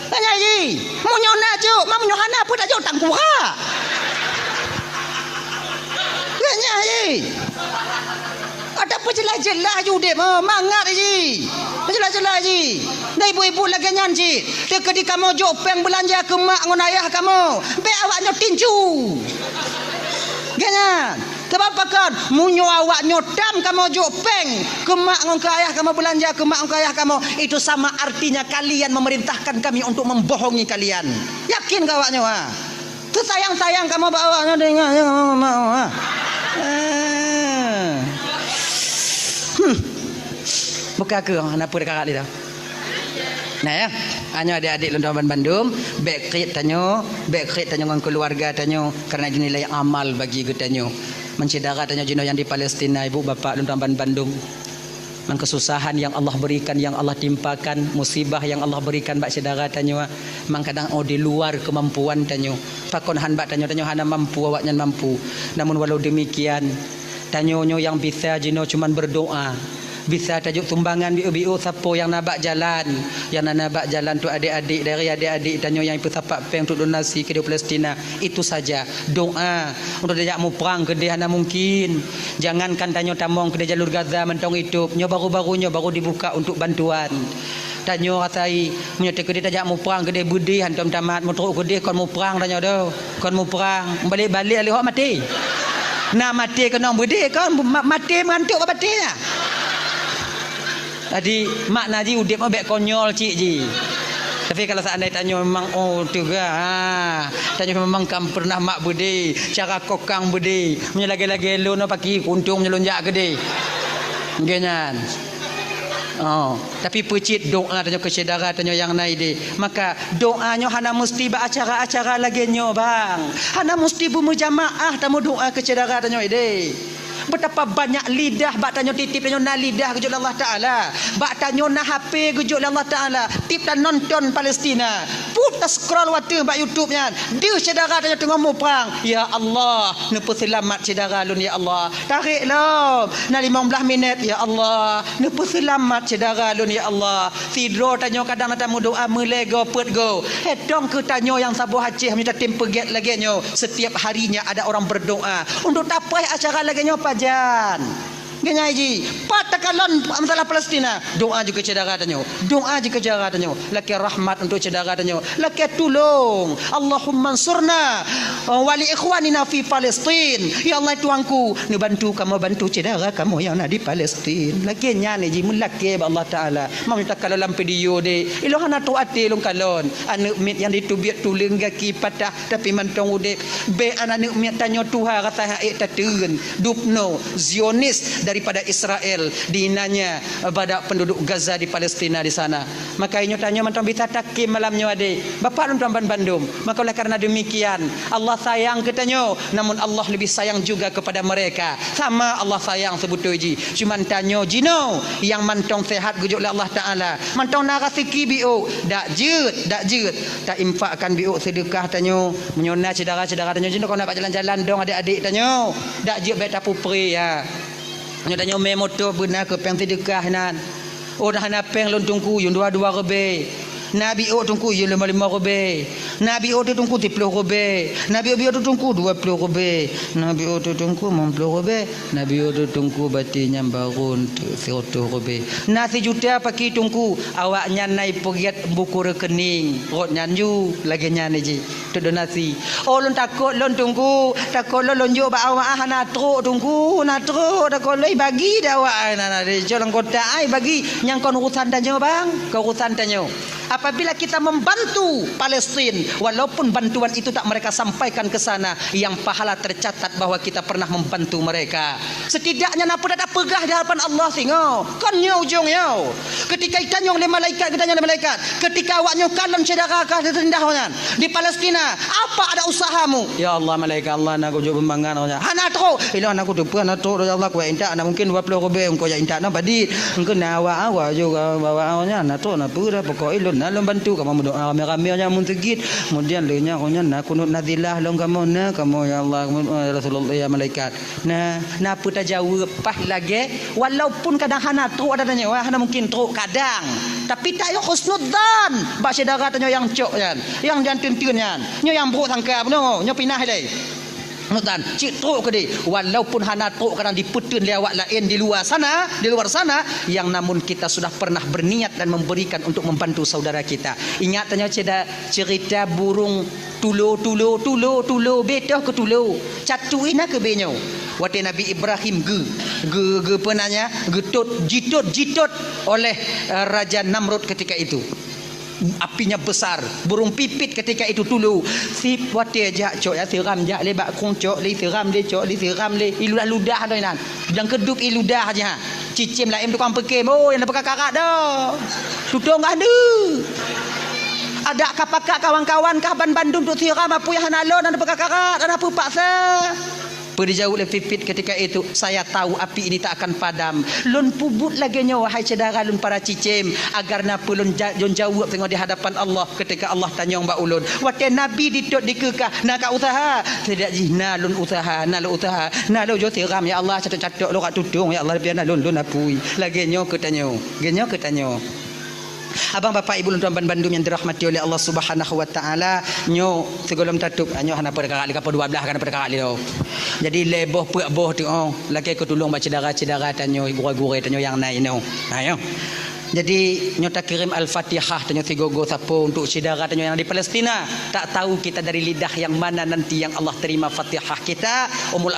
Tanya ji, meunyoe na jok, ma meunyoe hana peue tajok tangkurak. Tanya ji. Ada peujeulaih-jeulaih ju udeb, oh, mangat ji. Peujeulaih-jeulaih ji. Dan ibu-ibu lagée nyan cit. Teukeudi kamoe jok péng beulanja keu mak ngon ayah kamoe, bék awak nyoe tinju. Geuh nyan. Sabab pakon? Meunyoe awak nyoe tam kamoe jok péng keu mak ngon keu ayah kamoe, beulanja keu mak ngon keu ayah kamoe, itu sama artinya kalian memerintahkan kami untuk membohongi kalian. Yakin keu awak nyoe, ha? Teusayang-sayang kamoe bak awak nyoe, teuingat, teuingat, teuingat, teuingat. Eh. Hmm. Buka ke, na peue karat dia? Nah, ya. Hanya adik-adik lôn tuan bandum, bék kriet tanyoe, bék kriet tanyoe ngon keuluwarga tanyoe, karena itu nilai amal bagi geutanyoe. Meusyedara tanyoe jinoe nyang di Palestina, ibu bapak lôn tuan bandum. Ngon kesusahan yang Allah berikan, yang Allah timpakan, musibah yang Allah berikan bak syedara tanyoe, mangkadang oh di luar kemampuan tanyoe. Pakon han bak tanyoe, tanyoe hana mampu, awaknyan mampu. Namun walau demikian, tanyoe nyoe nyang bisa jinoe cuman berdoa. Bisa tajok sumbangan biôh-biôh sapo nyang na bak jalan. Nyang na, na bak jalan tu adik-adik, dari adik-adik tanyoe nyang ipeusapat péng untuk donasi keudéh Palestina. Itu saja. Doa. Untuk tajak muprang keudéh hana mungkin. Jangankan tanyoe tamong keudéh jalur Gaza mantong itôb. Nyoe baru-baru nyoe baru dibuka untuk bantuan. Tanyoe rasai, meunyoe teukeudéh tajak muprang keudéh beudéh hantom tamat, meutrok keudéh kon muprang tanyoe doh. Kon muprang, balek-balek lé hok maté. Na maté keunong beudéh kon, ma-, maté meugantok bak batée nyan. Jadi, makna jih udeb nyoe bék konyol cit jih. Tapi kalau seandai tanyoe memang, oh, teuga, ha, tanyoe memang kam pernah mak beudéh, cara kokang beudéh. Meunyoe lagée-lagée lôn, oh, paki kuntong meunyoe lôn jak keudéh. Nggih nyan. Oh, tapi peucit doa tanyoe keu syedara tanyoe nyang na idéh. Maka doa nyoe hana musti bak acara-acara lagée nyoe, bang. Hana musti beumeujamaah tameudoa keu syedara tanyoe idéh. Betapa banyak lidah bak tanyoe tieb-tieb tanyoe na lidah geujok lé Allah Taala. Bak tanyoe na H P geujok lé Allah Taala. Tieb tanonton Palestina. Ta-scroll watèe bak YouTube nyan. Deuh syedara tanyoe teungoh muprang. Ya Allah, neupeuseulamat syedara lôn, ya Allah. Tarek lom. Na limong blaih minét, ya Allah, neupeuseulamat syedara lôn, ya Allah. Sidroe tanyoe kadang na tameudoa meulhèe goe peuet goe. Hètong keu tanyoe nyang saboh Aceh meunyoe tatem peugèt lagèe nyoe. Setiap harinya ada orang berdoa. Untuk tapreh acara lagèe nyoe pajan. Geunyai jih, pat takalon masalah Palestina, doa jih keu syedara tanyoe, doa jih keu syedara tanyoe, lakèe rahmat untuk syedara tanyoe, lakèe tulông. Allahumma ansurna, eh, wa li ikhwanina fi Palestin. Ya Allah Tuhanku, neubantu kamoe bantu syedara kamoe nyang na di Palestin. Lagèe nyan jih meulakèe bak Allah Taala. Meunyoe takalon lam video deh, ilôn hana trôk até lôn kalon. Aneuk miet nyang diteubiet tuleueng gaki patah tapi mantong udép. Bèk aneuk miet tanyoe tuha rasa hana ék tateun. Dubno, Zionis daripada Israel, dihinanya pada penduduk Gaza di Palestina di sana. Maka nyoe tanyoe mantong bisa takhém malam nyoe adé. Bapak lôn tuan ban bandum. Maka oleh karena demikian, Allah sayang keu tanyoe, namun Allah lebih sayang juga kepada mereka. Sama Allah sayang seubeutôi jih. Cuman tanyoe jinoe nyang mantong sehat geujok lé Allah Taala. Mantong na raseuki biôk, dak jeuet, dak jeuet. Ta-infakkan biôk seudeukah tanyoe. Meunyoe na syedara-syedara tanyoe jinoe kon na bak jalan-jalan dong adék-adék tanyoe, dak jeuet bèk tapeupreh, ya. Nyoe tanyoe mé moto beuna keu péng seudeukah nan. Oh, na hana péng lôn Teungku, yum dua-dua ribèe. Na biôk Teungku, yum limong-limong ribèe. Na biôk teuh Teungku, siplôh ribèe. Na biôk-biôk teuh Teungku, dua plôh ribèe. Na biôk teuh Teungku, limong plôh ribèe. Na biôk teuh Teungku, bati nyang barô teuh siratoh ribèe. Na sijuta paki Teungku, awaknyan na ipeugèt buku rekening. Rot nyan ju, lagèe nyan jih. Teu donasi. Oh, lôn takot lôn Teungku, takot lôn, lôn jok bak awak, ah, hana trôk Teungku, hana trôk, takot lôn ibagi dak awak, ah, na, na, dicok lam kotak, ah, ibagi. Nyang kon urusan tanyoe, bang, kon urusan tanyoe. Apabila kita membantu Palestin, walaupun bantuan itu tak mereka sampaikan ke sana, yang pahala tercatat bahwa kita pernah membantu mereka. Setidaknya na peue tapeugah di hadapan Allah singoh. Kon nyoe ujong nyoe. Ketika itanyong lé malaikat, geutanyong lé malaikat, ketika awak nyoe kalon syedara ka teurindah nyan di Palestina, apa ada usahamu? Ya Allah, malaikat Allah, na kujok beumbangan nyan. Hana trôk. Ilôn na kuteupeue hana trôk, ya Allah, kuintak na mungkin dua plôh ribèe, engkau jak intak na padit. Engkau na awak-awak juga bawa nyan, na trôk na peue dah, pokok ilôn na lôn bantu, kamoe meudoa ramé-ramé nyan mun seugit. Kemudian lé nyan, nyan na kunut nazilah lôn kamoe na, kamoe ya Allah, ya Rasulullah, ya malaikat. Nah, na peue tajaweueb paih lagèe, walaupun kadang hana trôk ata tanyoe, hana mungkin trôk kadang. Tapi tayoe husnudzan bak syedara tanyoe nyang cok nyan, nyang janteun-teun nyan. Nyoe nyang brôk sangka bunoe, nyoe pinah ilèe. Husnudzan, cit trôk keudéh, walaupun hana trôk kadang dipeuteun lé awak laén di luwa sana, di luar sana, yang namun kita sudah pernah berniat dan memberikan untuk membantu saudara kita. Ingat tanyoe ceda-, cerita burung Tulo, tulo, tulo, tulo, bèk toh keu tulo. Catu inan keu bèk nyoe. Watèe Nabi Ibrahim geu-, geu-, geupeunanya, geutot, jitot, jitot oleh, eh, Raja Namrud ketika itu. Apinya besar, burung pipit ketika itu tulo. Sip watèe jak cok ya, siram jak lé bak krueng cok lé, siram lé cok lé, siram lé. Iludah-ludah tu inan. Dan keudôp iludah aja. Cicém laén tukang peukem, oh, nyang na peukakarat dah. Tutong kah deuh. Adak ka pakat kawan-kawan kah ban bandum tu siram apui hana lôn, hana peukakarat, hana peupaksa. Peue dijaweueb lé pipit ketika itu, "Saya tahu api ini tak akan padam." Lôn peubuet lagèe nyoe, wahai syedara lôn para cicém, agar na peue lôn ja-, lôn jaweueb teungoh di hadapan Allah. Ketika Allah tanyong bak ulôn, watèe Nabi ditot dikeukah, na ka usaha? Sijak jih na lôn usaha, na lôn usaha, na lôn jok siram, ya Allah, catok-catok lôn rak tutong, ya Allah, biar na lôn, lôn apui. Lagèe nyoe keu tanyoe, lagèe nyoe keu tanyoe. Abang, bapak, ibu lôn tuan ban bandum nyang dirahmati oleh Allah Subhanahu wa Taala, nyoe sigohlom tatôp, nyoe hana peue karat lé, ka peuet dua blaih hana peue karat lé. Jadi lhèe boh peuet boh tu, oh, lakèe keu tulông bak syedara-syedara tanyoe, gurèe-gurèe tanyoe nyang na inoe. Ha, nyoe. Jadi, nyoe takirém Al-Fatihah tanyoe sigoe-goe sapo untuk syedara tanyoe nyang di Palestina. Tak tahu kita dari lidah yang mana nanti yang Allah terima Fatihah kita. Ummul